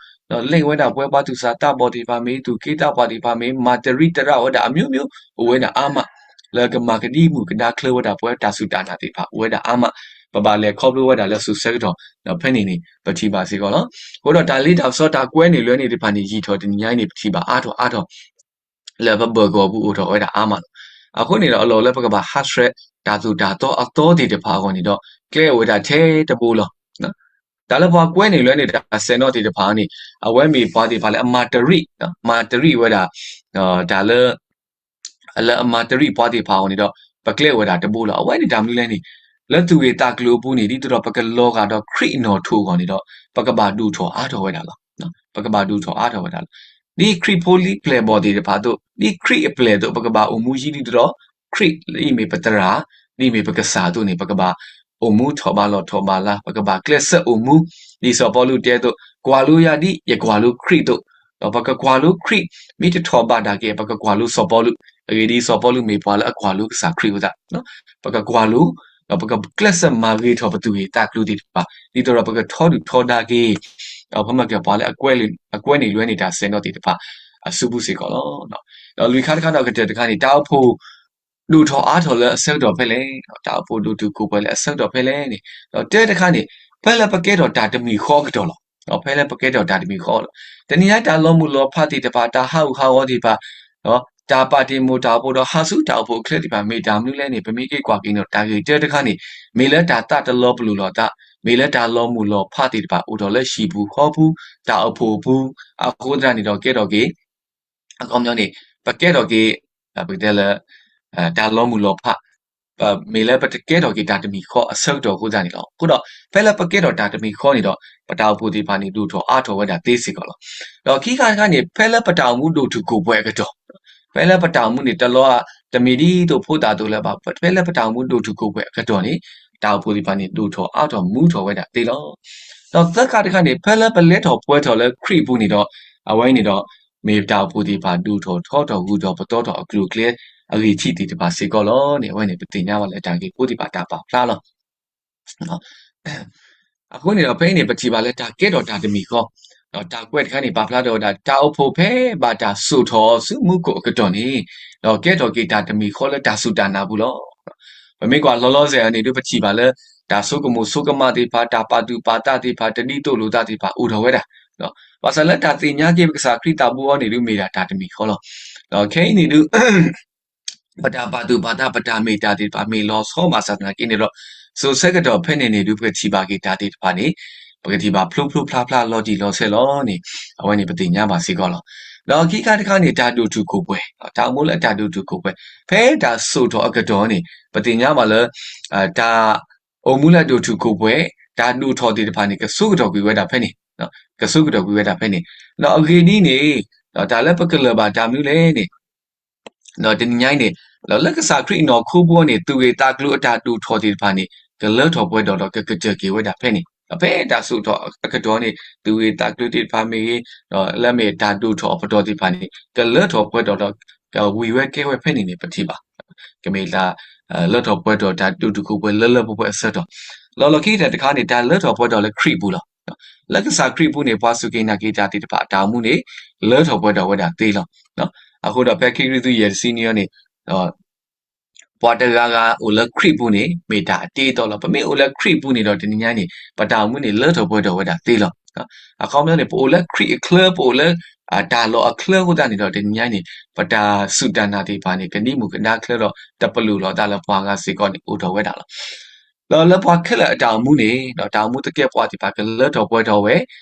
လ့ဝဲဒၣ်ပှၤသူၣ်စၢ်သးဘီၣ်သ့ၣ်တဖၣ်မ့ၢ် သူၣ်က့သးပှၢ်သ့ၣ်တဖၣ်မ့ၢ် မၤတရံးတရၣ်ဝဲဒၣ်အမျိုးမျိုး အိၣ်ဝဲဒၣ်အါမး, လၢကမၤကဒံမုၣ်ကဒါချၢဝဲဒၣ်ပှၤတၢ်စူၢ်တၢ်နာ်သ့ၣ်တဖၣ် အိၣ်ဝဲဒၣ်အါမး, ပဘၣ်လဲၤခီဖျိဝဲဒၣ်လၢစိၤဆၢကတီၢ်, ဒီးဖဲန့ၣ်န့ၣ် ပထံၣ်ဘၣ်စ့ၢ်ကီးလီၤ. အဃိဒီးတၢ်လ့တၢ်ပစီတၢ်ကွဲန့ၢ်လွဲန့ၢ်သ့ၣ်တဖၣ်န့ၣ် ယံာ်ထီၣ်တနံၤညါအံၤန့ၣ် ပထံၣ်ဘၣ်အါထီၣ်အါထီၣ် လၢပဘၢၣ်ကီၢ်ပူၤအိၣ်ထီၣ်ဝဲဒၣ်အါမးလီၤ. အဃိန့ၣ်ဒီး အလီၢ်လၢပကဘၣ်ဟးဆှဲးတၢ်သိၣ်တၢ်သီအသီသ့ၣ်တဖၣ်အဂီၢ်န့ၣ်ဒီး ကျဲအိၣ်ဝဲဒၣ်ထဲတဘိလီၤ. တၢ်လၢပှၤကွဲန့ၢ်လၢန့ၣ် တၢ်စဲးနီၣ်သ့ၣ်တဖၣ်န့ၣ် အဝဲမ့ၢ်ပှၤသ့ၣ်တဖၣ်လၢအမၤတရံး, မၤတရံးဝဲဒၣ် တၢ်လၢ လၢအမၤတရံးပှၤသ့ၣ်တဖၣ်အဂီၢ်န့ၣ်ဒီး ပကျဲအိၣ်ဝဲဒၣ်တဘိလီၤ. အဝဲန့ၣ်တၢ်မနုၤလဲၣ်န့ၣ် လၢသူၣ်ဂ့ၢ်သးကျိၤအပူၤန့ၣ် ဒ်သိးဒီးပကလီၤဂာ်ဒီးခရံာ်အနီၣ်ထိးအဂီၢ်န့ၣ်ဒီး ပကဘၣ်ဒိၣ်ထီၣ်အါထီၣ်ဝဲဒၣ်လီၤ. ပကဘၣ်ဒိၣ်ထီၣ်အါထီၣ်ဝဲဒၣ်လီၤ. ဒ်ခရံာ်ဖိလံၤပျဲၢ်ဘီၣ်သ့ၣ်တဖၣ်အသိး ဒ်ခရံာ်အပျဲၢ်အသိး ပကဘၣ်အိၣ်မူယံၤဒ်သိးဒီး ခရံာ်ဒ်အမ့ၢ်ပသရၣ်, ဒ်အမ့ၢ်ပကစၢ်အသိးန့ၣ် ပကဘၣ်အိၣ်မူထီၣ်ဘးလီၢ်ထီၣ်ဘးလါ, ပကဘၣ်ကျဲးစၢးအိၣ်မူ ဒ်စီၤပီလူးတဲအသိး, ကွၢ်လိယၤဒ်ယကွၢ်လိခရံာ်အသိး, ဒီးပကကွၢ်လိခရံာ် မ့ၢ်တထီၣ်ဘးတၢ်က့ၤ ပကကွၢ်လိစီၤပီလူး, အဂ့ၢ်ဒ်အံၤ စီၤပီလူးမ့ၢ်ပှၤလၢအကွၢ်လိကစၢ်ခရံာ်အဃိသတး ပကကွၢ်လိ, ဒီးပကကျဲးစၢးမၤဂ့ၤထီၣ်ပသူၣ်ဂ့ၢ်သးကျိၤသ့ၣ်တဖၣ် ဒ်သိးဒီးပကထီဒုၣ်ထီဒါက့ၤ ဒီးပမ့ၢ်ကဲပှၤလၢအကွဲန့ၢ်လွဲန့ၢ်တၢ်စဲးနီၣ်သ့ၣ်တဖၣ်အစုပူၤစ့ၢ်ကီးလီၤ. ဒီးလွံၢ်ခါတခါဒီးကတၢၢ်တခါန့ၣ် တၢ်အိၣ်ဖှိၣ်ဒိၣ်ထီၣ်အါထီၣ်လၢအဆၢကတီၢ်ဖဲလဲၣ်, တၢ်အိၣ်ဖှိၣ်ဒိၣ်တုာ်ခိၣ်ပှဲၤလၢအဆၢကတီၢ်ဖဲလဲၣ်န့ၣ်, ဒီးတၢတခါန့ၣ် ဖဲလၢပကဲထီၣ်တၢ်တမံၤဃီအကတီၢ်လီၤ. ဖဲလၢပကဲထီၣ်တၢ်တမံၤဃီလီၤ. တနံၤညါတၢ်လီၤမုၢ်လီၤဖးသ့ၣ်တဖၣ် တၢ်ဟးဂူာ်ဟးဂီၤသ့ၣ်တဖၣ် တၢ်ပာ်တ့ၢ်မိၢ်တၢ်အိၣ်ဖှိၣ်ဒီးဟးဆူတၢ်အိၣ်ဖှိၣ်အချၢသ့ၣ်တဖၣ် မ့ၢ်တၢ်မနုၤလဲၣ်န့ၣ် ပမ့ၢ်က့ၤကွၢ်က့ၤန့ၣ် တၢ်ဂ့ၢ်တၢတခါန့ၣ် မ့ၢ်လၢတၢ်သးတလီၤပလိာ်လိာ်သး, မ့ၢ်လၢတၢ်လီၤမုၢ်လီၤဖးသ့ၣ်တဖၣ် အိၣ်ထီၣ်လၢဟံၣ်ပူၤဃီပူၤ တၢ်အိၣ်ဖှိၣ်အပူၤ, အဃိသတးန့ၣ်ဒီးကဲထီၣ်က့ၤ အခီပညီန့ၣ် ပကဲထီၣ်က့ၤ ပကတဲလၢ တၢ်လီၤမုၢ်လီၤဖး မ့ၢ်လၢပတကဲထီၣ်က့ၤတၢ်တမံၤဃီအဆၢကတီၢ်အဃိသတးန့ၣ်လီၤ. အဃိဒီး ဖဲလၢပကဲထီၣ်တၢ်တမံၤဃီန့ၣ်ဒီး ပတၢ်အိၣ်ဖှိၣ်သ့ၣ်တဖၣ်န့ၣ် ဒိၣ်ထီၣ်အါထီၣ်ဝဲဒၣ်သ့စ့ၢ်ကီးလီၤ. ဒီးခံခါတခါန့ၣ် ဖဲလၢပတၢ်အိၣ်မူဒိၣ်တုာ်ခိၣ်ပှဲၤအကတီၢ်, ဖဲလၢပတၢ်အိၣ်မူန့ၣ် တလီၤ တမ့ၢ်ဒ်သိးဖိသၣ်သိးလၢၤဘၣ်, ဖဲလၢပတၢ်အိၣ်မူဒိၣ်တုာ်ခိၣ်ပှဲၤအကတီၢ်န့ၣ် တၢ်အိၣ်ဖှိၣ်သ့ၣ်တဖၣ်န့ၣ် ဒိၣ်ထီၣ်အါထီၣ်မူထီၣ်ဝဲဒၣ်သ့လီၤ. ဒီးသၢခါတခါန့ၣ် ဖဲလၢပလဲၤထီၣ်ပှဲၤထီၣ်လၢခရံာ်အပူၤန့ၣ်ဒီး အဝဲန့ၣ်ဒီး မ့ၢ်တၢ်အိၣ်ဖှိၣ်သ့ၣ်တဖၣ်ဒိၣ်ထီၣ်ထီထီၣ်ဂုာ်ထီၣ်ပသီထီၣ်အကျိၤအကျဲအဂ့ၢ်ထံးသ့ၣ်တဖၣ်စ့ၢ်ကီးလီၤန့ၣ် အဝဲန့ၣ် ပသ့ၣ်ညါဘၣ်လၢတၢ်ဂ့ၢ်ဖိသ့ၣ်တဖၣ်တၢ်ပာ်ဖျါလီၤ. အဃိန့ၣ်ဒီး ဖဲအံၤန့ၣ် ပထံၣ်ဘၣ်လၢတၢ်ကဲထီၣ်တၢ်တမံၤဃီ, ဒီးတၢ်ကွဲးတခါန့ၣ် ပာ်ဖျါထီၣ်ဝဲဒၣ် တၢ်အိၣ်ဖှိၣ်ဖဲဘၣ်တၢ်စိာ်ထီၣ်အီၤဆူမူခိၣ်အကတီၢ်န့ၣ် ဒီးကဲထီၣ်က့ၤတၢ်တမံၤဃီလၢတၢ်စူၢ်တၢ်နာ်ပူၤလီၤ. ပမ့ၢ်ကွၢ်လီၤလီၤဆဲးအီၤန့ၣ်ဒုး ပထံၣ်ဘၣ်လၢ တၢ်ဆိကမိၣ်ဆိကမးသ့ၣ်တဖၣ်, တၢ်ပာ်သူၣ်ပာ်သးသ့ၣ်တဖၣ်, တဒ်သိးလိာ်သးသ့ၣ်တဖၣ် အိၣ်ထီၣ်ဝဲဒၣ် ဘၣ်ဆၣ်လၢတၢ်သ့ၣ်ညါက့ၤပကစၢ်ခရံာ်သးဘိအံၤန့ၣ်ဒုး မ့ၢ်ဒၣ်တၢ်တမံၤဃီလီၤ. ဒီးခဲအံၤန့ၣ်ဒုး ပတၢ်ပာ်သူၣ်ပာ်သး ပတၢ်မ့ၢ်တၢ်သ့ၣ်တဖၣ် မ့ၢ်လီၤဆီဘၣ်ဆၣ်သနာ်က့န့ၣ်ဒီး စိၤဆၢကတီၢ်ဖဲန့ၣ်န့ၣ်ဒုး ပကထံၣ်ဘၣ်က့ၤတၢ်သ့ၣ်တဖၣ်န့ၣ် ပကထံၣ်ဘၣ်ဖျိဖျိဖျါဖျါလီၤတံၢ်လီၤဆဲးလီၤန့ၣ် အဝဲန့ၣ်ပသ့ၣ်ညါဘၣ်စ့ၢ်ကီးလီၤ. ဒီးခံခါတခါန့ၣ် တၢ်ဒိၣ်တုာ်ခိၣ်ပှဲၤ, တၢ်အိၣ်မူလၢအတၢ်ဒိၣ်တုာ်ခိၣ်ပှဲၤ ဖဲတၢ်စိာ်ထီၣ်အကတီၢ်န့ၣ် ပသ့ၣ်ညါဘၣ်လၢ တၢ်အိၣ်မူလၢအဒိၣ်တုာ်ခိၣ်ပှဲၤ, တၢ်ဒိၣ်ထီၣ်သ့ၣ်တဖၣ်န့ၣ် ကဆိကတီၢ်ကွံာ်ဝဲဒၣ်ဖဲန့ၣ်, ကဆိကတီၢ်ကွံာ်ဝဲဒၣ်ဖဲန့ၣ်. ဒီးအဂ့ၢ်ဒ်အံၤန့ၣ် တၢ်လၢပကလၢၢ်ဘၣ်တၢ်မနုၤလဲၣ်န့ၣ် ဒီးတနံၤညါအံၤန့ၣ် ဒီးလၢကစၢ်ခရံာ်အနီၢ်ခိပူၤန့ၣ် သူၣ်ဂ့ၢ်သးကျိၤအတၢ်ဒိၣ်ထီၣ်သ့ၣ်တဖၣ်န့ၣ် ကလၢထီၣ်ပှဲၤထီၣ်ဒီးကကတၢၢ်က့ၤဝဲဒၣ်ဖဲန့ၣ်. ဒီးဖဲတၢ်စိာ်ထီၣ်အကတီၢ်န့ၣ် သူၣ်ဂ့ၢ်သးကျိၤသ့ၣ်တဖၣ်မ့ၢ်ဂ့ၤ, ဒီးလၢမ့ၢ်တၢ်ဒိၣ်ထီၣ်အပတီၢ်သ့ၣ်တဖၣ်န့ၣ် ကလၢထီၣ်ပှဲၤထီၣ်ဒီး ကဝံၤဝဲကဲဝဲဖဲန့ၣ်န့ၣ် ပထံၣ်ဘၣ် ကမ့ၢ်တၢ် လၢထီၣ်ပှဲၤထီၣ်တၢ်ဒိၣ်တုာ်ခိၣ်ပှဲၤလၢလၢပှဲၤပှဲၤအဆၢကတီၢ်, လီၤလီၤခံကတၢၢ်တခါန့ၣ် တၢ်လၢထီၣ်ပှဲၤထီၣ်လၢခရံာ်အပူၤလီၤ. လၢကစၢ်ခရံာ်အပူၤန့ၣ် ပှၤစူၢ်က့ၤနာ်က့ၤတၢ်သ့ၣ်တဖၣ်အတၢ်အိၣ်မူန့ၣ် လၢထီၣ်ပှဲၤထီၣ်ဝဲဒၣ်သ့လီၤ. အဃိဒီးဖဲခံကရံၣ်သူး ယဲၢ်တဆံနွံအံၤန့ၣ် ပှၤတဂၤဂၤအိၣ်လၢခရံာ်အပူၤန့ၣ် မ့ၢ်တၢ်အတ့အသီလီၤ. ပမ့ၢ်အိၣ်လၢခရံာ်အပူၤန့ၣ်ဒီး တနံၤညါန့ၣ် ပတၢ်အိၣ်မူန့ၣ် လၢထီၣ်ပှဲၤထီၣ်ဝဲဒၣ်သ့လီၤ. အခီပညီန့ၣ် ပအိၣ်လၢခရံာ်အချၢ ပအိၣ်လၢ တၢ်လီၢ်အချၢအဃိသတးန့ၣ်ဒီး တနံၤညါန့ၣ် ပတၢ်စူၢ်တၢ်နာ်သ့ၣ်တဖၣ်န့ၣ် ကဒံမုၢ်ကဒါချၢဒီး တပလူးလိာ်သးလၢပှၤဂၤစ့ၢ်ကီးန့ၣ် အိၣ်ထီၣ်ဝဲဒၣ်လီၤ. ဒီးလၢပှၤခဲလၢာ်အတၢ်အိၣ်မူန့ၣ် ဒီးတၢ်အိၣ်မူသကဲးပဝးသ့ၣ်တဖၣ် ကလၢထီၣ်ပှဲၤထီၣ်ဝဲ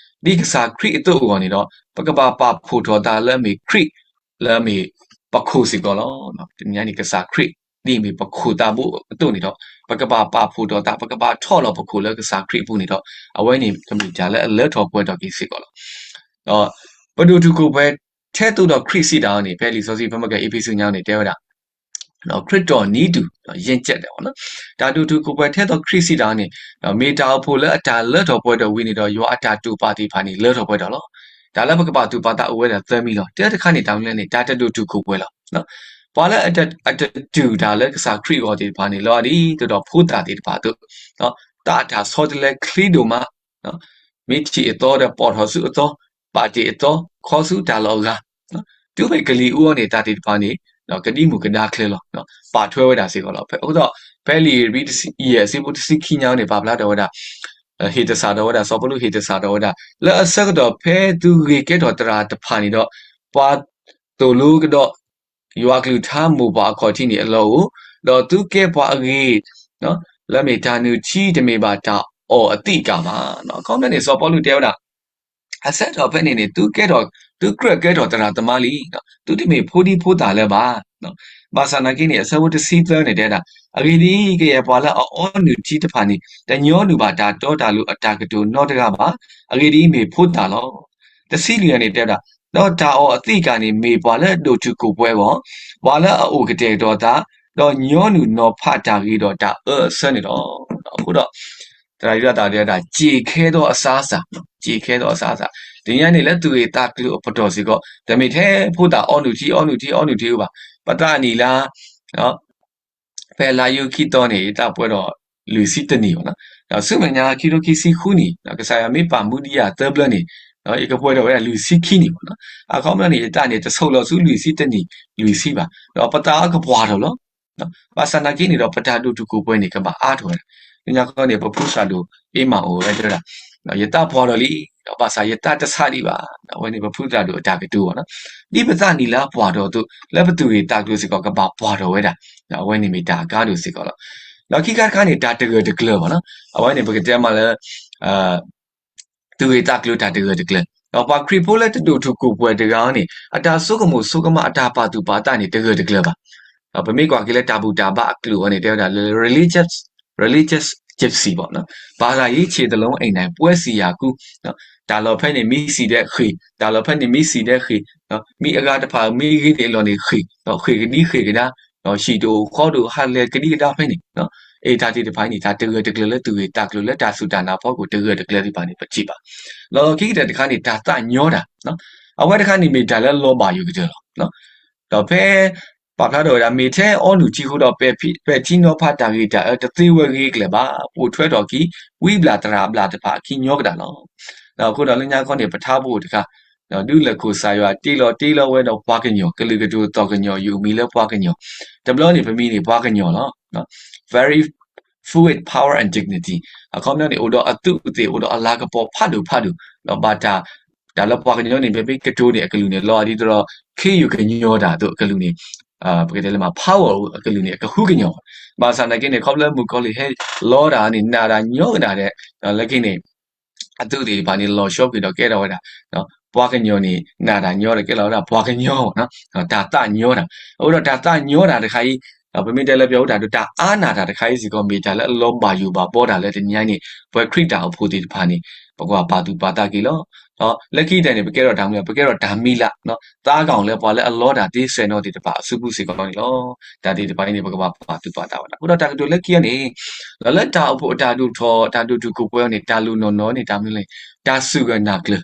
ဒ်ကစၢ်ခရံာ်အသိးအဂီၢ်န့ၣ်ဒီး ပကဘၣ်ပာ်ဖှိၣ်ထီၣ်သးလၢအမ့ၢ်ခရံာ် လၢအမ့ၢ်ပခိၣ်စ့ၢ်ကီးလီၤ. တနံၤညါန့ၣ် ကစၢ်ခရံာ် ဒ်အမ့ၢ်ပခိၣ်သးဘိအသိးန့ၣ်ဒီး ပကဘၣ်ပာ်ဖှိၣ်ထီၣ်သး ပကဘၣ်ထီၣ်လီၤပခိၣ်လၢကစၢ်ခရံာ်အပူၤန့ၣ်ဒီး အဝဲန့ၣ်ကမ့ၢ်တၢ်လၢအလၢထီၣ်ပှဲၤထီၣ်က့ၤစ့ၢ်ကီးလီၤ. ဒီးပဒိၣ်တုာ်ခိၣ်ပှဲၤထဲသိးဒီးခရံာ်စံးတၢ်အီၤန့ၣ် ဖဲလံာ်စီဆှံဖဲမ့ၢ်က အ့းဖ့းစူးညါန့ၣ် တဲဝဲဒၣ် ခရံာ်တီၢ်နံၤတူာ် ယဲၢ်ကဲး တဲဝဲလီၤ. တၢ်ဒိၣ်တုာ်ခိၣ်ပှဲၤထဲသိးခရံာ်စံးတၢ်အီၤန့ၣ် မ့ၢ်တၢ်အိၣ်ဖှိၣ်လၢအတၢ်လၢထီၣ်ပှဲၤထီၣ်ဝံၤန့ၣ်ဒီး ယွၤအတၢ်တိာ်ပာ်သ့ၣ်တဖၣ်န့ၣ် လၢထီၣ်ပှဲၤထီၣ်လီၤ. တၢ်လၢပကပာ်သူၣ်ပာ်သးအိၣ်ဝဲဒၣ်သၢမံၤလီၤ. တၢတခါန့ၣ် တၢ်မနုၤလဲၣ်န့ၣ် တၢ်တဒိၣ်တုာ်ခိၣ်ပှဲၤလီၤ. ပှၤလၢအတတုၤတၢ်လၢကစၢ်ခရံာ်အဂီၢ်သ့ၣ်တဖၣ်န့ၣ် လီၤဒ်သိးဒီးဖိသၣ်သ့ၣ်တဖၣ်အသိး သးတၢ်ဆီတလဲချ့ဒိၣ်မး မ့ၢ်ထံၣ်အသီဒီးပိာ်ထီၣ်ဆူအသီ, ပာ်တ့ၢ်အသီ, ခီဆူတၢ်လီၢ်အဂၤ, တုၤမ့ၢ်ကလံၤအူအီၤန့ၣ် တၢ်သ့ၣ်တဖၣ်န့ၣ် ကဒံမုၢ်ကဒါချၢလီၤ. ပာ်ထွဲဝဲဒၣ်စ့ၢ်ကီးလီၤ. အဃိဒီး ဖဲလံာ်ဧ့ၤဘြံၤယဲၢ်အဆၢဖိတဆံခံညါန့ၣ် ပာ်ဖျါထီၣ်ဝဲဒၣ် ဟ့ၣ်သဆၣ်ထီၣ်ဝဲဒၣ် စီၤပီလူးဟ့ၣ်သဆၣ်ထီၣ်ဝဲဒၣ် လၢအဆၢကတီၢ်ဖဲသုဂ့ၤကဲထီၣ်သရၣ်တဖၣ်န့ၣ်ဒီး ပှၤသိၣ်လိကဒီး ယွၤကလုၢ်ကထါမိၢ်ပှၢ်အခီၣ်ထံးန့ၣ်အလီၢ်အိၣ်, ဒီးသုကဲပှၤအဂ့ၤ လၢမ့ၢ်တၢ်နုၢ်ထံတမ့ၢ်ဘၣ်တၢ်အီၣ်အသံးအကာ်ဘၣ်. အခီပညီန့ၣ် စီၤပီလူးတဲဝဲဒၣ် အဆၢထီၣ်ဖဲန့ၣ်န့ၣ် သုကဲထီၣ် သုကြၢးကဲထီၣ်သရၣ်သမါလံ. သုတမ့ၢ်ဖိဒံဖိသၣ်လၢၤဘၣ်. ဘၣ်ဆၣ်နာ်က့န့ၣ် အဆၢဖိတဆံသၢန့ၣ်တဲဒၣ်, အဂ့ၢ်ဒ်အံၤ, ကယဲၢ်ပှၤလၢအအီနုၢ်ထံတဖၣ်န့ၣ် တညီနုၢ်ဘၣ်တၢ်တီတၢ်လိၤအတၢ်ကတိၤနီတဂၤဘၣ်. အဂ့ၢ်ဒ်အံၤ, မ့ၢ်ဖိသၣ်လီၤ. တဆံလွံၢ်န့ၣ်တဲဝဲဒၣ်, ဒီးတၢ်အီၣ်အသံးအကာ်န့ၣ် မ့ၢ်ပှၤလၢအဒိၣ်တုာ်ခိၣ်ပှဲၤအဂီၢ်, ပှၤလၢအအိၣ်ကတဲာ်ကတီၤအသး, ဒီးညီနုၢ်နီၤဖးတၢ်ဂ့ၤဒီးတၢ်အၢအဆၢန့ၣ်လီၤ. အဃိဒီး သရၣ်ယူဒၤသၣ်တဲဝဲဒၣ် စ့ၢ်ကဲသောအစားအစာ, စ့ၢ်ကဲသောအစားအစာ, တနံၤအံၤန့ၣ် လၢသူၣ်ဂ့ၢ်သးကျိၤအပတီၢ်စ့ၢ်ကီး တမ့ၢ်ထဲဖိသၣ်အီနုၢ်ထံ အီနုၢ်ထံ အီနုၢ်ထံဘၣ်. ပသးနံၣ်လါ ဖဲလါယူခံသီန့ၣ် ယသးပှဲၤဒီးလွံၢ်ဆံတနံၣ်ဘၣ်နီၤ. ဒီးဆူမဲာ်ညါခံကထိခံဆံဃုနံၣ် ကစၢ်ယွၤမ့ၢ်ပာ်မူဒံးယၤသၢဘျၢန့ၣ် ယကပှဲၤဒီးဝဲဒၣ်လွံၢ်ဆံခံနံၣ်ဘၣ်နီၤ. အခီပညီန့ၣ် ယသးန့ၣ် တဆိးလီၤဆူလွံၢ်ဆံတနံၣ် လွံၢ်ဆံဘၣ်. ဒီးပသးအကပှၢ်ထီၣ်လီၤ. ဘၣ်ဆၣ်နာ်က့န့ၣ်ဒီး ပတၢ်ဒိၣ်တုာ်ခိၣ်ပှဲၤန့ၣ် ကဘၣ်အါထီၣ်ဝဲဒၣ်. လၢညါခီန့ၣ် ပဖုသရၣ်ဒိၣ်အ့မၤအိၣ်ဝဲတဲဝဲဒၣ်, ယသးပှၢ်ထီၣ်လံ, ဒီးဘၣ်ဆၣ်ယသးတဆးဒံးဘၣ်. အဝဲန့ၣ်ပဖုသရၣ်ဒိၣ်အတၢ်ကတိၤဘၣ်နီၤ. ဒ်ပသးနံၣ်လါပှၢ်ထီၣ်အသိး လၢပသူၣ်ဂ့ၢ်သးကျိၤစ့ၢ်ကီး ကဘၣ်ပှၢ်ထီၣ်ဝဲဒၣ်. အဝဲန့ၣ်မ့ၢ်တၢ်အကါဒိၣ်စ့ၢ်ကီးလီၤ. ဒီးခံခါတခါန့ၣ် တၢ်တဂၢၢ်တကျၢၤဘၣ်နီၤ. အဝဲန့ၣ် ပကတဲမးလၢ သူၣ်ဂ့ၢ်သးကျိၤတၢ်တဂၢၢ်တကျၢၤ, ဒီးပှၤခရံာ်ဖိလၢတဒိၣ်တုာ်ခိၣ်ပှဲၤတဂၤန့ၣ် အတၢ်ဆိကမိၣ်ဆိကမး အတၢ်ပာ်သူၣ်ပာ်သးန့ၣ် တဂၢၢ်တကျၢၤဘၣ်. ဒီးပမ့ၢ်ကွၢ်က့ၤလၢတၢ်ဘူၣ်တၢ်ဘါအကျိာ်အီၤန့ၣ် တဲဝဲဒၣ်လၢ religious, religious gypsy ဘၣ်နီၤ. ဘာသာရေးခြေသလုံးအိမ်နိုင် ပွဲစီရာကူ, တၢ်လီၢ်ဖဲန့ၣ်မ့ၢ်စံၣ်ဒဲးဃ့ၢ်, တၢ်လီၢ်ဖဲန့ၣ်မ့ၢ်စံၣ်ဒဲးဃ့ၢ်, မ့ၢ်အဂၤတဖၣ်မ့ၢ်ဂ့ၤန့ၣ်အလီၢ်န့ၣ်ဃ့ၢ်, ဃ့ၢ်ကဒံဃ့ၢ်ကဒါ, ဟံၣ်တအိၣ်ဃီတအိၣ် ဟးလဲၤကဒံကဒါဖဲန့ၣ် အ့ၣ်တၢ်သ့ၣ်တဖၣ်အံၤန့ၣ် တၢ်တဂၢၢ်တကျၢၤလၢသူၣ်ဂ့ၢ်သးကျိၤလၢတၢ်စူၢ်တၢ်နာ်အဖီခိၣ် တဂၢၢ်တကျၢၤသ့ၣ်တဖၣ်န့ၣ် ပထံၣ်ဘၣ်. လီၤလီၤခံကတၢၢ်တခါန့ၣ် တၢ်သးညီတၢ်, အဝဲတခါန့ၣ်မ့ၢ်တၢ်လၢအလီၤဘၣ်ယိၣ်ကတၢၢ်လီၤ. ဒီးဖဲပာ်ဖျါထီၣ်ဝဲဒၣ် မ့ၢ်ထဲအီနုၢ်ထံဃိဒီး ပဲာ်ထံနီၤဖးတၢ်ဂ့ၤတၢ်အၢ တသ့ဝဲဂ့ၤကျၢၤဘၣ်, ပိာ်ထွဲထီၣ်အခံ ဝံဘျၣ်သရၣ်ဘျၣ်တဖၣ်အခံညီကဒၣ်လီၤ. အဃိဒီးလၢညါခီန့ၣ် ပထါဖိတခါ ဒုးလဲၤခိၣ်စၢ်ယွၤတ့လီၤတ့လီၤဝဲဒီးပှၤကညီ ကလုာ်ကတိၤသီၣ်ကညီ ယုၢ်မံၤလၢပှၤကညီ တဘျီန့ၣ် ပမံၤန့ၣ်ပှၤကညီလီၤ. very fluid, power and dignity အခီပညီန့ၣ် အိၣ်ဒီးအသူးအသ့ၣ် အိၣ်ဒီးအလၤကပီၤဖးဒိၣ်ဖးဒိၣ်, ဒီးဘၣ်တၢ် တၢ်လၢပှၤကညီန့ၣ် မ့ၢ်ပကတိၤန့ၣ် အကလုၢ်န့ၣ် လီၤဒ်သိးဒီး ခ့ယုၢ်ကညီၤတၢ်အသိးအကလုၢ်န့ၣ် ပကတဲလၢမး power အကလုၢ်န့ၣ် အကဃုကညီၤ, ဘၣ်ဆၣ်နာ်က့န့ၣ် ခီဖျိလၢမုၣ်ကီၤလံၢ်ဟဲလီတၢ်န့ၣ် နာ်တၢ်ညီကဒၣ်ဒီး လၢခံန့ၣ် အသူးသ့ၣ်တဖၣ်န့ၣ် လီၤဆီကွံာ်ဒီးကဲထီၣ်ဝဲဒၣ် ပှၤကညီန့ၣ် နာ်တၢ်ညီဒီးကဲလီၤဝဲဒၣ်ပှၤကညီ, တၢ်သးညီတၢ်, အဃိဒီးတၢ်သးညီတၢ်တခါအံၤ ပမ့ၢ်တဲလၢပျီၤအူတၢ်ဒိၣ် တၢ်အါနာ်တၢ်တခါအံၤစ့ၢ်ကီး မ့ၢ်တၢ်လၢအလီၤဘၣ်ယိၣ်ဘၣ်ဘီတၢ်လၢတနံၤအံၤန့ၣ် ပှၤခရံာ်တၢ်အိၣ်ဖှိၣ်သ့ၣ်တဖၣ်န့ၣ် ပကဘၣ်ပာ်သူၣ်ပာ်သးက့ၤလီၤ. ဒီးလၢခံကတၢၢ်န့ၣ် ပကဲထီၣ်တၢ်မနုၤလဲၣ်, ပကဲထီၣ်တၢ်မံၤလၢ် သးကီၢ်လၢပှၤလၢအလီတၢ်သ့စဲၤနီၤသ့ၣ်တဖၣ်အစုပူၤစ့ၢ်ကီးန့ၣ်လီၤ. တၢ်သ့ၣ်တဖၣ်အံၤန့ၣ် ပကဘၣ်ပာ်သူၣ်ပာ်သးဝဲဒၣ်. အဃိဒီးတၢ်ကတိၤလၢခံအံၤန့ၣ် ဒီးလၢတၢ်အိၣ်ဖှိၣ်အတၢ်ဒိၣ်ထီၣ် တၢ်ဒိၣ်တုာ်ခိၣ်ပှဲၤအီၤန့ၣ် တၢ်လိၣ်နီၢ်နီၢ်န့ၣ် တၢ်မနုၤလဲၣ်, တၢ်စူၢ်ကနာ်ကျၢၤ,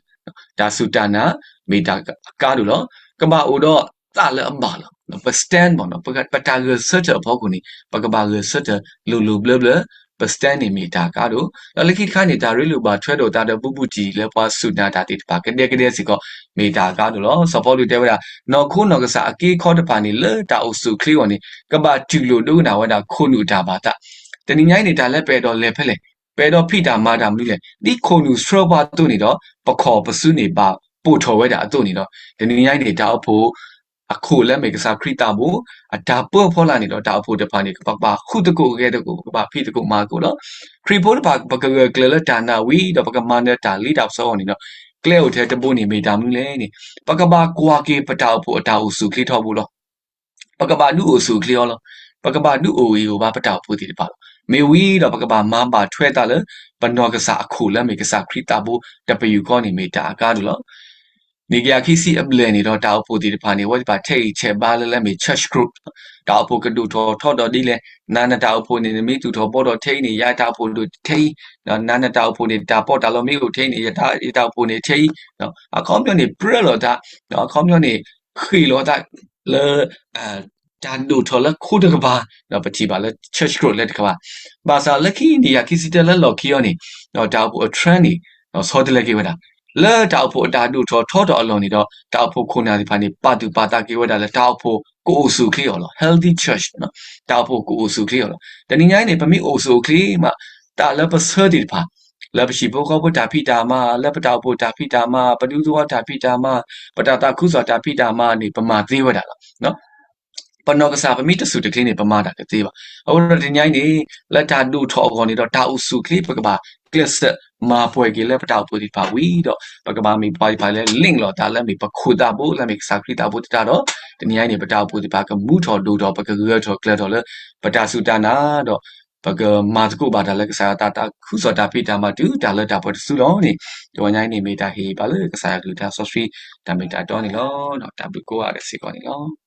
တၢ်စူၢ်တၢ်နာ် မ့ၢ်တၢ်အကါဒိၣ်လီၤ. ကဘၣ်အိၣ်ဒီးသးလၢအဘၣ်လီၤ. ပ stand မ့ၢ်နီၤ, ပတၢ်ဂဲၤဆၢထၢၣ်အဖီခိၣ်န့ၣ် ပကဘၣ်ဂဲၤဆၢထၢၣ်လိၤလိၤဘျၢဘျၢ, ပ stand န့ၣ်မ့ၢ်တၢ်အကါဒိၣ်, ဒီးလၢခံတခါန့ၣ် တၢ်ရ့လိာ်ဘၣ်ထွဲဒီးတၢ်ဒီးဘူးဘူးတံၢ်လၢပှၤစူၢ်နာ်တၢ်သ့ၣ်တဖၣ်ကဒဲကဒဲစ့ၢ်ကီး မ့ၢ်တၢ်အကါဒိၣ်လီၤ. စီၤပီလူးတဲဝဲဒၣ် နီၢ်ခိနီၢ်ကစၢ်အက့အခီတဖၣ်န့ၣ် လၢတၢ်အိၣ်ဆူၣ်အိၣ်ချ့အဂီၢ်န့ၣ် ကဘၣ်တူၢ်လိာ်ဒိကနၣ်ဝဲဒၣ်ခိၣ်နူာ်အတၢ်ဘၣ်သး. တနံၤညါအံၤန့ၣ် တၢ်လၢပအဲၣ်ဒိးလဲၤဖဲလဲၣ်, ပအဲၣ်ဒိးဖံးတၢ်မၤတၢ်မနုၤလဲၣ်, ဒ်ခိၣ်နူာ်ဆှၢပှၤအသိးန့ၣ်ဒီး ပခီၣ်ပစုန့ၣ်ဘၣ်ပိာ်ထီၣ်ဝဲဒၣ်အသိးန့ၣ်ဒီး တနံၤညါအံၤန့ၣ် တၢ်အိၣ်ဖှိၣ် အခိၣ်လၢမ့ၢ်ကစၢ်ခရံာ်သးဘိ အတၢ်ပၢဖီလာ်န့ၣ်ဒီး တၢ်အိၣ်ဖှိၣ်တဖၣ်န့ၣ် ပကဘၣ်ဃူသကိးဂဲၤသကိး ပကဘၣ်ဖံးသကိးမၤသကိးလီၤ. ခရံာ်ဖိတဖၣ် ပကဂၢၢ်ကျၢၤလၢတၢ်နာ်ဝံၤဒီး ပကမၤနၢၤတၢ်လ့တၢ်ပစီအဂီၢ်န့ၣ်ဒီး ကျဲအိၣ်ထဲတဘိန့ၣ် မ့ၢ်တၢ်မနုၤလဲၣ်န့ၣ် ပကဘၣ်ကွၢ်က့ၤပတၢ်အိၣ်ဖှိၣ်အတၢ်အိၣ်ဆူၣ်အိၣ်ချ့ထီဘိလီၤ. ပကဘၣ်ဒုးအိၣ်ဆူၣ်အိၣ်ချ့အီၤလီၤ. ပကဘၣ်ဒုးအိၣ်ဂံၢ်အိၣ်ဘါပတၢ်အိၣ်ဖှိၣ်သ့ၣ်တဖၣ်လီၤ. မ့ၢ်ဝံၤဒီး ပကဘၣ်မၤဘၣ်ထွဲသးလၢ ပနီၢ်ကစၢ်အခိၣ်လၢမ့ၢ်ကစၢ်ခရံာ်သးဘိ တပယူာ်ဃီန့ၣ် မ့ၢ်တၢ်အကါဒိၣ်လီၤ. နံၣ်ကယၤခံဆံအဘျဲၣ်န့ၣ်ဒီး တၢ်အိၣ်ဖှိၣ်သ့ၣ်တဖၣ်န့ၣ် အဝဲသ့ၣ်တဖၣ်ထဲအံၤထဲဘါလၢလၢမ့ၢ် church growth တၢ်အိၣ်ဖှိၣ်ကဒိၣ်ထီၣ်ထီထီၣ်ဒ်လဲၣ်, နၤနတၢ်အိၣ်ဖှိၣ်န့ၣ် နမ့ၢ်သူၣ်ထီၣ်ဘှီထီၣ်ထဲအံၤန့ၣ် ယတၢ်အိၣ်ဖှိၣ်ဒိၣ်ထဲအံၤ, နၤနတၢ်အိၣ်ဖှိၣ်န့ၣ် တၢ်ပီးတၢ်လီမ့ၢ်အိၣ်ထဲအံၤန့ၣ် ယတၢ်အိၣ်ဖှိၣ်န့ၣ်ထဲအံၤ, အခီပညီန့ၣ် ပြၢလီၤသး, အခီပညီန့ၣ် ဃ့ၢ်လီၤသး လၢ တၢ်ဒိၣ်ထီၣ်လၢခိတကပၤ ဒီးပထံၣ်ဘၣ်လၢ church growth လၢတကပၤ, ဘၣ်ဆၣ်လၢခံနံၣ်ယၤခံဆံတၢလၢလီၢ်ခံအီၤန့ၣ် တၢ်အိၣ်ဖှိၣ်အ trend န့ၣ် ဆီတလဲက့ၤဝဲဒၣ်, လၢတၢ်အိၣ်ဖှိၣ်အတၢ်ဒိၣ်ထီၣ်ထီထီၣ်အလီၢ်န့ၣ်ဒီး တၢ်အိၣ်ဖှိၣ်ခိၣ်နၢ်သ့ၣ်တဖၣ်န့ၣ် ပာ်သူၣ်ပာ်သးက့ၤဝဲဒၣ်လၢတၢ်အိၣ်ဖှိၣ်ကအိၣ်ဆူၣ်အိၣ်ချ့အီၤလီၤ. healthy church တၢ်အိၣ်ဖှိၣ်ကအိၣ်ဆူၣ်အိၣ်ချ့အီၤလီၤ. တနံၤညါအံၤန့ၣ် ပမ့ၢ်အိၣ်ဆူၣ်အိၣ်ချ့မး တၢ်လၢပဆၢသ့ၣ်တဖၣ် လၢပဟံၣ်ဖိဃီဖိတၢ်ဖံးတၢ်မၤ, လၢပတၢ်အိၣ်ဖှိၣ်တၢ်ဖံးတၢ်မၤ, ပဒူသဝီတၢ်ဖံးတၢ်မၤ, ပတၢ်သးခုကစီၣ်တၢ်ဖံးတၢ်မၤန့ၣ် ပမၤသ့ဝဲဒၣ်လီၤ. ပနီၢ်ကစၢ် ပမ့ၢ်တစူၢ်တချ့န့ၣ် ပမၤတၢ်တသ့ဘၣ်. အဃိဒီးတနံၤအံၤန့ၣ် လၢတၢ်ဒိၣ်ထီၣ်အဂီၢ်န့ၣ်ဒီး တၢ်အိၣ်ဆူၣ်အိၣ်ချ့ ပကဘၣ်ကျဲးစၢးမၤပှဲၤက့ၤလၢပတၢ်အိၣ်ဖှိၣ်သ့ၣ်တဖၣ်ဝံၤဒီး ပကဘၣ်မ့ၢ်ပှၤသ့ၣ်တဖၣ်လၢ လ့ၣ်လီၤသးလၢမ့ၢ်ပခိၣ်သးဘိ လၢမ့ၢ်ကစၢ်ခရံာ်သးဘိသတးဒီး တနံၤအံၤန့ၣ် ပတၢ်အိၣ်ဖှိၣ်သ့ၣ်တဖၣ်ကမူထီၣ်ဒိၣ်ထီၣ် ပကဂၢၢ်ထီၣ်ကျၢၤထီၣ်လၢ ပတၢ်စူၢ်တၢ်နာ်ဒီး ပကမၤသကိးဘၣ်တၢ်လၢကစၢ်ယွၤအသး တၢ်ခုကစီၣ်တၢ်ဖံးတၢ်မၤတုၤတၢ်လၢတၢ်ပှဲၤတစုလီၤန့ၣ် တနံၤအံၤန့ၣ် မ့ၢ်တၢ်ဟ့ၣ်ဂံၢ်ဘါလၢကစၢ်ယွၤအကလုၢ်တၢ်စီဆှံ တၢ်မ့ၢ်တၢ်တီန့ၣ်လီၤ. တၢ်ဘျုးကိးဂၤဒဲးစ့ၢ်ကီးန့ၣ်လီၤ.